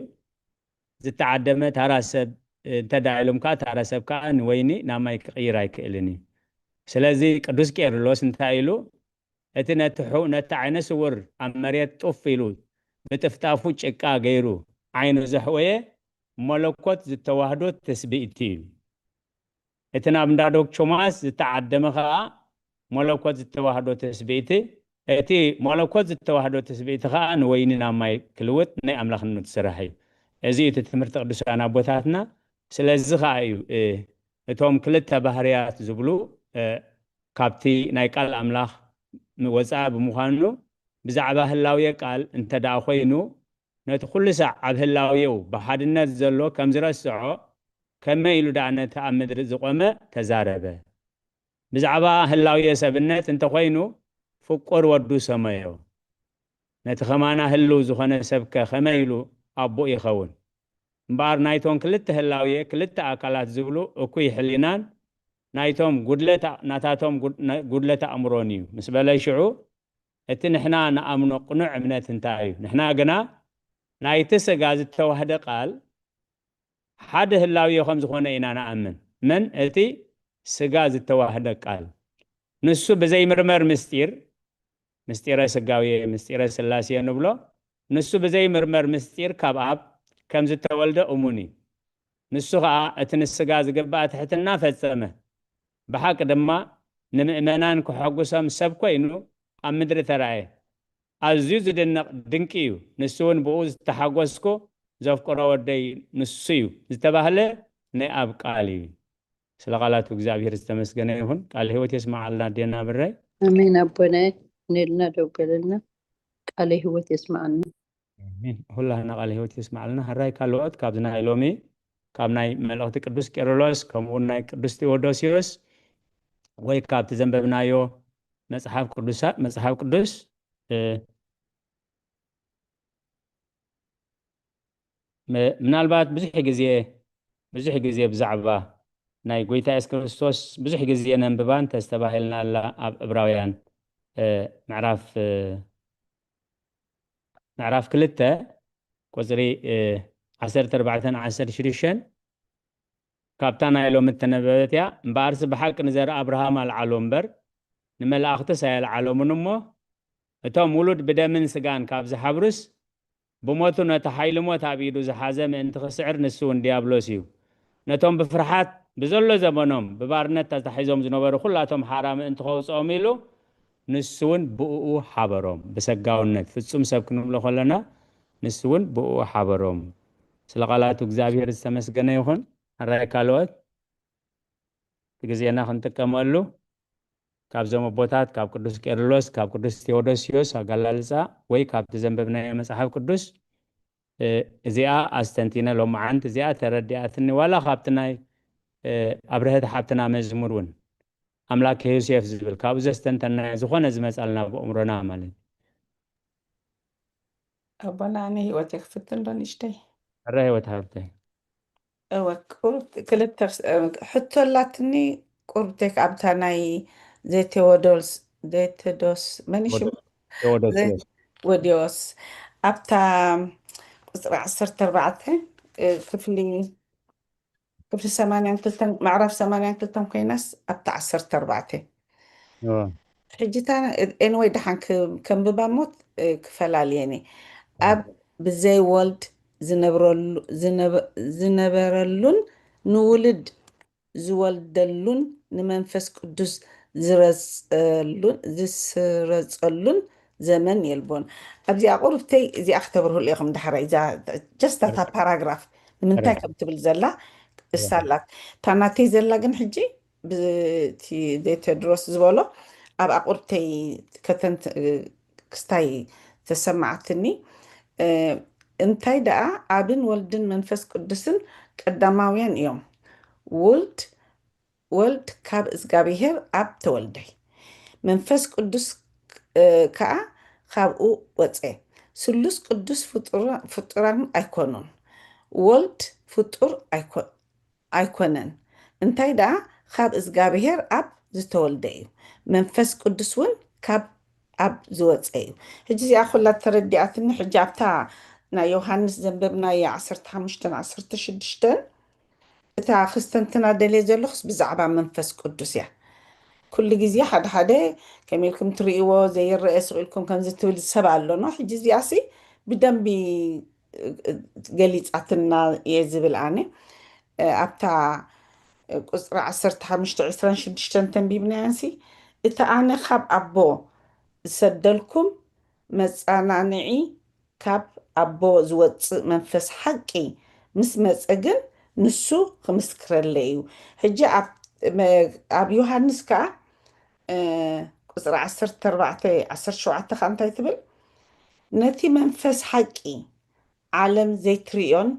ዝተዓደመ ታራ ሰብ እንተ ደኣ ኢሎም ከዓ፣ ታራ ሰብ ከዓ ንወይኒ ናብ ማይ ክቕይር ኣይክእልን እዩ። ስለዚ ቅዱስ ቄርሎስ እንታይ ኢሉ? እቲ ነቲ ሑ-፣ ነቲ ዓይነ ስውር ኣብ መሬት ጡፍ ኢሉ ብጥፍጣፉ ጭቃ ገይሩ ዓይኑ ዘሕወየ መለኮት ዝተዋህዶ ትስብእቲ እዩ። እቲ ናብ እንዳ ዶኬማስ ዝተዓደመ ኸኣ መለኮት ዝተዋህዶ ትስብእቲ፣ እቲ መለኮት ዝተዋህዶ ትስብእቲ ኸኣ ንወይኒ ናብ ማይ ክልውጥ ናይ ኣምላኽነቱ ስራሕ እዩ። እዚ እዩ እቲ ትምህርቲ ቅዱሳን ኣቦታትና። ስለዚ ኸኣ እዩ፣ እ፣ እቶም ክልተ ባህርያት ዝብሉ፣ እ፣ ካብቲ ናይ ቃል ኣምላኽ ወጻኢ ብምዃኑ፣ ብዛዕባ ህላዌ ቃል እንተ ደኣ ኾይኑ፣ ነቲ ኩሉ ሳዕ ኣብ ህላዌኡ ብሓድነት ዘሎ ከም ዝረስዖ፣ ከመይ ኢሉ ደኣ ነቲ ኣብ ምድሪ ዝቖመ ተዛረበ? ብዛዕባ ህላዌ ሰብነት እንተ ኾይኑ፣ ፍቁር ወዱ ሰመዮ። ነቲ ኸማና ህልው ዝኾነ ሰብከ ከመይ ኢሉ ኣቦኡ ይኸውን? እምበኣር ናይቶም ክልተ ህላዌ፣ ክልተ ኣካላት ዝብሉ እኩይ ሕሊናን ናይቶም ጉድለት ኣ-፣ ናታቶም ጉድ-፣ ነ-፣ ጉድለት ኣእምሮን እዩ ምስ በለ ሽዑ፣ እቲ ንሕና ንኣምኖ ቅኑዕ እምነት እንታይ እዩ? ንሕና ግና ናይቲ ስጋ ዝተዋህደ ቃል ሓደ ህላዌ ከም ዝኾነ ኢና ንኣምን። መን? እቲ ስጋ ዝተዋህደ ቃል። ንሱ ብዘይምርመር ምስጢር፣ ምስጢረ ስጋዌ፣ ምስጢረ ስላሴ ንብሎ፣ ንሱ ብዘይምርመር ምስጢር ካብ ኣብ ከም ዝተወልደ እሙን እዩ። ንሱ ኸኣ እቲ ንስጋ ዝግባእ ትሕትና ፈጸመ። ብሓቂ ድማ ንምእመናን ክሐጉሶም ሰብ ኮይኑ ኣብ ምድሪ ተራእየ። ኣዝዩ ዝድነቕ ድንቂ እዩ። ንሱ እውን ብኡ ዝተሓጎስኩ ዘፍቅሮ ወደይ ንሱ እዩ ዝተባህለ ናይ ኣብ ቃል እዩ። ስለ ቃላቱ እግዚኣብሔር ዝተመስገነ ይኹን። ቃል ህይወት የስማዓልና ኣዴና ብረይ። ኣሜን ኣቦናይ፣ ንልና ደው በለልና። ቃለ ህይወት የስማዓልና። ኣሜን። ሁላህና ቃለ ህይወት የስማዓልና። ሕራይ ካልኦት ካብዚ ናይ ሎሚ፣ ካብ ናይ መልእኽቲ ቅዱስ ቄርሎስ፣ ከምኡ እውን ናይ ቅዱስ ቴዎዶሲዮስ፣ ወይ ካብቲ ዘንበብናዮ መጽሓፍ ቅዱሳ-፣ መጽሓፍ ቅዱስ፣ እ፣ ም-፣ ምናልባት ብዙሕ ግዜ፣ ብዙሕ ግዜ ብዛዕባ ናይ ጎይታ የሱስ ክርስቶስ ብዙሕ ግዜ ነንብባን ተስተባሂልና ኣላ ኣብ ዕብራውያን፣ እ፣ ምዕራፍ፣ እ፣ ምዕራፍ ክልተ ቁጽሪ፣ እ፣ ዓሰርተ ኣርባዕተን ዓሰርተ ሽዱሽተን ካብታ ናይ ሎሚ እተነበበት እያ። እምበኣርሲ ብሓቂ ንዘርኢ ኣብርሃም ኣልዓሎ እምበር፣ ንመላእኽትስ ኣየልዓሎምን እሞ፣ እቶም ውሉድ ብደምን ስጋን ካብ ዝሓብሩስ፣ ብሞቱ ነቲ ሓይሊ ሞት ኣብ ኢዱ ዝሓዘ ምእንቲ ክስዕር፣ ንሱ እውን ዲያብሎስ እዩ። ነቶም ብፍርሓት ብዘሎ ዘመኖም ብባርነት ተታሒዞም ዝነበሩ ኩላቶም ሓራ ምእንቲ ከውጽኦም ኢሉ፣ ንሱ እውን ብእኡ ሓበሮም። ብሰጋውነት፣ ፍጹም ሰብ ክንብሎ ከለና፣ ንሱ እውን ብእኡ ሓበሮም። ስለ ቃላቱ እግዚኣብሔር ዝተመስገነ ይኹን። ሕራይ ካልኦት፣ እቲ ግዜና ክንጥቀመሉ፣ ካብዞም ኣቦታት፣ ካብ ቅዱስ ቄርሎስ፣ ካብ ቅዱስ ቴዎዶስዮስ ኣገላልጻ፣ ወይ ካብቲ ዘንበብናዮ መጽሓፍ ቅዱስ፣ እ፣ እዚኣ ኣስተንቲነ፣ ሎመዓንቲ እዚኣ ተረዲኣትኒ፣ ዋላ ካብቲ ናይ፣ እ፣ ኣብርሀት ሓብትና መዝሙር እውን፣ ኣምላክ ዮሴፍ ዝብል፣ ካብኡ ዘስተንተናዮ ዝኾነ ዝመጻልና ብእምሮና ማለት እዩ። ኣቦና፣ ኣነ ህይወት የክፍት እንዶ ንእሽተይ? ሕረ ህይወት ሃብተይ። እወ፣ ቁሩብ ክልተ ርስ-፣ እ፣ ሕቶ ኣላትኒ፣ ቁሩብ ቴክ ኣብታ ናይ ዘቴዎዶልስ-፣ ዘቴዶስ-፣ መን እዩ ሽሙ? ቴዎዶስዮስ። ዘ-፣ ወዲዮስ። ኣብታ ቁጽሪ ዓሰርተ ኣርባዕተ፣ እ፣ ክፍሊ፣ ክፍሊ ሰማንያን ክልተን፣ ምዕራፍ ሰማንያን ክልተን ኮይናስ ኣብታ ዓሰርተ ኣርባዕተ። እወ። ሕጂ እታ፣ ኤንወይ፣ ደሓን ክ-፣ ከንብባ እሞ፣ እ፣ ክፈላልየን እየ። ኣብ ብዘይ ወልድ ዝነብረሉ ዝነበ- ዝነበረሉን ንውልድ ዝወልደሉን ንመንፈስ ቅዱስ ዝረጸሉን ዝስረጸሉን ዘመን የልቦን። ኣብዚኣ ቁርብተይ እዚኣ ክተብርህሉ ኢኹም ዳሕራይ እዛ just እታ ፓራግራፍ ንምንታይ ከም ትብል ዘላ እሳላት እታ ናተይ ዘላ ግን ሕጂ ብቲ ቴድሮስ ዝበሎ ኣብ ኣቁርብተይ ከተንት ክስታይ ተሰማዕትኒ። እንታይ ደኣ ኣብን ወልድን መንፈስ ቅዱስን ቀዳማውያን እዮም። ውልድ ወልድ ካብ እዝጋብሄር ኣብ ተወልደ፣ መንፈስ ቅዱስ ከኣ ካብኡ ወፀ። ስሉስ ቅዱስ ፍጡራን ኣይኮኑን። ወልድ ፍጡር ኣይኮነን፣ እንታይ ደኣ ካብ እዝጋብሄር ኣብ ዝተወልደ እዩ። መንፈስ ቅዱስ እውን ካብ ኣብ ዝወፀ እዩ። ሕጂ እዚኣ ኩላ ተረዲኣትኒ። ሕጂ ኣብታ ናይ ዮሃንስ ዘንበብናያ ዓሰርተ ሓሙሽተን ዓሰርተ ሽዱሽተን እታ ክስተንትና ደልየ ዘለኹስ ብዛዕባ መንፈስ ቅዱስ እያ። ኩሉ ግዜ ሓደ ሓደ ከም ኢልኩም ትርእይዎ ዘይረአ ስቕ ኢልኩም ከምዚ ትብል ሰብ ኣሎ ኖ። ሕጂ እዚኣሲ ብደንቢ ገሊጻትና እየ ዝብል ኣነ። ኣብታ ቁፅሪ ዓሰርተ ሓሙሽተ ዕስራን ሽዱሽተን ተንቢብናያንሲ እቲ ኣነ ካብ ኣቦ ዝሰደልኩም መፃናንዒ ካብ ኣቦ ዝወፅእ መንፈስ ሓቂ ምስ መፀ ግን ንሱ ክምስክረለይ እዩ። ሕጂ ኣብ ዮሃንስ ከዓ ቁፅሪ ዓሰርተ ኣርባዕተ ዓሰርተ ሸውዓተ ከዓ እንታይ ትብል? ነቲ መንፈስ ሓቂ ዓለም ዘይትርእዮን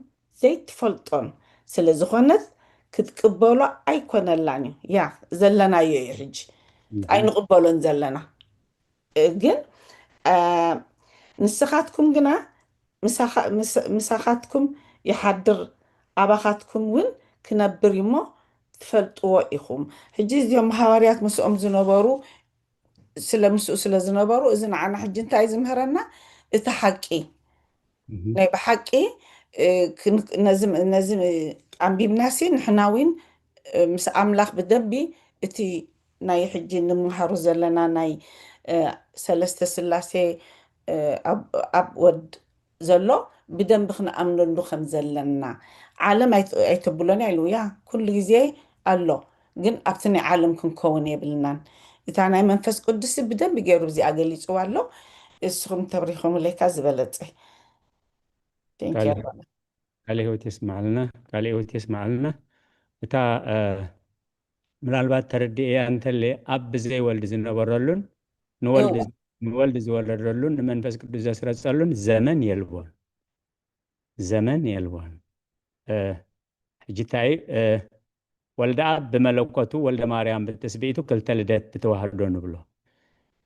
ዘይትፈልጦን ስለ ዝኾነት ክትቅበሎ ኣይኮነላን እዩ። ያ ዘለናዮ እዩ ሕጂ ኣይንቕበሎን ዘለና። ግን ንስኻትኩም ግና ምሳኻትኩም ይሓድር ኣባኻትኩም እውን ክነብር እሞ ትፈልጥዎ ኢኹም። ሕጂ እዚኦም ሃዋርያት ምስኦም ዝነበሩ ስለ ምስኡ ስለ ዝነበሩ እዚ ንዓና ሕጂ እንታይ ዝምህረና? እቲ ሓቂ ናይ ብሓቂ ነዚ ኣንቢብናሲ ንሕና እውን ምስ ኣምላኽ ብደንቢ እቲ ናይ ሕጂ ንምሃሩ ዘለና ናይ ሰለስተ ስላሴ ኣብ ወድ ዘሎ ብደንቢ ክንኣምነሉ ከም ዘለና ዓለም ኣይተብሎን እያ ኢሉ ያ ኩሉ ግዜ ኣሎ። ግን ኣብቲ ናይ ዓለም ክንከውን የብልናን። እታ ናይ መንፈስ ቅዱስ ብደንቢ ገይሩ እዚኣ ገሊፅዋ ኣሎ። እስኹም ተብሪኹምለይካ ዝበለፀ። ቃለ ህይወት የስማዕልና። ቃለ ህይወት የስማዕልና። እታ ምናልባት ተረዲእያ እንተለ ኣብ ብዘይ ወልድ ዝነበረሉን ንወልድ ዝወለደሉን ንመንፈስ ቅዱስ ዘስረጸሉን ዘመን የልቦን። ዘመን የልቦን። ሕጂ እንታይ ወልደ ኣብ ብመለኮቱ ወልደ ማርያም ብትስብእቱ ክልተ ልደት ብተዋህዶ ንብሎ።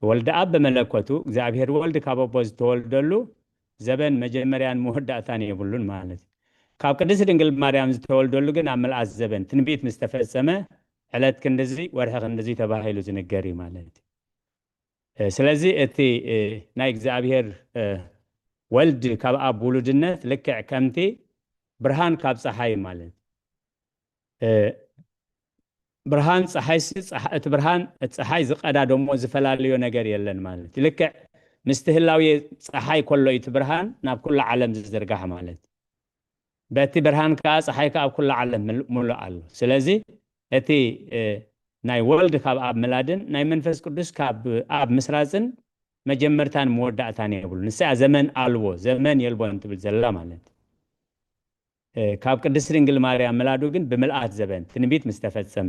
ወልደ ኣብ ብመለኮቱ እግዚኣብሔር ወልድ ካብ ኣቦ ዝተወልደሉ ዘበን መጀመርያን መወዳእታን የብሉን ማለት እዩ። ካብ ቅድስት ድንግል ማርያም ዝተወልደሉ ግን ኣብ ምልኣት ዘበን ትንቢት ምስ ተፈጸመ ዕለት ክንድዚ ወርሒ ክንድዚ ተባሂሉ ዝንገር እዩ ማለት እዩ። ስለዚ እቲ ናይ እግዚኣብሔር ወልድ ካብ ኣብ ውሉድነት ልክዕ ከምቲ ብርሃን ካብ ፀሓይ ማለት ብርሃን ፀሓይ እቲ ብርሃን እቲ ፀሓይ ዝቀዳደሞ ዝፈላለዮ ነገር የለን ማለት ልክዕ ምስቲ ህላዊ ፀሓይ ከሎ እዩ እቲ ብርሃን ናብ ኩሉ ዓለም ዝዝርጋሕ ማለት በቲ ብርሃን ከዓ ፀሓይ ከዓ ኣብ ኩሉ ዓለም ምሉእ ኣሎ። ስለዚ እቲ ናይ ወልድ ካብ ኣብ ምላድን ናይ መንፈስ ቅዱስ ካብ ኣብ ምስራፅን መጀመርታን መወዳእታን የብሉ። ንሳ ዘመን ኣልቦ ዘመን የልቦን ትብል ዘላ ማለት ካብ ቅድስት ድንግል ማርያም ምላዱ ግን ብምልኣት ዘበን ትንቢት ምስ ተፈጸመ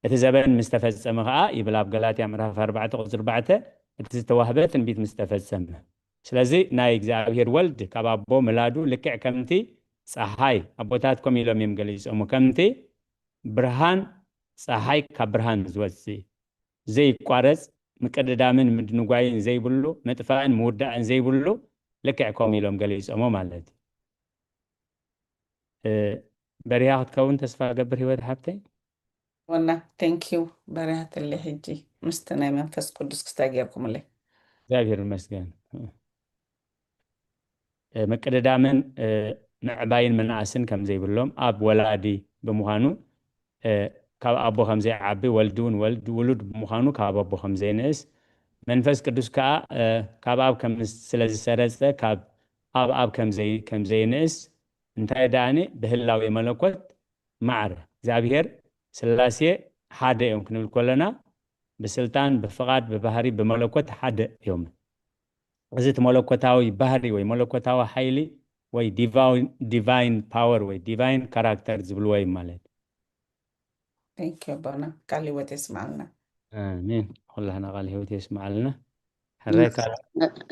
እቲ ዘበን ምስ ተፈጸመ ከዓ ይብል ኣብ ገላትያ ምዕራፍ ኣርባዕተ ቁፅሪ ኣርባዕተ እቲ ዝተዋህበ ትንቢት ምስ ተፈጸመ ስለዚ ናይ እግዚኣብሔር ወልድ ካብ ኣቦ ምላዱ ልክዕ ከምቲ ፀሓይ ኣቦታት ከም ኢሎም እዮም ገሊጾሙ ከምቲ ብርሃን ፀሓይ ካብ ብርሃን ዝወፅእ ዘይቋረፅ ምቅድዳምን ምድንጓይን ዘይብሉ ምጥፋእን ምውዳእን ዘይብሉ ልክዕ ከም ኢሎም ገሊጾሞ ማለት እዩ። በሪሃ ክትከውን ተስፋ ገብር ህይወት ሓብተይ። ወና thank you በሪሃትለይ ሕጂ ምስቲ ናይ መንፈስ ቅዱስ ክስታይ ጌርኩምለይ። እግዚኣብሔር ይመስገን። ምቅድዳምን ምዕባይን ምንኣስን ከም ዘይብሎም ኣብ ወላዲ ብምዃኑ ካብ ኣቦ ከም ዘይዓቢ ወልዲ እውን ወልድ ውሉድ ብምዃኑ ካብ ኣቦ ከም ዘይንእስ መንፈስ ቅዱስ ከዓ ካብ ኣብ ከም ስለ ዝሰረጸ ካብ ኣብ ኣብ ከምዘይ ከምዘይንእስ እንታይ ደኣኒ ብህላዊ መለኮት ማዕረ እግዚኣብሔር ስላሴ ሓደ እዮም ክንብል ከለና ብስልጣን ብፍቓድ ብባህሪ ብመለኮት ሓደ እዮም። እዚ እቲ መለኮታዊ ባህሪ ወይ መለኮታዊ ሓይሊ ወይ divine power ወይ divine character ዝብልዎ እዩ ማለት እዩ። Thank you ኣቦና፣ ቃል ህይወት የስማዕልና። ኣሜን። ኩላህና ቃል ህይወት የስማዕልና። ሕራይ ካልእ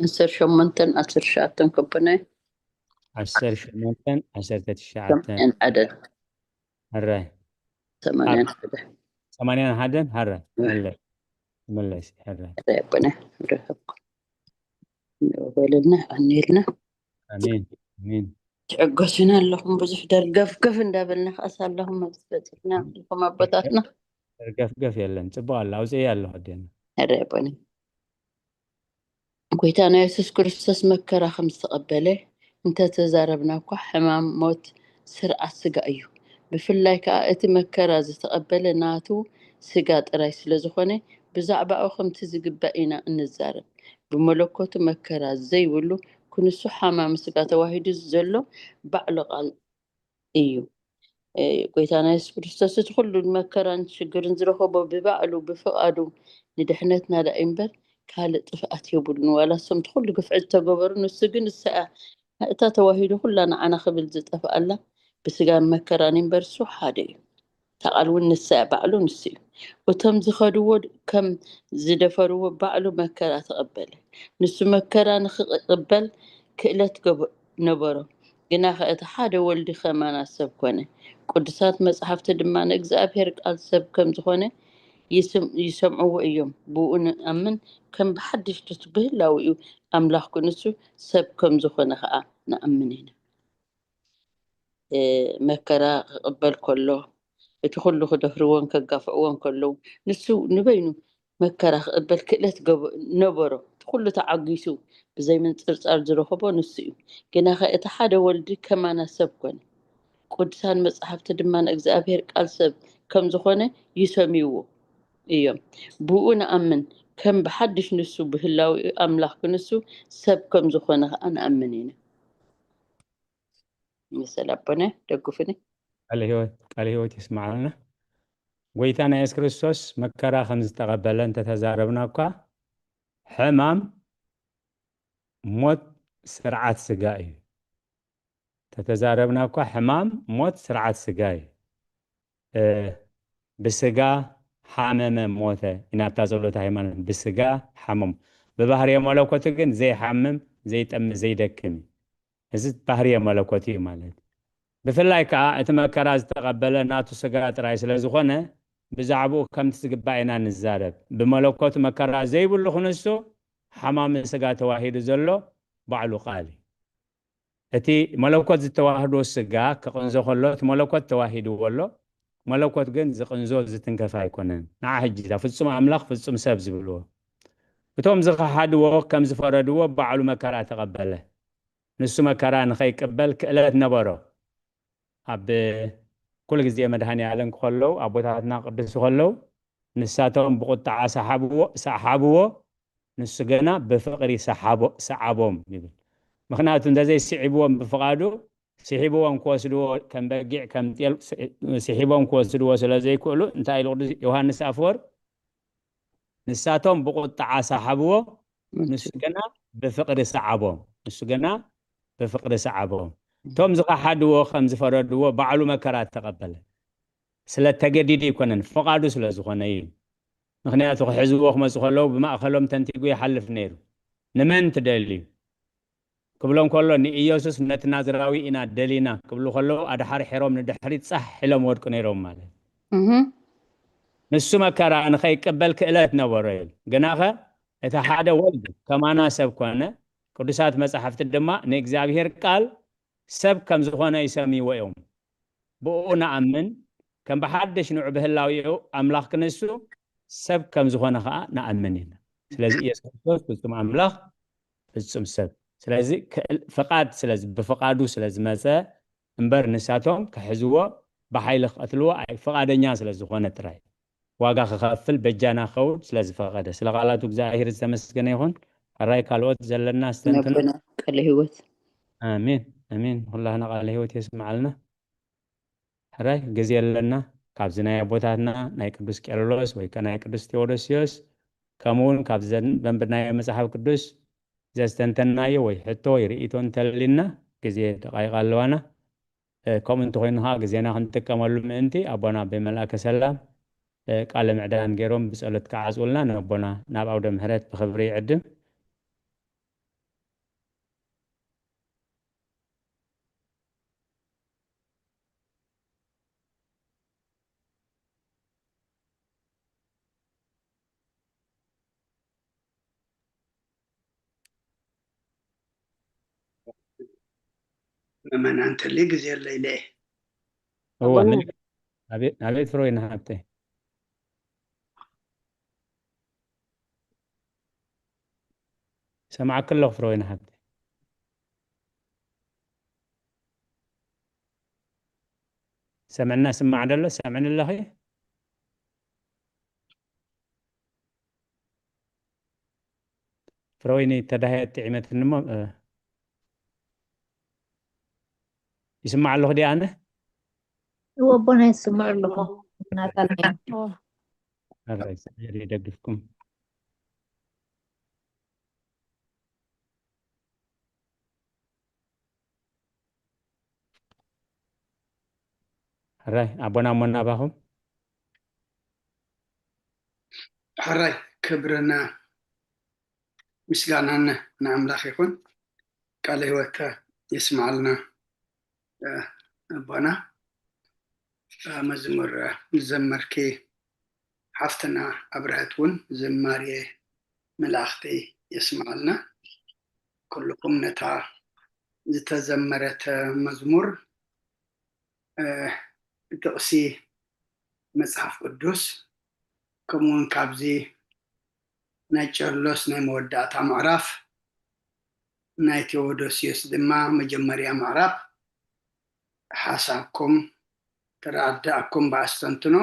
ዓሰርተ ሸሞንተን ዓሰርተ ትሽዓተን ከቦናይ ዓሰርተ ሸሞንተን ዓሰርተ ትሽዓተን ሰማንያን ሓደን ሕራይ ሰማንያን ሓደ ሰማንያን ሓደን ሕራይ እህ። መለስ መለስ ሕራይ ኣቦና ረኸብኩ በለልና ኣኒልና ኣሜን ኣሜን ትዕገሱና ኣለኹም ብዙሕ ደርገፍገፍ እንዳበልና ከኣስ ኣለኹም ኣብዚ በፂሕና ኣለኹም ኣቦታትና ገፍገፍ የለን ጽቡቅ ኣለ ኣውፅኤ ኣለኹ ኣዴና ሕራይ ኣቦና ጎይታና የሱስ ክርስቶስ መከራ ከም ዝተቐበለ እንተተዛረብና እኳ ሕማም ሞት ስርዓት ስጋ እዩ። ብፍላይ ከኣ እቲ መከራ ዝተቐበለ ናቱ ስጋ ጥራይ ስለ ዝኾነ ብዛዕባኡ ከምቲ ዝግባእ ኢና እንዛረብ። ብመለኮቱ መከራ ዘይብሉ ክንሱ ሓማሚ ስጋ ተዋሂዱ ዘሎ ባዕሉ ቃል እዩ። ጎይታና የሱስ ክርስቶስ እቲ ኩሉ መከራን ሽግርን ዝረኸቦ ብባዕሉ ብፍቓዱ ንድሕነትና ደኣ እምበር ካልእ ጥፍኣት የብሉን። ዋላ እሶም እቲ ኩሉ ግፍዒ ዝተገበሩ ንሱ ግን ንሳያ እታ ተዋሂዱ ኩላ ንዓና ክብል ዝጠፍኣላ ብስጋን መከራን እምበር እሱ ሓደ እዩ። እታ ቃል እውን ንሳ እያ፣ ባዕሉ ንሱ እዩ። እቶም ዝኸድዎ ከም ዝደፈርዎ ባዕሉ መከራ ተቐበለ። ንሱ መከራ ንኽቕበል ክእለት ነበሮ። ግናኸ እቲ ሓደ ወልዲ ከማና ሰብ ኮነ። ቅዱሳት መጻሕፍቲ ድማ ንእግዚኣብሔር ቃል ሰብ ከም ዝኾነ ይሰምዕዎ እዮም። ብኡ ንኣምን ከም ብሓድሽ ብህላዊኡ ኣምላኽ ክንሱ ሰብ ከም ዝኾነ ኸዓ ንኣምን ኢና። መከራ ክቕበል ከሎ እቲ ኩሉ ክደፍርዎን ከጋፍዕዎን ከለዉ ንሱ ንበይኑ መከራ ክቕበል ክእለት ነበሮ። እቲ ኩሉ ተዓጊሱ ብዘይ ምንጽርጻር ዝረኸቦ ንሱ እዩ። ግናኸ እቲ ሓደ ወልዲ ከማና ሰብ ኮነ። ቅዱሳን መጻሕፍቲ ድማ ንእግዚኣብሔር ቃል ሰብ ከም ዝኾነ ይሰምይዎ እዮም። ብኡ ንኣምን ከም ብሓድሽ ንሱ ብህላዊኡ ኣምላኽ ክንሱ ሰብ ከም ዝኾነ ኸዓ ንኣምን ኢና። መሰል ኣቦነ ደግፉኒ። ቃለ ህይወት ቃለ ህይወት ይስማዓልና። ጎይታና የሱስ ክርስቶስ መከራ ከም ዝተቐበለ እንተተዛረብና እኳ ሕማም ሞት ስርዓት ስጋ እዩ። ተተዛረብና እኳ ሕማም ሞት ስርዓት ስጋ እዩ። ብስጋ ሓመመ ሞተ ኢና ኣብታ ጸሎተ ሃይማኖት ብስጋ ሓመሙ። ብባህርየ መለኮቱ ግን ዘይሓምም ዘይጠሚ ዘይደክም እዩ። እዚ ባህርየ መለኮት እዩ ማለት እዩ። ብፍላይ ከዓ እቲ መከራ ዝተቐበለ ናቱ ስጋ ጥራይ ስለ ዝኾነ ብዛዕባኡ ከምቲ ዝግባእ ኢና ንዛረብ። ብመለኮቱ መከራ ዘይብሉ ክንሱ ሓማሚ ስጋ ተዋሂዱ ዘሎ ባዕሉ ቃል እዩ። እቲ መለኮት ዝተዋህዶ ስጋ ክቕንዞ ከሎ እቲ መለኮት ተዋሂድዎ ኣሎ። መለኮት ግን ዝቕንዞ ዝትንከፍ ኣይኮነን። ንዓ ሕጂ እታ ፍጹም ኣምላኽ ፍጹም ሰብ ዝብልዎ እቶም ዝኸሓድዎ ከም ዝፈረድዎ ባዕሉ መከራ ተቐበለ። ንሱ መከራ ንኸይቅበል ክእለት ነበሮ። ኣብ ኩሉ ግዜ መድሃኒ ዓለም ክኸለዉ ኣቦታትና ቅዱስ ከለዉ ንሳቶም ብቁጣዓ ሰሓብዎ ንሱ ገና ብፍቕሪ ሰዓቦም ይብል። ምኽንያቱ እንተዘይ ስዒብዎም ብፍቓዱ ስሒብዎም ክወስድዎ ከም በጊዕ ከም ጤል ስሒቦም ክወስድዎ ስለ ዘይክእሉ እንታይ ኢሉ ቅዱስ ዮሃንስ ኣፈወርቅ ንሳቶም ብቁጣዓ ሰሓብዎ ንሱ ገና ብፍቕሪ ሰዓቦም ንሱ ገና ብፍቕሪ ሰዓቦም እቶም ዝኸሓድዎ ከም ዝፈረድዎ ባዕሉ መከራ ተቐበለ። ስለ ተገዲዱ ኣይኮነን ፍቓዱ ስለ ዝኾነ እዩ። ምኽንያቱ ክሕዝዎ ክመፁ ከለዉ ብማእኸሎም ተንቲጉ ይሓልፍ ነይሩ። ንመን ትደልዩ ክብሎም ከሎ ንኢየሱስ ነቲ ናዝራዊ ኢና ደሊና ክብሉ ከለዉ ኣድሓርሒሮም ንድሕሪት ፃሕ ኢሎም ወድቁ ነይሮም ማለት እዩ። ንሱ መከራ ንኸይቅበል ክእለት ነበሮ እዩ። ግናኸ እቲ ሓደ ወልድ ከማና ሰብ ኮነ። ቅዱሳት መጻሕፍቲ ድማ ንእግዚኣብሔር ቃል ሰብ ከም ዝኾነ ይሰምይዎ እዮም። ብኡ ንኣምን ከም ብሓድሽ ንዑ ብህላዊኡ ኣምላኽ ክንሱ ሰብ ከም ዝኾነ ኸዓ ንኣምን ኢና። ስለዚ ኢየሱስ ክርስቶስ ፍጹም ኣምላኽ ፍጹም ሰብ ስለዚ ፍቓድ ስለዚ ብፍቓዱ ስለ ዝመፀ እምበር ንሳቶም ክሕዝዎ ብሓይሊ ክቐትልዎ ኣይ ፍቓደኛ ስለ ዝኾነ ጥራይ ዋጋ ክኸፍል በጃና ክኸውን ስለ ዝፈቐደ ስለ ቃላቱ እግዚኣብሔር ዝተመስገነ ይኹን። ሕራይ ካልኦት ዘለና ኣስተንትኖ። ቃለ ህይወት ኣሜን ኣሜን። ኩላህና ቃለ ህይወት የስምዓልና። ሕራይ ግዜ ኣለና። ካብዚ ናይ ኣቦታትና ናይ ቅዱስ ቄርሎስ ወይ ከ ናይ ቅዱስ ቴዎዶስዮስ ከምኡ እውን ካብ ዘንበብናዮ መጽሓፍ ቅዱስ ዘስተንተናዮ ወይ ሕቶ ወይ ርእይቶ እንተልና ግዜ ደቃይቕ ኣለዋና። ከምኡ እንተኮይኑ ከዓ ግዜና ክንጥቀመሉ ምእንቲ ኣቦና ብመልኣከ ሰላም ቃለ ምዕዳን ገይሮም ብጸሎት ክዓጽውልና ነቦና ናብ ኣውደ ምሕረት ብክብሪ ይዕድም። መመና እንተሊ ግዜ ኣለይለ እወ ናቤት ፍሮይ ንሃብተ ሰማዕክ ኣለኹ ፍሮይ ንሃብተ ሰምዕና ስማዕ ደሎ ሰምዕን ኣለኺ ፍረወይኒ ተዳህየት ጥዒመትኒ እሞ ይስማዕ ኣለኹ ዲ ኣነ እወ ኣቦና ይስምዑ ኣለኹ ናታል ኣራይ እግዚኣብሔር ይደግፍኩም ሕራይ ኣቦና እሞ ናባኹም ሕራይ ክብርና ምስጋናን ንኣምላኽ ይኹን ቃለ ህይወት የስምዓልና ኣቦና መዝሙር ዝዘመርኪ ሓፍትና ኣብርሀት እውን ዝማሬ መላእኽቲ የስምዓልና ኩልኹም ነታ ዝተዘመረት መዝሙር ጥቕሲ መፅሓፍ ቅዱስ ከምኡውን ካብዚ ናይ ጨርሎስ ናይ መወዳእታ ምዕራፍ ናይ ቴዎዶስዮስ ድማ መጀመርያ ምዕራፍ ሓሳብኩም ተረዳእኩም ብኣስተንትኖ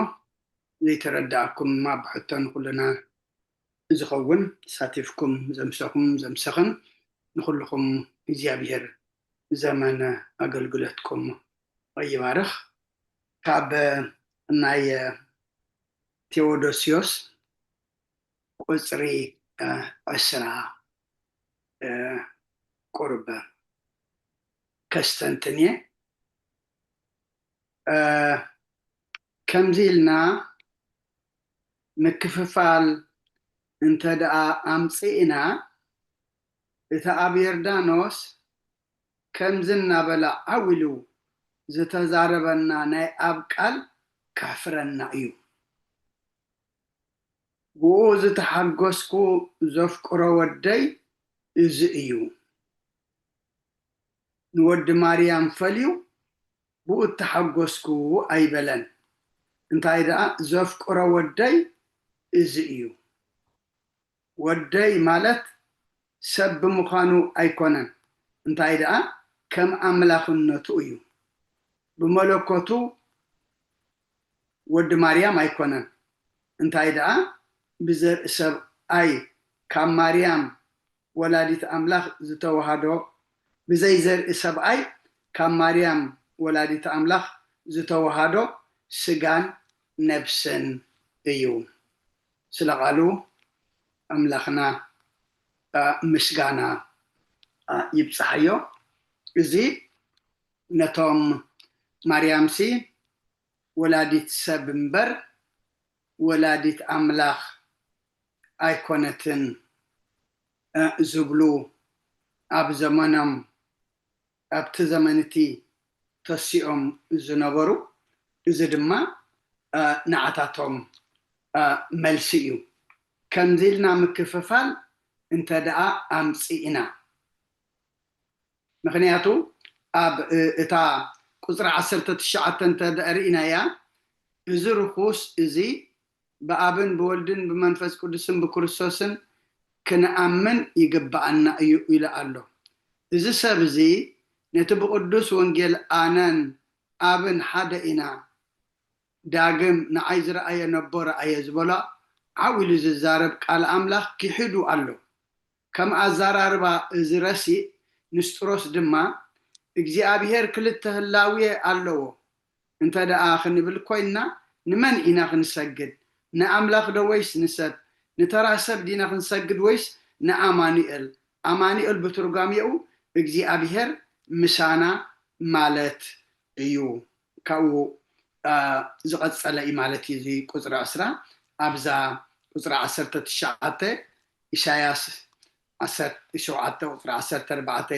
ዘይተረዳእኩም ድማ ብሕቶ ንኩልና ዝኸውን ሳቲፍኩም ዘምሰኹም ዘምሰኽን ንኩልኹም እግዚኣብሔር ዘመን ኣገልግሎትኩም ይባርኽ ካብ ናይ ቴዎዶስዮስ ቁፅሪ ዕስራ ቁርብ ከስተንትን እየ ከምዚ ኢልና ምክፍፋል እንተ ደኣ ኣምፅእና እቲ ኣብ ዮርዳኖስ ከምዚ እናበለ ዓው ኢሉ ዝተዛረበና ናይ ኣብ ቃል ከሕፍረና እዩ። ብኡ ዝተሓጎስኩ ዘፍቅሮ ወደይ እዚ እዩ። ንወዲ ማርያም ፈልዩ ብኡ እተሓጎስኩ ኣይበለን። እንታይ ደኣ ዘፍቅሮ ወደይ እዚ እዩ። ወደይ ማለት ሰብ ብምዃኑ ኣይኮነን፣ እንታይ ደኣ ከም ኣምላኽነቱ እዩ። ብመለኮቱ ወዲ ማርያም ኣይኮነን፣ እንታይ ደኣ ብዘርኢ ሰብኣይ ካብ ማርያም ወላዲት ኣምላኽ ዝተዋሃዶ ብዘይ ዘርኢ ሰብኣይ ካብ ማርያም ወላዲት ኣምላኽ ዝተዋሃዶ ስጋን ነብስን እዩ። ስለ ቃሉ ኣምላኽና ምስጋና ይብፅሓዮ። እዚ ነቶም ማርያምሲ ወላዲት ሰብ እምበር ወላዲት ኣምላኽ ኣይኮነትን ዝብሉ ኣብ ዘመኖም ኣብቲ ዘመን እቲ ተሲኦም ዝነበሩ፣ እዚ ድማ ንዓታቶም መልሲ እዩ። ከምዚ ኢልና ምክፍፋል እንተ ደኣ ኣምጺእና፣ ምኽንያቱ ኣብ እታ ቁጽሪ ዓሰርተ ትሽዓተ እንተ ደኣ ርኢናያ፣ እዚ ርኹስ እዚ ብኣብን ብወልድን ብመንፈስ ቅዱስን ብክርስቶስን ክንኣምን ይግብኣና እዩ ኢሉ ኣሎ። እዚ ሰብ እዚ ነቲ ብቕዱስ ወንጌል ኣነን ኣብን ሓደ ኢና፣ ዳግም ንዓይ ዝረኣየ ነቦ ረኣየ ዝበሎ ዓው ኢሉ ዝዛረብ ቃል ኣምላኽ ኪሒዱ ኣሎ። ከም ኣዘራርባ እዚ ረሲእ ንስጥሮስ ድማ እግዚኣብሔር ክልተ ህላዌ ኣለዎ እንተ ደኣ ክንብል ኮይንና፣ ንመን ኢና ክንሰግድ? ንኣምላኽ ዶ ወይስ ንሰብ? ንተራ ሰብ ዲና ክንሰግድ ወይስ ንኣማኑኤል? ኣማኑኤል ብትርጓሜኡ እግዚኣብሔር ምሳና ማለት እዩ። ካብኡ፣ አ፣ ዝቐጸለ እዩ ማለት እዩ። እዚ ቁጽሪ ዕስራ ኣብዛ ቁጽሪ ዓሰርተ ትሽዓተ ኢሳያስ ዓሰርተ ሸውዓተ ቁጽሪ ዓሰርተ ኣርባዕተ፣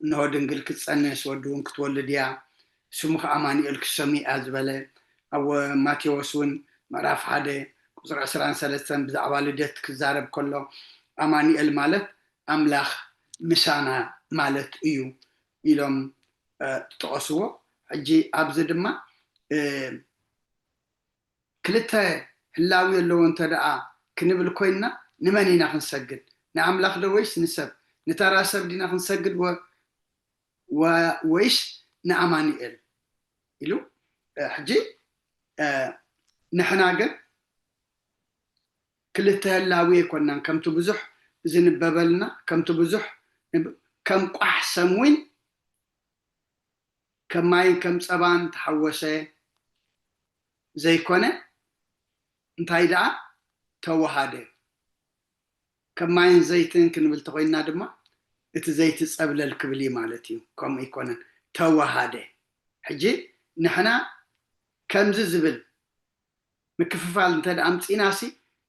እንሆ ድንግል ክትጸንስ ወዲ እውን ክትወልድ እያ፣ ስሙ ኸዓ ኣማኑኤል ክትሰምዮ እያ ዝበለ። ኣብ ማቴዎስ እውን ምዕራፍ ሓደ ቁጽሪ ዕስራን ሰለስተን ብዛዕባ ልደት ክዛረብ ከሎ ኣማኑኤል ማለት ኣምላኽ ምሳና ማለት እዩ ኢሎም፣ እ፣ ዝጠቐስዎ። ሕጂ ኣብዚ ድማ፣ እ፣ ክልተ ህላዊ ኣለዎ እንተ ደኣ ክንብል ኮይንና፣ ንመን ኢና ክንሰግድ? ንኣምላኽ ዶ ወይስ ንሰብ? ንተራ ሰብ ዲና ክንሰግድ ወ-፣ ወ-፣ ወይስ ንኣማኑኤል? ኢሉ፣ እ፣ ሕጂ፣ እ፣ ንሕና ግን ክልተ ህላዊ ኣይኮንናን። ከምቲ ብዙሕ ዝንበበልና፣ ከምቲ ብዙሕ ንብ-፣ ከም ቋሕ ሰም እውን ከም ማይን ከም ጸባን ተሓወሰ ዘይኮነ፣ እንታይ ደኣ ተወሃደ። ከም ማይን ዘይትን ክንብል ተኾይንና ድማ፣ እቲ ዘይቲ ጸብለል ክብል እዩ ማለት እዩ። ከምኡ ኣይኮነን፣ ተወሃደ። ሕጂ ንሕና ከምዚ ዝብል ምክፍፋል እንተ ደኣ ኣምጺእናሲ፣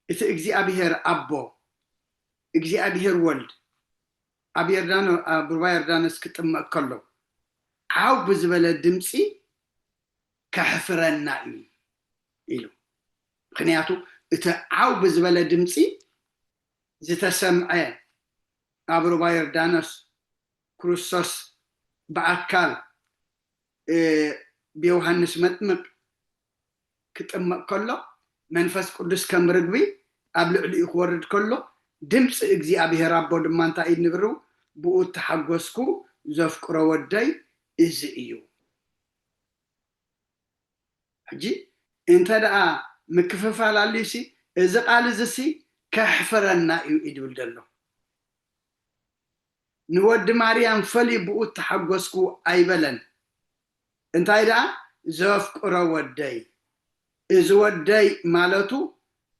እቲ እግዚኣብሔር ኣቦ፣ እግዚኣብሔር ወልድ ኣብ ዮርዳኖ-፣ ኣብ ሩባ ዮርዳኖስ ክጥመቕ ከሎ፣ ዓው ብዝበለ ድምጺ ከሕፍረና እዩ ኢሉ። ምኽንያቱ፣ እቲ ዓው ብዝበለ ድምጺ ዝተሰምዐ ኣብ ሩባ ዮርዳኖስ ክርስቶስ ብኣካል፣ እ፣ ብዮሃንስ መጥምቅ ክጥመቕ ከሎ፣ መንፈስ ቅዱስ ከም ርግቢ ኣብ ልዕሊኡ ክወርድ ከሎ፣ ድምፂ እግዚኣብሔር ኣቦ ድማ እንታይ እዩ ንብሩ? ብኡ እተሓጎስኩ ዘፍቅሮ ወደይ እዚ እዩ። ሕጂ እንተ ደኣ ምክፍፋል ኣልዩሲ፣ እዚ ቃል እዚሲ ከሕፍረና እዩ እዩ ድብል ዘሎ። ንወዲ ማርያም ፈልዩ ብኡ እተሓጎስኩ ኣይበለን። እንታይ ደኣ? ዘፍቅሮ ወደይ። እዚ ወደይ ማለቱ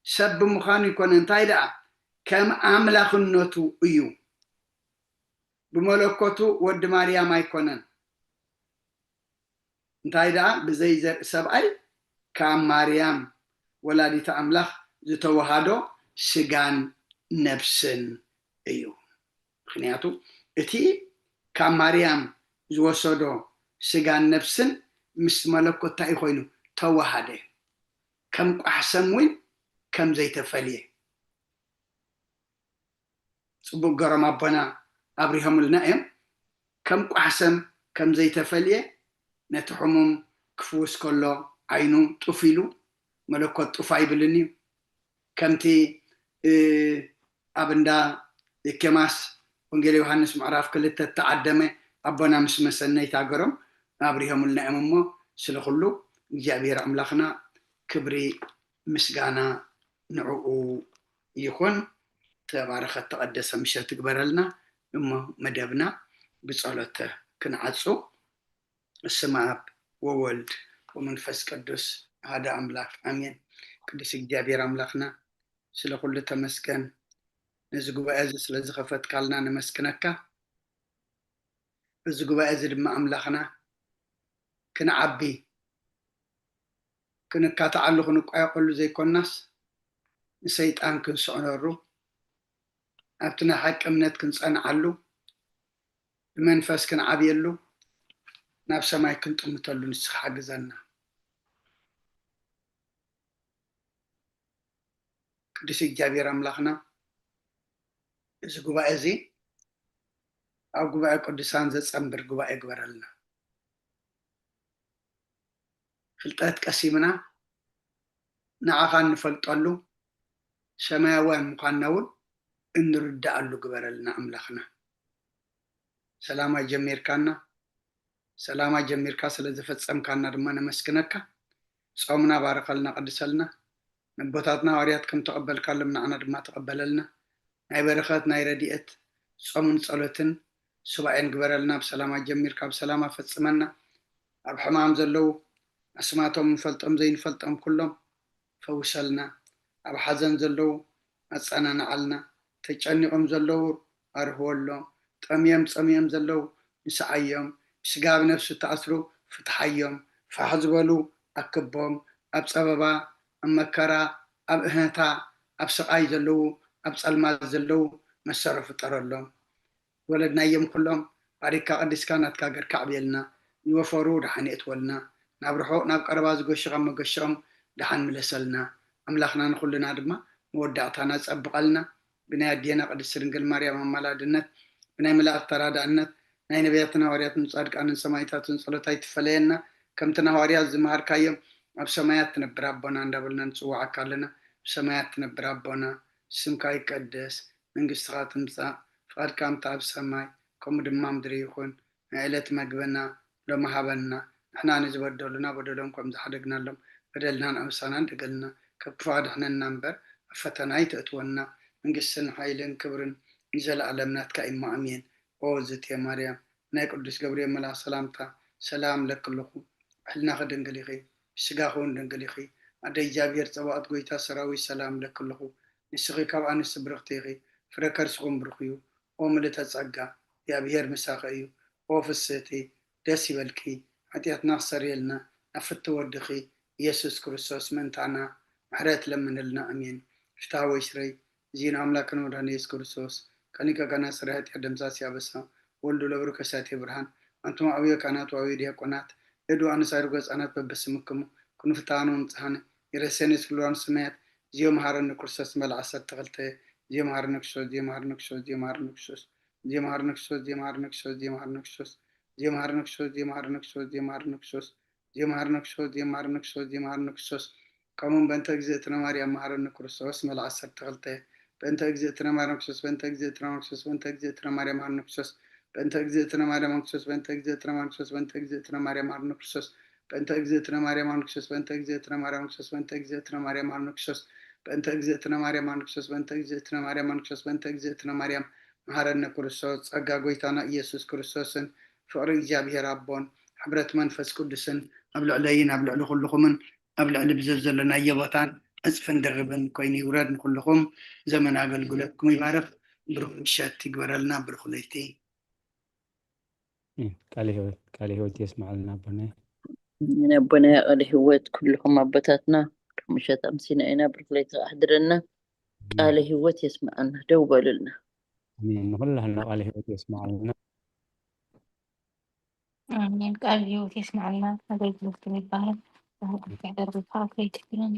ሰብ ብምዃኑ ይኮነ። እንታይ ደኣ? ከም ኣምላኽነቱ እዩ። ብመለኮቱ ወዲ ማርያም ኣይኮነን። እንታይ ደኣ? ብዘይ ዘርኢ ሰብኣይ ካብ ማርያም ወላዲተ ኣምላኽ ዝተወሃዶ ስጋን ነፍስን እዩ። ምኽንያቱ እቲ ካብ ማርያም ዝወሰዶ ስጋን ነፍስን ምስ መለኮት እንታይ ኮይኑ ተወሃደ። ከም ቋሕ ሰም እውን ከም ዘይተፈልየ። ጽቡቕ ገሮም ኣቦና ኣብሪሆምልና እዮም። ከም ቋሕ ሰም ከም ዘይተፈልየ፣ ነቲ ሕሙም ክፍውስ ከሎ ዓይኑ ጡፍ ኢሉ፣ መለኮት ጡፍ ኣይብልን እዩ። ከምቲ፣ እ፣ ኣብ እንዳ ኬማስ ወንጌል ዮሃንስ ምዕራፍ ክልተ እተዓደመ ኣቦና ምስ መሰነይታ ገሮም ኣብሪሆምልና እዮም እሞ፣ ስለ ኩሉ እግዚኣብሔር ኣምላኽና ክብሪ ምስጋና ንዕኡ ይኹን። ተባረኸት ተቐደሰ ምሸት ትግበረልና። እሞ መደብና ብጸሎት ክንዓጹ። በስመ አብ ወወልድ ወመንፈስ ቅዱስ አሐደ አምላክ አሜን። ቅዱስ እግዚኣብሔር ኣምላኽና ስለ ኩሉ ተመስገን። ነዚ ጉባኤ እዚ ስለ ዝኸፈትካልና ነመስግነካ። በዚ ጉባኤ እዚ ድማ ኣምላኽና ክንዓቢ፣ ክንካትዓሉ፣ ክንቋየቐሉ ዘይኮናስ ንሰይጣን ክንስዕረሩ፣ ኣብቲ ናይ ሓቂ እምነት ክንጸንዓሉ፣ ብመንፈስ ክንዓብየሉ፣ ናብ ሰማይ ክንጥምተሉ ንስኻ ሓግዘና። ቅዱስ እግዚኣብሔር ኣምላኽና፣ እዚ ጉባኤ እዚ ኣብ ጉባኤ ቅዱሳን ዘጸንብር ጉባኤ ግበረልና። ፍልጠት ቀሲምና ንዓኻ እንፈልጠሉ፣ ሰማያውያን ምዃንና እውን እንርድኣሉ ግበረልና ኣምላኽና። ሰላማ ጀሚርካና፣ ሰላማ ጀሚርካ ስለ ዘፈጸምካና ድማ ነመስግነካ። ጾምና ባርኸልና፣ ቅድሰልና። ነቦታትና ሃዋርያት ከም ተቐበልካሎም ንዓና ድማ ተቐበለልና። ናይ በረኸት፣ ናይ ረድኤት ጾምን ጸሎትን ሱባኤን ግበረልና። ብሰላም ኣጀሚርካ ብሰላም ኣፈጽመና። ኣብ ሕማም ዘለዉ ኣስማቶም ንፈልጦም ዘይንፈልጦም ኩሎም ፈውሰልና። ኣብ ሓዘን ዘለዉ ኣጸናንዓልና። ተጨኒቖም ዘለዉ ኣርህወሎም። ጠምዮም ጸምዮም ዘለዉ ንስዓዮም። ብስጋ ብነፍሲ ተኣስሩ ፍትሓዮም። ፋሕ ዝበሉ ኣክቦም። ኣብ ጸበባ፣ ኣብ መከራ፣ ኣብ እህነታ፣ ኣብ ስቓይ ዘለዉ፣ ኣብ ጸልማት ዘለዉ መሰሮ ፍጠረሎም። ወለድናዮም ኩሎም ባሪካ ቀዲስካ ናትካ ገርካ ኣዕብየልና። ዝወፈሩ ደሓን የእትወልና። ናብ ርሑቕ ናብ ቀረባ ዝጎሹ ካብ መገሽኦም ደሓን ምለሰልና። ኣምላኽና ንኹልና ድማ መወዳእታና ጸብቐልና። ብናይ ኣዴና ቅድስቲ ድንግል ማርያም ኣማላድነት፣ ብናይ መላእኽቲ ተራዳእነት፣ ናይ ነቢያትን ሃዋርያትን ጻድቃንን ሰማዕታትን ጸሎት ኣይትፈለየና። ከምቲ ንሃዋርያት ዝመሃርካዮም ኣብ ሰማያት ትነብር ኣቦና እንዳበልና ንጽውዓካ ኣለና። ብሰማያት ትነብር ኣቦና፣ ስምካ ይቀደስ፣ መንግስትኻ ትምጻእ፣ ፍቓድካ ከምቲ ኣብ ሰማይ ከምኡ ድማ ምድሪ ይኹን። ናይ ዕለት መግብና ሎሚ ሃበና። ንሕና ንዝበደሉና በደሎም ከም ዝሓደግናሎም በደልናን ኣበሳናን ደገልና። ካብ ክፉእ ኣድሕነና እምበር ኣብ ፈተና ኣይተእትወና። መንግስትን ሓይልን ክብርን ንዘለኣለም ናትካ እዩ። ኣሜን። ኦ ዝቴ ማርያም፣ ናይ ቅዱስ ገብርኤል መልኣኽ ሰላምታ ሰላም እለኪ ኣለኹ። ብሕልናኺ ድንግል ኢኺ፣ ብስጋኺ እውን ድንግል ኢኺ። ኣደ እግዚኣብሔር ጸባኦት፣ ጎይታ ሰራዊት፣ ሰላም እለኪ ኣለኹ። ንስኺ ካብ ኣንስቲ ብርኽቲ ኢኺ፣ ፍረ ከርስኺ እውን ብሩኽ እዩ። ኦ ምልእተ ጸጋ፣ እግዚኣብሔር ምሳኺ እዩ። ኦ ፍስህቲ፣ ደስ ይበልኪ፣ ሓጢኣትና ክሰርየልና ናብ ፍትው ወድኺ ኢየሱስ ክርስቶስ ምእንታና ምሕረት ለምንልና። ኣሜን። ፍትሐ ወይ ስረይ፣ እዚ ንኣምላክን ወዳን ኢየሱስ ክርስቶስ፣ ከኒቀ ካህናት ስረ ኃጢአት ደምሳሲ ኣበሳ፣ ወልዱ ለብሩ ከሳቴ ብርሃን፣ ኣንቱም ኣውየ ካህናት ወኣውየ ዲያቆናት፣ እዱ ኣነሳሪ ገጻናት በበስምክሙ፣ ክንፍታኑ ንጽሃነ፣ ይረሴን ስሉራን ሰማያት፣ ዚዮ መሃረኒ ክርስቶስ መል ዓሰርተ ክልተ፣ ዚዮ መሃረኒ ክርስቶስ፣ ዚዮ መሃረኒ ክርስቶስ፣ ዚዮ መሃረኒ ክርስቶስ፣ ዚዮ መሃረኒ ክርስቶስ፣ ዚዮ መሃረኒ ክርስቶስ፣ ዚዮ መሃረኒ ክርስቶስ፣ ዚዮ መሃረኒ ክርስቶስ፣ ዚዮ መሃረኒ ክርስቶስ፣ ዚዮ መሃረኒ ክርስቶስ፣ ዚዮ መሃረኒ ክርስቶስ፣ ዚዮ መሃረኒ ክርስቶስ፣ ከምኡውን በእንተ እግዝእትነ ማርያም መሃረኒ ክርስቶስ መል ዓሰርተ ክልተ፣ በእንተ እግዝእትነ ማርያም ክርስቶስ፣ በእንተ እግዝእትነ ማርያም ክርስቶስ፣ በእንተ እግዝእትነ ማርያም መሃረኒ ክርስቶስ፣ በእንተ እግዝእትነ ማርያም ክርስቶስ፣ በእንተ እግዝእትነ ማርያም ክርስቶስ፣ በእንተ እግዝእትነ ማርያም መሃረኒ ክርስቶስ፣ በእንተ እግዝእትነ ማርያም ክርስቶስ፣ በእንተ እግዝእትነ ማርያም መሃረኒ ክርስቶስ፣ በእንተ እግዝእትነ ማርያም መሃረኒ ክርስቶስ፣ በእንተ እግዝእትነ ማርያም መሃረኒ ክርስቶስ፣ ጸጋ ጎይታና ኢየሱስ ክርስቶስን ፍቕሪ እግዚኣብሔር ኣቦን ሕብረት መንፈስ ቅዱስን ኣብ ልዕለይን ኣብ ልዕሊ ኩልኹምን ኣብ ልዕሊ ብዘዘለናዮ ቦታን ዕጽፍን ድርብን ኮይኑ ይውረድ። ንኹልኹም ዘመን ኣገልግሎትኩም ይባርኽ። ብሩኽ ምሸት ይግበረልና። ብሩኽ ለይቲ። ቃለ ህይወት፣ ቃለ ህይወት የስምዓልና ኣቦናይ። ኣሜን። ኣቦናይ ቃለ ህይወት ኩልኹም ኣቦታትና፣ ብሩኽ ምሸት ኣምሲና ኢና፣ ብሩኽ ለይቲ ኣሕድረና። ቃለ ህይወት የስምዓልና። ደው በሉልና። ኣሜን። ንኹላህና ቃለ ህይወት የስምዓልና። ኣሜን። ቃል ህይወት የስምዓልና። ኣገልግሎትኩም ይባረክ። ብሩክ ለይቲ ይግበረልና።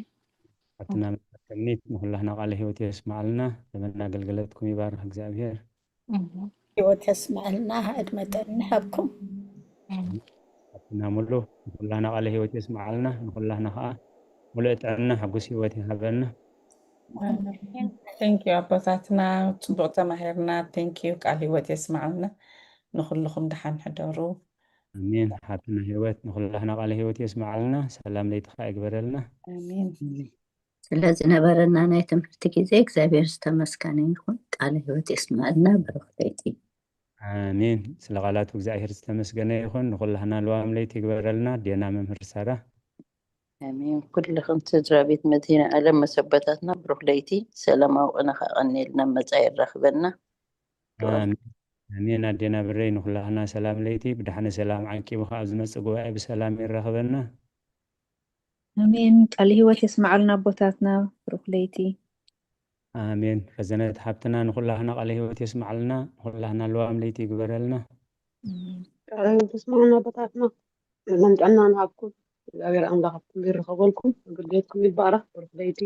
ሓትና መምህር ተምኒት ንኹላህና ቃለ ህይወት የስምዓልና። ዘመን ኣገልግሎትኩም ይባርክ እግዚኣብሔር። ኣሜን። ህይወት የስምዓልና። ዕድመ ጥዕና ይሃብኩም። ኣሜን። ሓትና ሙሉ ንኹላህና ቃለ ህይወት የስምዓልና። ንኹላህና ከዓ ሙሉእ ጥዕና ሕጉስ ህይወት ይሃበና። ቴንኪዩ ኣቦታትና፣ ፅቡቅ ተማሂርና። ቴንኪዩ። ቃል ህይወት የስምዓልና። ንኹልኹም ደሓን ሕደሩ። ኣሜን። ሓብትና ህይወት ንኹላህና ቃለ ህይወት የስምዓልና። ሰላም ለይቲ ከዓ ይግበረልና። ኣሜን። ስለ ዝነበረና ናይ ትምህርቲ ግዜ እግዚኣብሔር ዝተመስገነ ይኹን። ቃለ ህይወት የስምዓልና። ብሩኽ ለይቲ። ኣሜን። ስለ ቃላቱ እግዚኣብሔር ዝተመስገነ ይኹን። ንኹላህና ልዋም ለይቲ ይግበረልና። ኣዴና መምህር ሳራ። ኣሜን። ኩልኽም ስድራ ቤት መድህነ ዓለም መሰበታትና ብሩኽ ለይቲ፣ ሰላማዊ ቅነ ከቐንየልና መጻኢ የራኽበና። ኣሜን። ኣሜን። ኣዴና ብረይ ንኹላህና ሰላም ለይቲ፣ ብድሓነ ሰላም ዓቂቡ ከኣ ኣብ ዝመጽእ ጉባኤ ብሰላም የራኽበና። ኣሜን። ቃለ ህይወት የስምዓልና ኣቦታትና፣ ብሩኽ ለይቲ። ኣሜን። ረዘነት ሓብትና ንኹላህና ቃለ ህይወት የስምዓልና፣ ንኹላህና ልዋም ለይቲ ይግበረልና። ቃለ ህይወት የስምዓልና ኣቦታትና፣ ዕድመን ጥዕናን ይሃብኩም። እግዚኣብሔር ኣምላኽ ኣብኩም ይረኸበልኩም፣ ኣገልግሎትኩም ይባረኽ። ብሩኽ ለይቲ።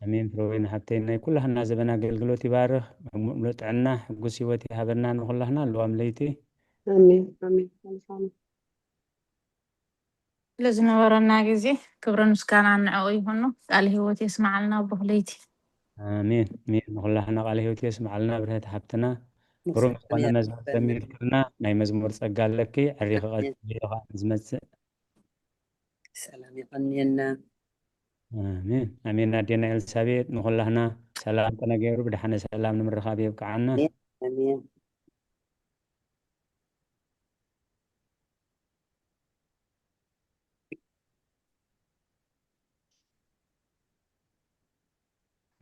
ኣሜን። ፍረወይኒ ሓብተይ ናይ ኩላህና ዘበን ኣገልግሎት ይባርኽ። ሙሉእ ጥዕና፣ ሕጉስ ህይወት ይሃበና ንኹላህና ልዋም ለይቲ። ኣሜን ኣሜን። ኣልፋና ስለዝነበረና ግዜ ክብርን ምስጋናን ንዕኡ ይኹኑ። ቃለ ህይወት የስምዓልና ኣቦ ለይቲ። ኣሜን ኣሜን። ንኹላህና ቃለ ህይወት የስምዓልና ብርህት ሓብትና። ግሩም ዝኾነ መዝሙር ዘሚርክልና ናይ መዝሙር ጸጋ ኣለኪ። ዕሪኺ ቀጽልዮ ከዓ ንዝመጽእ። ሰላም የቐንየልና። ኣሜን ኣሜን። ኣዴና ኤልሳቤጥ ንኹላህና ሰላም ቅነ ገይሩ ብድሓነ ሰላም ንምርኻብ የብቅዓና። ኣሜን።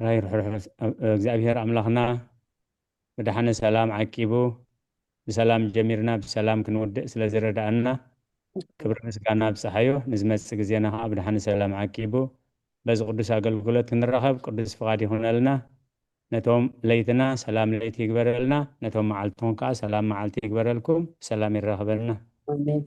ራይ ርሕርሕ እግዚኣብሔር ኣምላኽና ብድሓነ ሰላም ዓቂቡ ብሰላም ጀሚርና ብሰላም ክንውድእ ስለ ዝረዳኣና ክብሪ ምስጋና ብፀሓዮ ንዝመፅእ ግዜና ከዓ ብድሓነ ሰላም ዓቂቡ በዚ ቅዱስ ኣገልግሎት ክንራኸብ ቅዱስ ፍቓድ ይኹነልና። ነቶም ለይትና ሰላም ለይቲ ይግበረልና፣ ነቶም መዓልትኹም ከዓ ሰላም መዓልቲ ይግበረልኩም፣ ሰላም ይራኸበልና። ኣሜን።